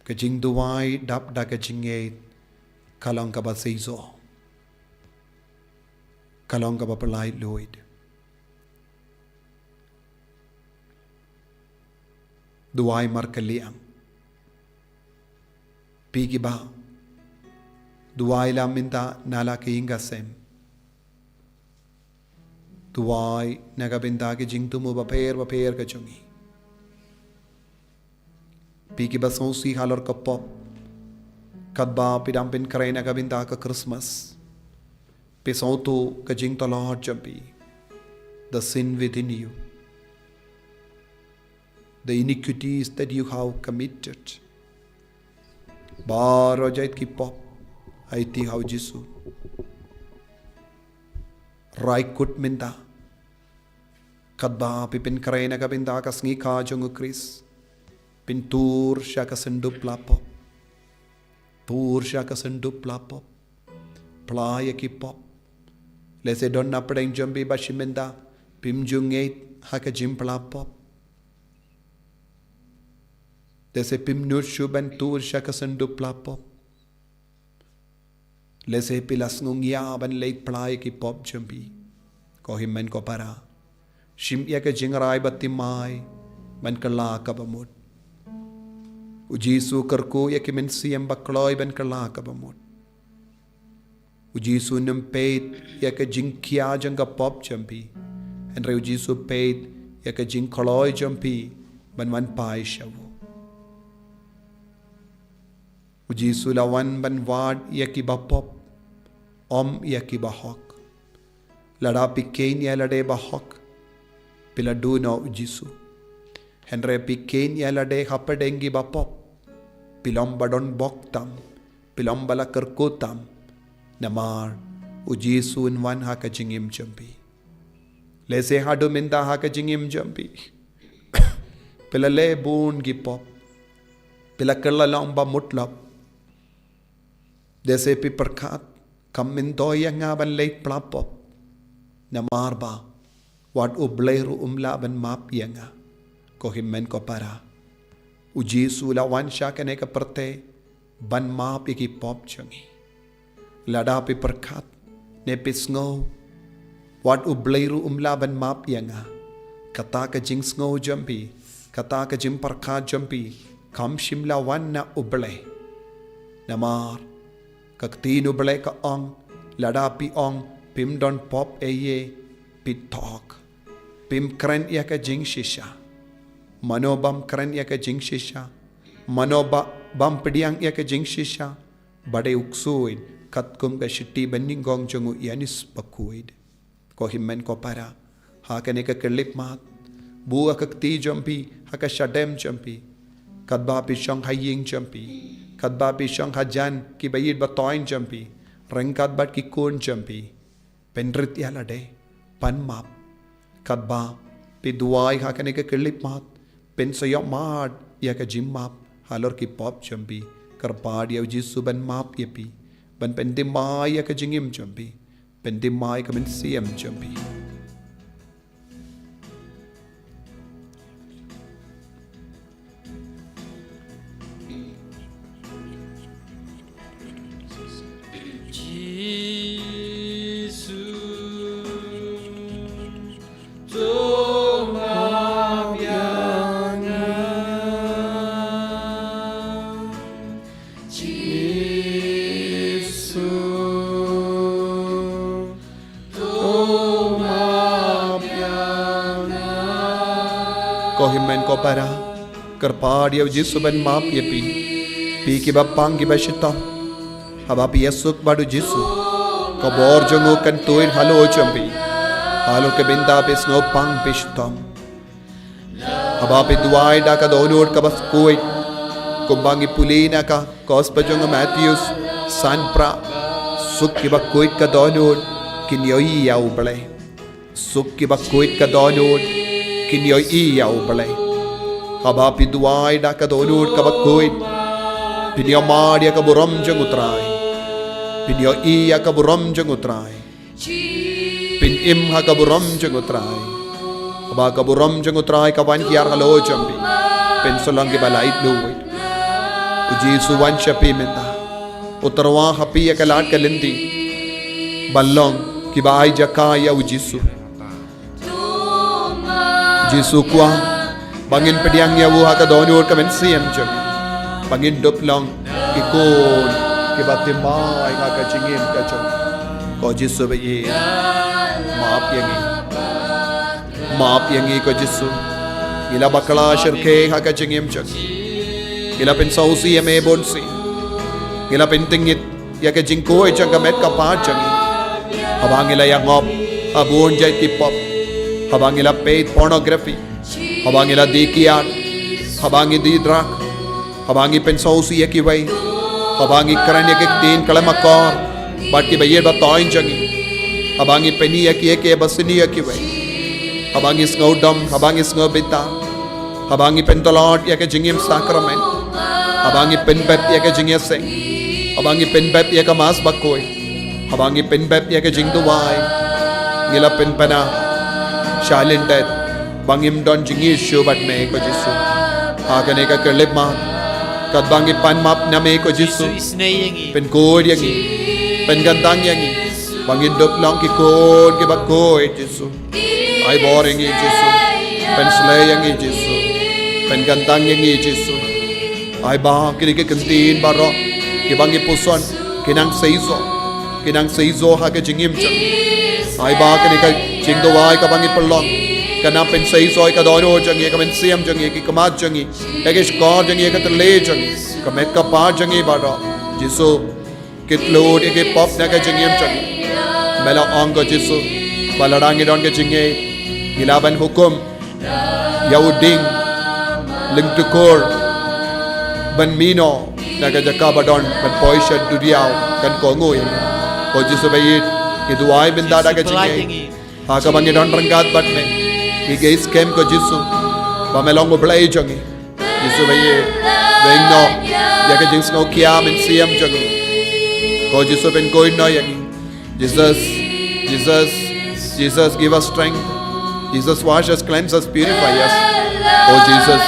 Ka jingduwai dap da ka jingngeit ka long kaba seisoh. Ka long kaba pynlait luid. Duwai markylliang. Phi kiba Duwai la mynta na la ka ïing ka sem. Duwai na ka bynta ki jingthmu bapher bapher ka jong ngi. Phi kiba sngewsih halor ka pop, katba phi dang pynkhreh na ka bynta ka Christmas, phi sngewthuh ka jingtlot jong phi. The sin within you, the iniquities that you have committed. Baroh jait ki pop, aiti ha u Jisu. Rai kut mynta, katba phi pynkhreh na ka bynta ka sngi kha jong u Khrist, phin tur sha ka syndup la pop. Tur sha ka syndup la pop. Phla ïa ki pop. Lehse don na pdeng jong phi ba shi mynta phim ju ngeit ha ka jingphla pop. Lehse phim nud shuh ban tur sha ka syndup la pop. Lehse phi la sngew ngiah ban leit phla ïa ki pop jong phi. Ko hynmen ko para, shim ïa ka jingrai ba thymmai ban kylla kaba mut. U Jisu kyrkhu ïa ki mynsiem ba kloi ban kylla kaba mut. U Jisu nym peit ïa ka jingkhia jong ka pop jong phi. Hynrei u Jisu peit ïa ka jingkloi jong phi ban wan phai sha u. U Jisu la wan ban wad ïa ki ba pop, ym ïa ki ba hok. Lada phi kheiñ ïa lade ba hok, phi la duh noh u Jisu. Hynrei phi kheiñ ïa lade hapdeng ki ba pop, phi long ba don bok tam, phi long ba la kyrkhu tam. Namar u Jisu un wan ha ka jingim jong phi. Lehse haduh mynta ha ka jingim jong phi, phi la leh bun ki pop. Phi la kylla long ba mutlop. Lehse phi pyrkhat, kam myntoi ïa nga ban leit phla pop. Namar ba wat U Blei ruh um lah ban map ïa nga. Ko hynmen ko para, u Jisu la wan sha kane ka pyrthei ban map ïa ki pop jong ngi. Lada phi pyrkhat ne phi sngew wat U Blei ruh um lah ban map ïa nga, kata ka jingsngew jong phi, kata ka jingpyrkhat jong phi kam shym la wan na U Blei. Namar ka ktien U Blei ka ong, lada phi ong phim don pop ei ei, phi thok. Phim kren ïa ka jingshisha. Mano bym kren ïa ka jingshisha? Mano ba, bym pdiang ïa ka jingshisha? Ba dei u ksuid, katkum ka shithi banyngkong jong u Ïoannis Bakhuid. Ko hynmen ko para, ha kane ka khyllipmat, buh ïa ka kti jong phi ha ka shadem jong phi. Katba phi shong ha ïing jong phi, katba phi shong hajan ki ba ïeit ba thoiñ jong phi, ryngkat bad ki khun jong phi, pynrit ïa lade, pan map. Katba phi duwai ha kane ka khyllipmat, pynshai mad ïa ka jingmap halor ki pop jong phi. Kyrpad ïa u Jisu ban map ïa phi, ban pynthymmai ïa ka jingim jong phi, pynthymmai ka mynsiem jong phi. Jisu, to map ïa nga. Jisu, to map ïa nga. Ko hynmen ko para, kyrpad ïa u Jisu ban map ïa phi. Phi kiba pang kiba shitom, haba phi ïasuk bad u Jisu, ka bor jong u kan tuid halor jong phi. Halor ka bynta phi sngew pang phi shitom, haba phi duwai da ka dohnud kaba khuid, kumba ngi pule na ka Gospel jong u Mathaios san phra, suk kiba khuid ka dohnud, kin ïohi ïa u Blei. Suk kiba khuid ka dohnud, kin ïohi ïa u Blei. Haba phi duwai da ka dohnud kaba khuid, phin ïohmad ïa ka burom jong u Trai. Phin ïohi ïa ka burom jong u Trai. Phin im ha ka burom jong u Trai. Haba ka burom jong u Trai ka wan kiar halor jong phi, phin sa long kiba laitluid. U Jisu u wan sha phi mynta. U tyrwa ha phi ïa ka lad ka lynti ban long kiba ai jaka ïa u Jisu. Jisu u kwah ba ngin pdiang ïa u ha ka dohnud ka mynsiem jong ngi, ba ngin dup long ki khun kiba thymmai ha ka jingim ka jong. Ko Jisu ba ïeit, map ïa ngi. Map ïa ngi ko Jisu. Ngi la bakla shyrkhei ha ka jingim jong ngi. Ngi la pynsngewsih ïa me bun sien. Ngi la pyntngit ïa ka jingkhuid jong ka met ka phad jong ngi. Haba ngi la ïa ngop ha bun jait ki pop. Haba ngi la peit pornography. Haba ngi la die kiad. Haba ngi die drug. Haba ngi pynsngewsih ïa kiwei. Haba ngi kren ïa ki ktien khlem akor bad kiba ïeit ba toiñ jong ngi. Haba ngi pyni ïa ki ïa ki ba sniew ïa kiwei. Haba ngi sngewdom, haba ngi sngewbitar. Haba ngi pyntlot ïa ka jingim sakramen. Haba ngi pynbeit ïa ka jingïaseng. Haba ngi pynbeit ïa ka Mass Bakhuid. Haba ngi pynbeit ïa ka jingduwai. Ngi la pynpaw na sha lyndet ba ngim don jingïasyrdoh bad me ko Jisu. Ha kane ka khyllipmat, katba ngi pan map na me ko Jisu, pynkhuid ïa ngi, pynkyntang ïa ngi, ba ngin dup long ki khun kiba khuid Jisu. Ai bor ïa ngi Jisu. Pynshlei ïa ngi Jisu. Pynkyntang ïa ngi Jisu. Ai ba kine ki ktien baroh kiba ngi puson ki nang seisoh, ki nang seisoh ha ka jingim jong ngi. Ai ba kane ka jingduwai kaba ngi pynlong kan nang pynseisoh ïa ka dohnud jong ngi, ïa ka mynsiem jong ngi, ïa ki khmat jong ngi, ïa ki shkor jong ngi, ïa ka thylliej jong ngi, ka met ka phad jong ngi baroh. Jisu, kit lut ïa ki pop na ka jingim jong ngi. Me la ong ko Jisu ba lada ngi don ka jingngeit, ngi lah ban hukum ïa u dieng lyngdoh khor ban mih noh na ka jaka ba don, ban poi sha duriaw, kan kohnguh ïa ngi. Ko Jisu ba ïeit, ngi duwai mynta da ka jingngeit. Ha kaba ngi don ryngkat bad me, ngi ïeit skhem ko Jisu ba me long U Blei jong ngi. Jisu ba ïeit, weng noh ïa ka jingsngewkhia mynsiem jong ngi. Ko Jisu, pynkhuid noh ïa ngi. Jesus, Jesus, Jesus, give us strength. Jesus, wash us, cleanse us, purify us. Oh Jesus,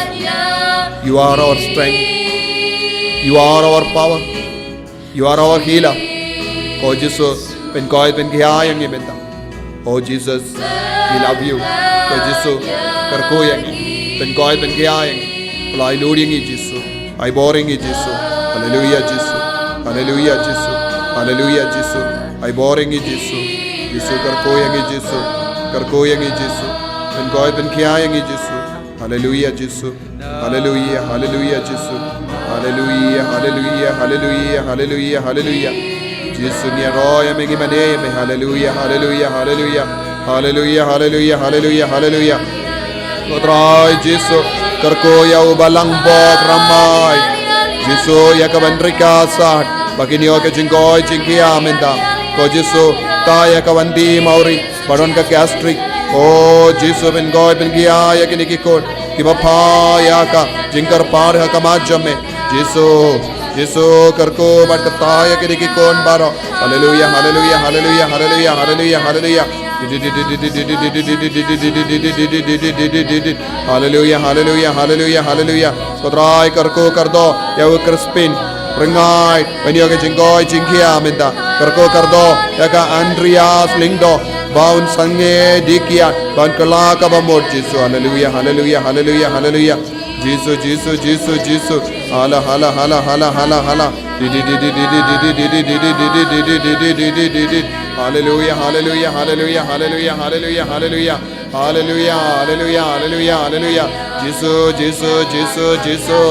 you are our strength. You are our power. You are our healer. Ko Jisu, pynkhuid pynkhia ïa ngi mynta. Oh Jesus, we love you. Ko Jisu, kyrkhu ïa ngi, pynkhuid pynkhia ïa ngi. Pyllait lut ïa ngi Jisu. Ai bor ïa ngi Jisu. Hallelujah Jisu. Hallelujah Jisu. Hallelujah Jisu. Ai bor ïa ngi Jisu. Jisu, kyrkhu ïa ngi Jisu. Kyrkhu ïa ngi Jisu. Pynkhuid pynkhia ïa ngi Jisu. Hallelujah Jisu. Hallelujah, hallelujah Jisu. Hallelujah, hallelujah, hallelujah, hallelujah, hallelujah. Jisu, ngi ïaroh ïa me, ngi mane ïa me. Hallelujah, hallelujah, hallelujah. Hallelujah, hallelujah, hallelujah, hallelujah. Ko Trai Jisu, kyrkhu ïa u Balang Bor Ramai. Jisu, ïa ka ban rika sat ba kin ïoh ka jingkhuid jingkhia mynta. Ko Jisu, tah ïa ka Wandi Mawrie ba don ka gastric. Oh Jisu, pynkhuid pynkhia ïa kine ki khun kiba pha ïa ka jingkyrpad ha khmat jong me. Jisu, Jisu, kyrkhu bad kata ïa kine ki khun baroh. Hallelujah, hallelujah, hallelujah, hallelujah, hallelujah, hallelujah. Hallelujah, hallelujah, hallelujah, hallelujah, hallelujah. Ko Trai, kyrkhu kyrdoh ïa u Crispin. Ryngai ban ïoh ka jingkhuid jingkhia mynta. Kyrkhu kyrdoh ïa ka Andreas Lyngdoh ba un sangeh die kiad, ba un kylla kaba mut Jisu. Hallelujah, hallelujah, hallelujah, hallelujah. Jisu, Jisu, Jisu, Jisu. Hala, hala, hala, hala, hala, hala. Hallelujah, hallelujah, hallelujah, hallelujah, hallelujah, hallelujah. Hallelujah, hallelujah, hallelujah, hallelujah. Jisu, Jisu, Jisu, Jisu.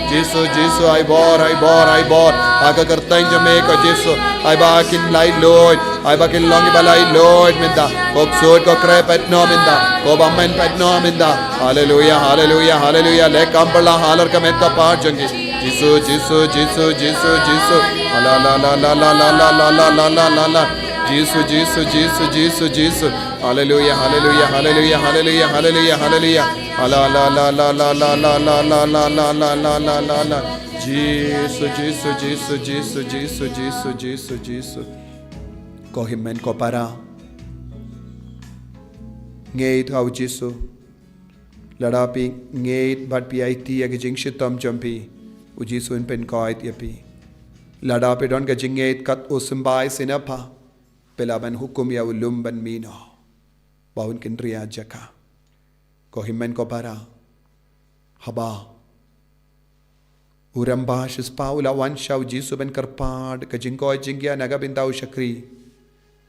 Jisu, Jisu, ai bor, ai bor, ai bor. Ha ka kyrteng jong me ko Jisu. Ai ba kin laitluid. Ai ba kin long iba laitluid mynta. Ko ksuid ko kreh peit noh mynta. Ko bymman peit noh mynta. Hallelujah, hallelujah, hallelujah. Leh kam pyrshah halor ka met ka phad jong ki. Jisu, Jisu, Jisu, Jisu, Jisu. Hala, la, la, la. Jisu, Jisu, Jisu, Jisu, Jisu. Hallelujah, hallelujah, hallelujah, hallelujah, hallelujah, hallelujah. Hala, la, la, la. Jisu, Jisu, Jisu, Jisu, Jisu, Jisu, Jisu, Jisu. Ko hynmen ko para, ngeit ha u Jisu. Lada phi ngeit bad phi aiti ïa ka jingshitom jong phi, u Jisu un pynkhuid ïa phi. Lada phi don ka jingngeit kat u symbai sniang pha, phi lah ban hukum ïa u lum ban mih noh, ba un kynriah jaka. Ko hynmen ko para, haba U rangbah shispah u la wan sha u Jisu ban kyrpad ka jingkoit jingkhiah na ka bynta u shakri.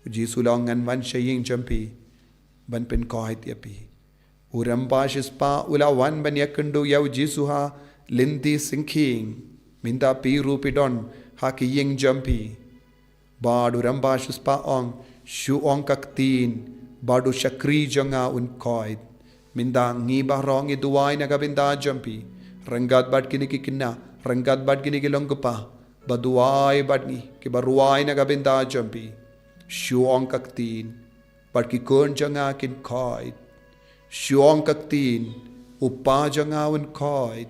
U Jisu u la ong, ngan wan sha ïing jong phi ban pynkoit ïa phi. U rangbah shispah u la wan ban ïakynduh ïa u Jisu ha lynti syngkien, mynta phi ruh phi don ha ki ïing jong phi. Bad u rangbah shispah u ong, shu ong ka ktien, bad u shakri jong nga un koit. Mynta ngi baroh ngi duwai na ka bynta jong phi. Ryngkat bad kine ki khynnah, ryngkat bad kine ki long kpa ba duwai bad ngi, kiba rwai na ka bynta jong phi. Shu ong ka ktien, bad ki khun jong nga kin koit. Shu ong ka ktien, u kpa jong nga un koit.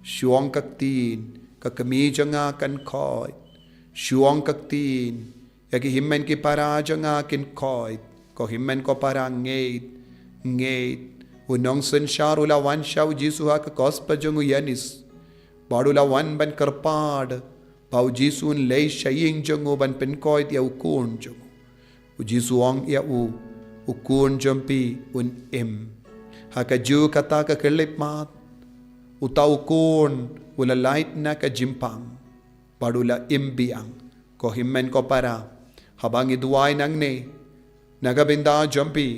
Shu ong ka ktien, ka kmie jong nga kan koit. Shu ong ka ktien, ïa ki hynmen ki para jong nga kin koit. Ko hynmen ko para, ngeit, ngeit. U nongsynshar u la wan sha u Jisu ha ka gospel jong u Ïoannis. Bad u la wan ban kyrpad ba u Jisu un leit sha ïing jong u ban pynkoit ïa u khun jong u. U Jisu u ong ïa u, u khun jong phi un im. Ha kajuh kata ka khyllipmat, uta u khun u la lait na ka jingpang bad u la im biang. Ko hynmen ko para, haba ngi duwai nangne na ka bynta jong phi,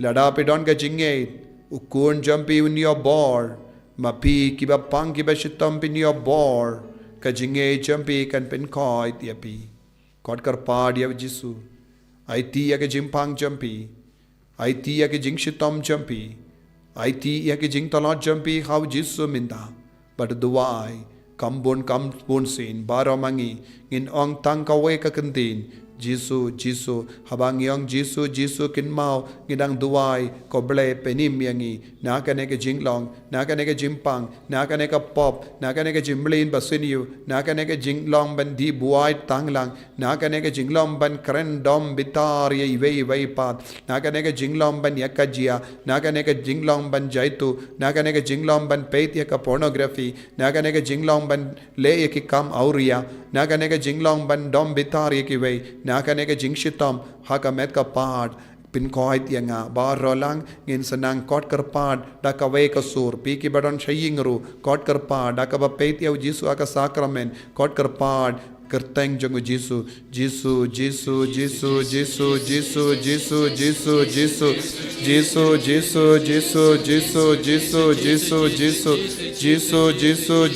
lada phi don ka jingngeit, u khun jong phi un ïoh bor. Ma phi kiba pang kiba shitom phin ïoh bor, ka jingngeit jong phi kan pynkoit ïa phi. Kot kyrpad ïa u Jisu. Aiti ïa ka jingpang jong phi. Aiti ïa ka jingshitom jong phi. Aiti ïa ka jingtlot jong phi ha u Jisu mynta. Bad duwai, kam bun kam bun sien, baroh ma ngi ngin ong tang kawei ka kyntien, Jisu, Jisu. Haba ngi ong Jisu, Jisu, kynmaw ngi dang duwai, ko Blei pynim ïa ngi na kane ka jinglong, na kane ka jingpang, na kane ka pop, na kane ka jingmlien ba sniew, na kane ka jinglong ban dih buaid tang lang, na kane ka jinglong ban kren dom bitar ïa iwei ïa iwei pat, na kane ka jinglong ban ïa ka jia, na kane ka jinglong ban jaitu, na kane ka jinglong ban peit ïa ka pornography, na kane ka jinglong ban leh ïa ki kam awria, na kane ka jinglong ban dom bitar ïa kiwei, na kane ka jingshitom ha ka met ka pat. Pynkoit ïa nga. Baroh lang ngin sa nang kot kyrpad da kawei ka sur. Phi kiba don sha ïing ruh, kot kyrpad da kaba peit ïa u Jisu ha ka sakramen, kot kyrpad, kyrteng jong u Jisu. Jisu, Jisu, Jisu, Jisu, Jisu, Jisu, Jisu, Jisu. Jisu, Jisu, Jisu, Jisu, Jisu, Jisu, Jisu, Jisu, Jisu. Jisu, Jisu,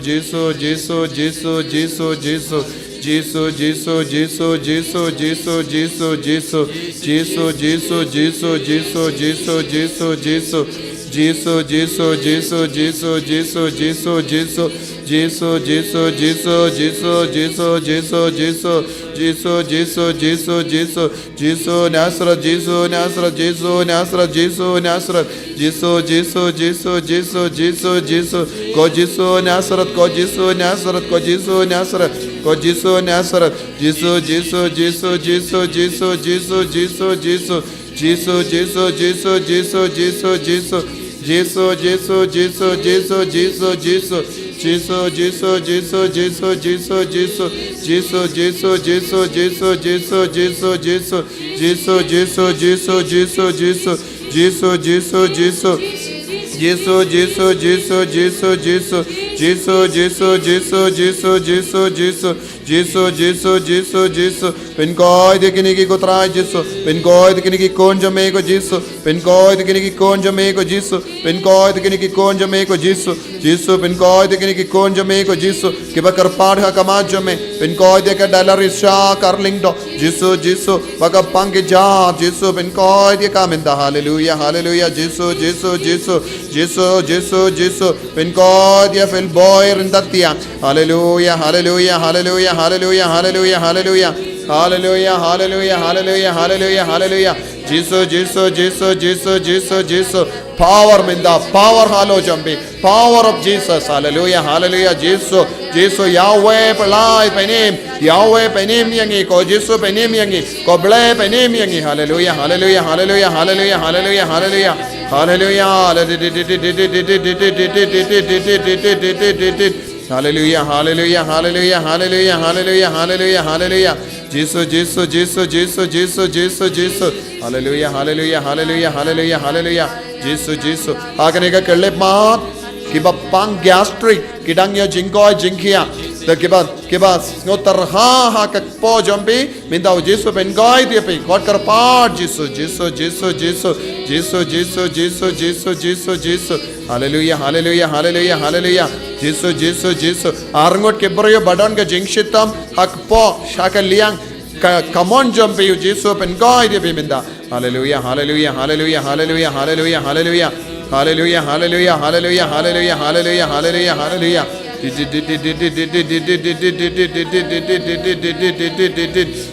Jisu, Jisu, Jisu, Jisu, Jisu. Jisu, Jisu, Jisu, Jisu, Jisu, Jisu, Jisu. Jisu, Jisu, Jisu, Jisu, Jisu, Jisu, Jisu. Jisu, Jisu, Jisu, Jisu, Jisu. Jisu Nazareth, Jisu Nazareth, Jisu Nazareth, Jisu Nazareth. Jisu, Jisu, Jisu, Jisu, Jisu, Jisu. Ko Jisu Nazareth, ko Jisu Nazareth, ko Jisu Nazareth. Ko Jisu Nazareth. Jisu, Jisu, Jisu, Jisu, Jisu, Jisu, Jisu, Jisu. Jisu, Jisu, Jisu, Jisu, Jisu, Jisu. Jisu, Jisu, Jisu, Jisu, Jisu, Jisu. Jisu, Jisu, Jisu, Jisu, Jisu, Jisu. Jisu, Jisu, Jisu, Jisu, Jisu, Jisu, Jisu. Jisu, Jisu, Jisu, Jisu, Jisu. Jisu, Jisu, Jisu. Jisu, Jisu, Jisu, Jisu, Jisu. Jisu, Jisu, Jisu, Jisu, Jisu, Jisu. Jisu, Jisu, Jisu, Jisu. Pynkoit ïa kine ki, ko Trai Jisu. Pynkoit ïa kine ki khun jong me, ko Jisu. Pynkoit ïa kine ki khun jong me, ko Jisu. Pynkoit ïa kine ki khun jong me, ko Jisu. Jisu, pynkoit ïa kine ki khun jong me, ko Jisu. Kiba kyrpad ha khmat jong me. Pynkoit ïa ka Dalarisha Karlingdo. Jisu, Jisu, ba ka pang ki jat. Jisu, pynkoit ïa ka mynta. Haleluia, haleluia. Jisu, Jisu, Jisu. Jisu, Jisu, Jisu. Pynkoit ïa Philboi Ryntattiang. Haleluia, haleluia, haleluia, haleluia, haleluia, haleluia. Haleluia, haleluia, haleluia, haleluia, haleluia. Jisu, Jisu, Jisu, Jisu, Jisu, Jisu. Power mynta, power halor jong phi. Power of Jesus. Haleluia, haleluia. Jisu, Jisu, Yahweh, pynlait, pynim. Yahweh, pynim ïa ngi, ko Jisu, pynim ïa ngi, ko Blei, pynim ïa ngi. Haleluia, haleluia, haleluia, haleluia, haleluia, haleluia. Haleluia. Haleluia, haleluia, haleluia, haleluia, haleluia, haleluia, haleluia. Jisu, Jisu, Jisu, Jisu, Jisu, Jisu, Jisu. Haleluia, haleluia, haleluia, haleluia, haleluia. Jisu, Jisu. Ha kane ka khyllipmat, kiba pang gastric, ki dang ïoh jingkoit jingkhiah. Da kiba, kiba sngewtyrha ha ka kpoh jong phi, mynta u Jisu u pynkoit ïa phi. Khot kyrpad, Jisu, Jisu, Jisu, Jisu. Jisu, Jisu, Jisu, Jisu, Jisu, Jisu. Haleluia, haleluia, haleluia, haleluia. Jisu, Jisu, Jisu. Arngut ki briew ba don ka jingshitom ha kpoh, ha ka liang, ka, ka mon jong phi, u Jisu u pynkoit ïa phi mynta. Haleluia, haleluia, haleluia, haleluia, haleluia, haleluia. Haleluia, haleluia, haleluia, haleluia, haleluia, haleluia, haleluia.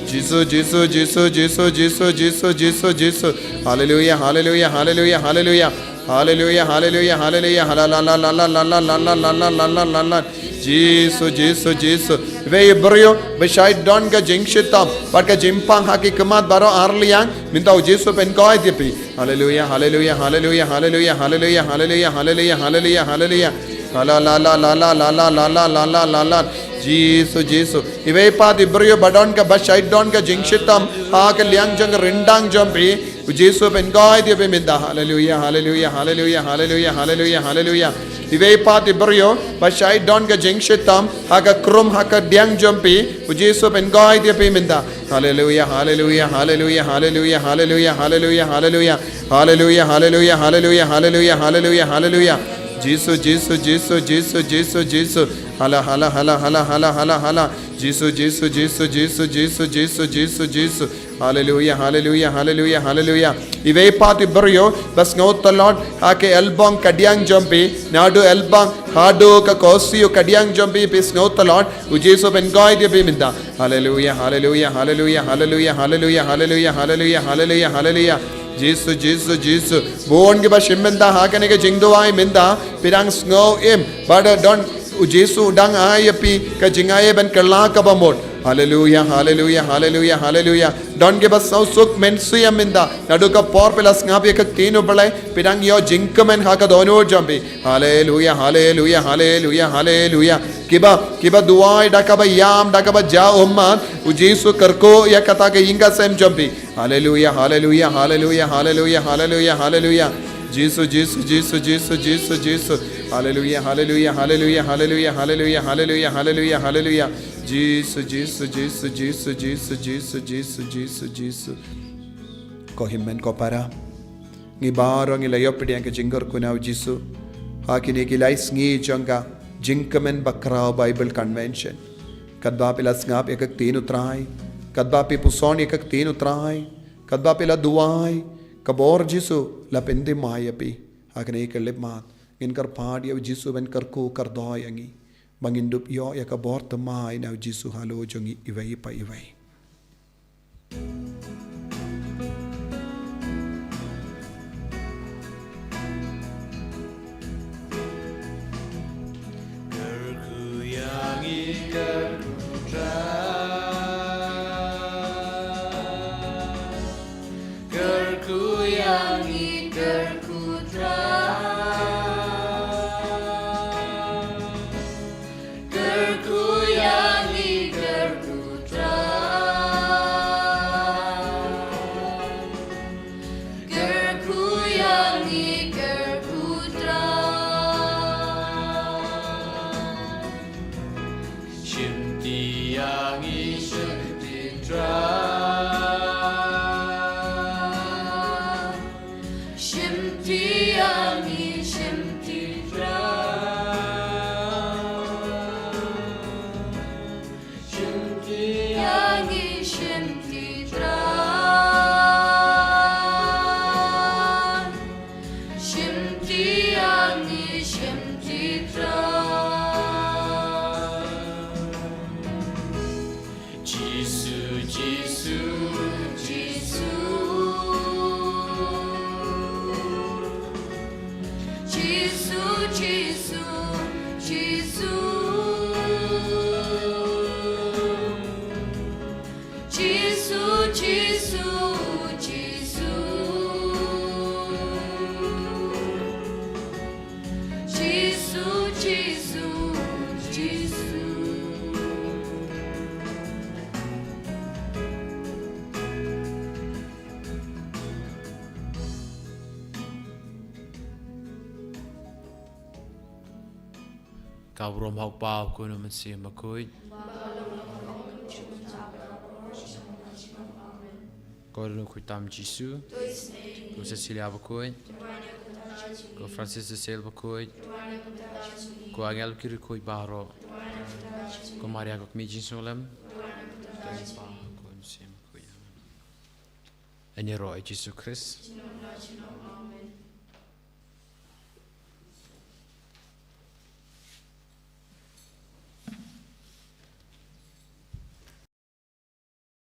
Jisu, Jisu, Jisu, Jisu, Jisu, Jisu, Jisu, Jisu, Jisu. Haleluia, haleluia, haleluia, haleluia. Haleluia, haleluia, haleluia. Hala, la, la, la, la, la, la, la, la, la, la, la, la, la. Jisu, Jisu, Jisu. Iwei i briew ba shait don ka jingshitom bad ka jingpang ha ki khmat baroh ar liang, mynta u Jisu u pynkoit ïa phi. Haleluia, haleluia, haleluia, haleluia, haleluia, haleluia, haleluia, haleluia, haleluia. Hala, la, la, la, la, la, la, la, la, la, la, la, la. Jisu, Jisu. Iwei pat i briew ba don ka, ba shait don ka jingshitom ha ka liang jong ka ryndang jong phi, u Jisu u pynkoit ïa phi mynta. Haleluia, haleluia, haleluia, haleluia, haleluia, haleluia. Iwei pat i briew ba shait don ka jingshitom ha ka krum ha ka diang jong phi, u Jisu u pynkoit ïa phi mynta. Haleluia, haleluia, haleluia, haleluia, haleluia, haleluia, haleluia. Haleluia, haleluia, haleluia, haleluia, haleluia, haleluia. Jisu, Jisu, Jisu, Jisu, Jisu, Jisu. Hala, hala, hala, hala, hala, hala, hala. Jisu, Jisu, Jisu, Jisu, Jisu, Jisu, Jisu, Jisu. Haleluia, haleluia, haleluia, haleluia. Iwei pat i briew ba sngew tlot ha ka elbong ka diang jong phi, naduh elbong haduh ka kosiew ka diang jong phi, phi sngew tlot, u Jisu u pynkoit ïa phi mynta. Haleluia, haleluia, haleluia, haleluia, haleluia, haleluia, haleluia, haleluia, haleluia. Jisu, Jisu, Jisu. Bun kiba shim mynta ha kane ka jingduwai mynta, phi dang sngew im, ba da don u Jisu u dang ai ïa phi ka jingai ban kylla kaba mut. Haleluia, haleluia, haleluia, haleluia. Don kiba sngew suk mynsiem mynta, naduh ka por phi la sngap ïa ka ktien u Blei, phi dang ïoh jingkmen ha ka dohnud jong phi. Haleluia, haleluia, haleluia, haleluia. Kiba, kiba duwai da kaba ïam, da kaba jaw ummat, u Jisu u kyrkhu ïa kata ka ïing ka sem jong phi. Haleluia, haleluia, haleluia, haleluia, haleluia, haleluia. Jisu, Jisu, Jisu, Jisu, Jisu, Jisu. Haleluia, haleluia, haleluia, haleluia, haleluia, haleluia, haleluia, haleluia. Jisu, Jisu, Jisu, Jisu, Jisu, Jisu, Jisu, Jisu, Jisu. Ko hynmen ko para. Ngi baroh ngi la ïoh pdiang ka jingkyrkhu na u Jisu ha kine ki lai sngi jong ka jingkmen bakhraw Bible Convention. Katba phi la sngap ïa ka ktien u Trai, katba phi puson ïa ka ktien u Trai, katba phi la duwai, ka bor Jisu la pynthymmai ïa phi. Ha kane ka khyllipmat ngin kyrpad ïa u Jisu ban kyrkhu kyrdoh ïa ngi, ba ngin dup ïoh ïa ka bor thymmai na u Jisu halor jong ngi iwei pa iwei. Kyrkhu ïa ngi, kyrkhu Trai. Kyrkhu ïa ngi, kyrkhu Trai. Kyrkhu ïa ngi, kyrkhu Trai. Kyrkhu ïa ngi, kyrkhu Trai. Shimti ïa ngi, shimti Trai. Shimti ïa ngi, shimti Trai. Shimti ïa ngi, shimti Trai. Shimti ïa ngi, shimti Trai. Jisu, Jisu, Jisu. Jisu, Jisu, Jisu. Jisu, Jisu, Jisu. Jisu, Jisu, Jisu. Ka burom ha u Kpa, ha u Khun, ha u Mynsiem Bakhuid. Ko don u Khuid tam Jisu. Ko sa Cecilia Bakhuid. Ko Francis de Sales Bakhuid. Ko angel ki riewkhuid baroh. Ko Maria ko kmie jingsngewlem. Ko Mynsiem Bakhuid. Amen. Ïaroh ïa u Jisu Khrist.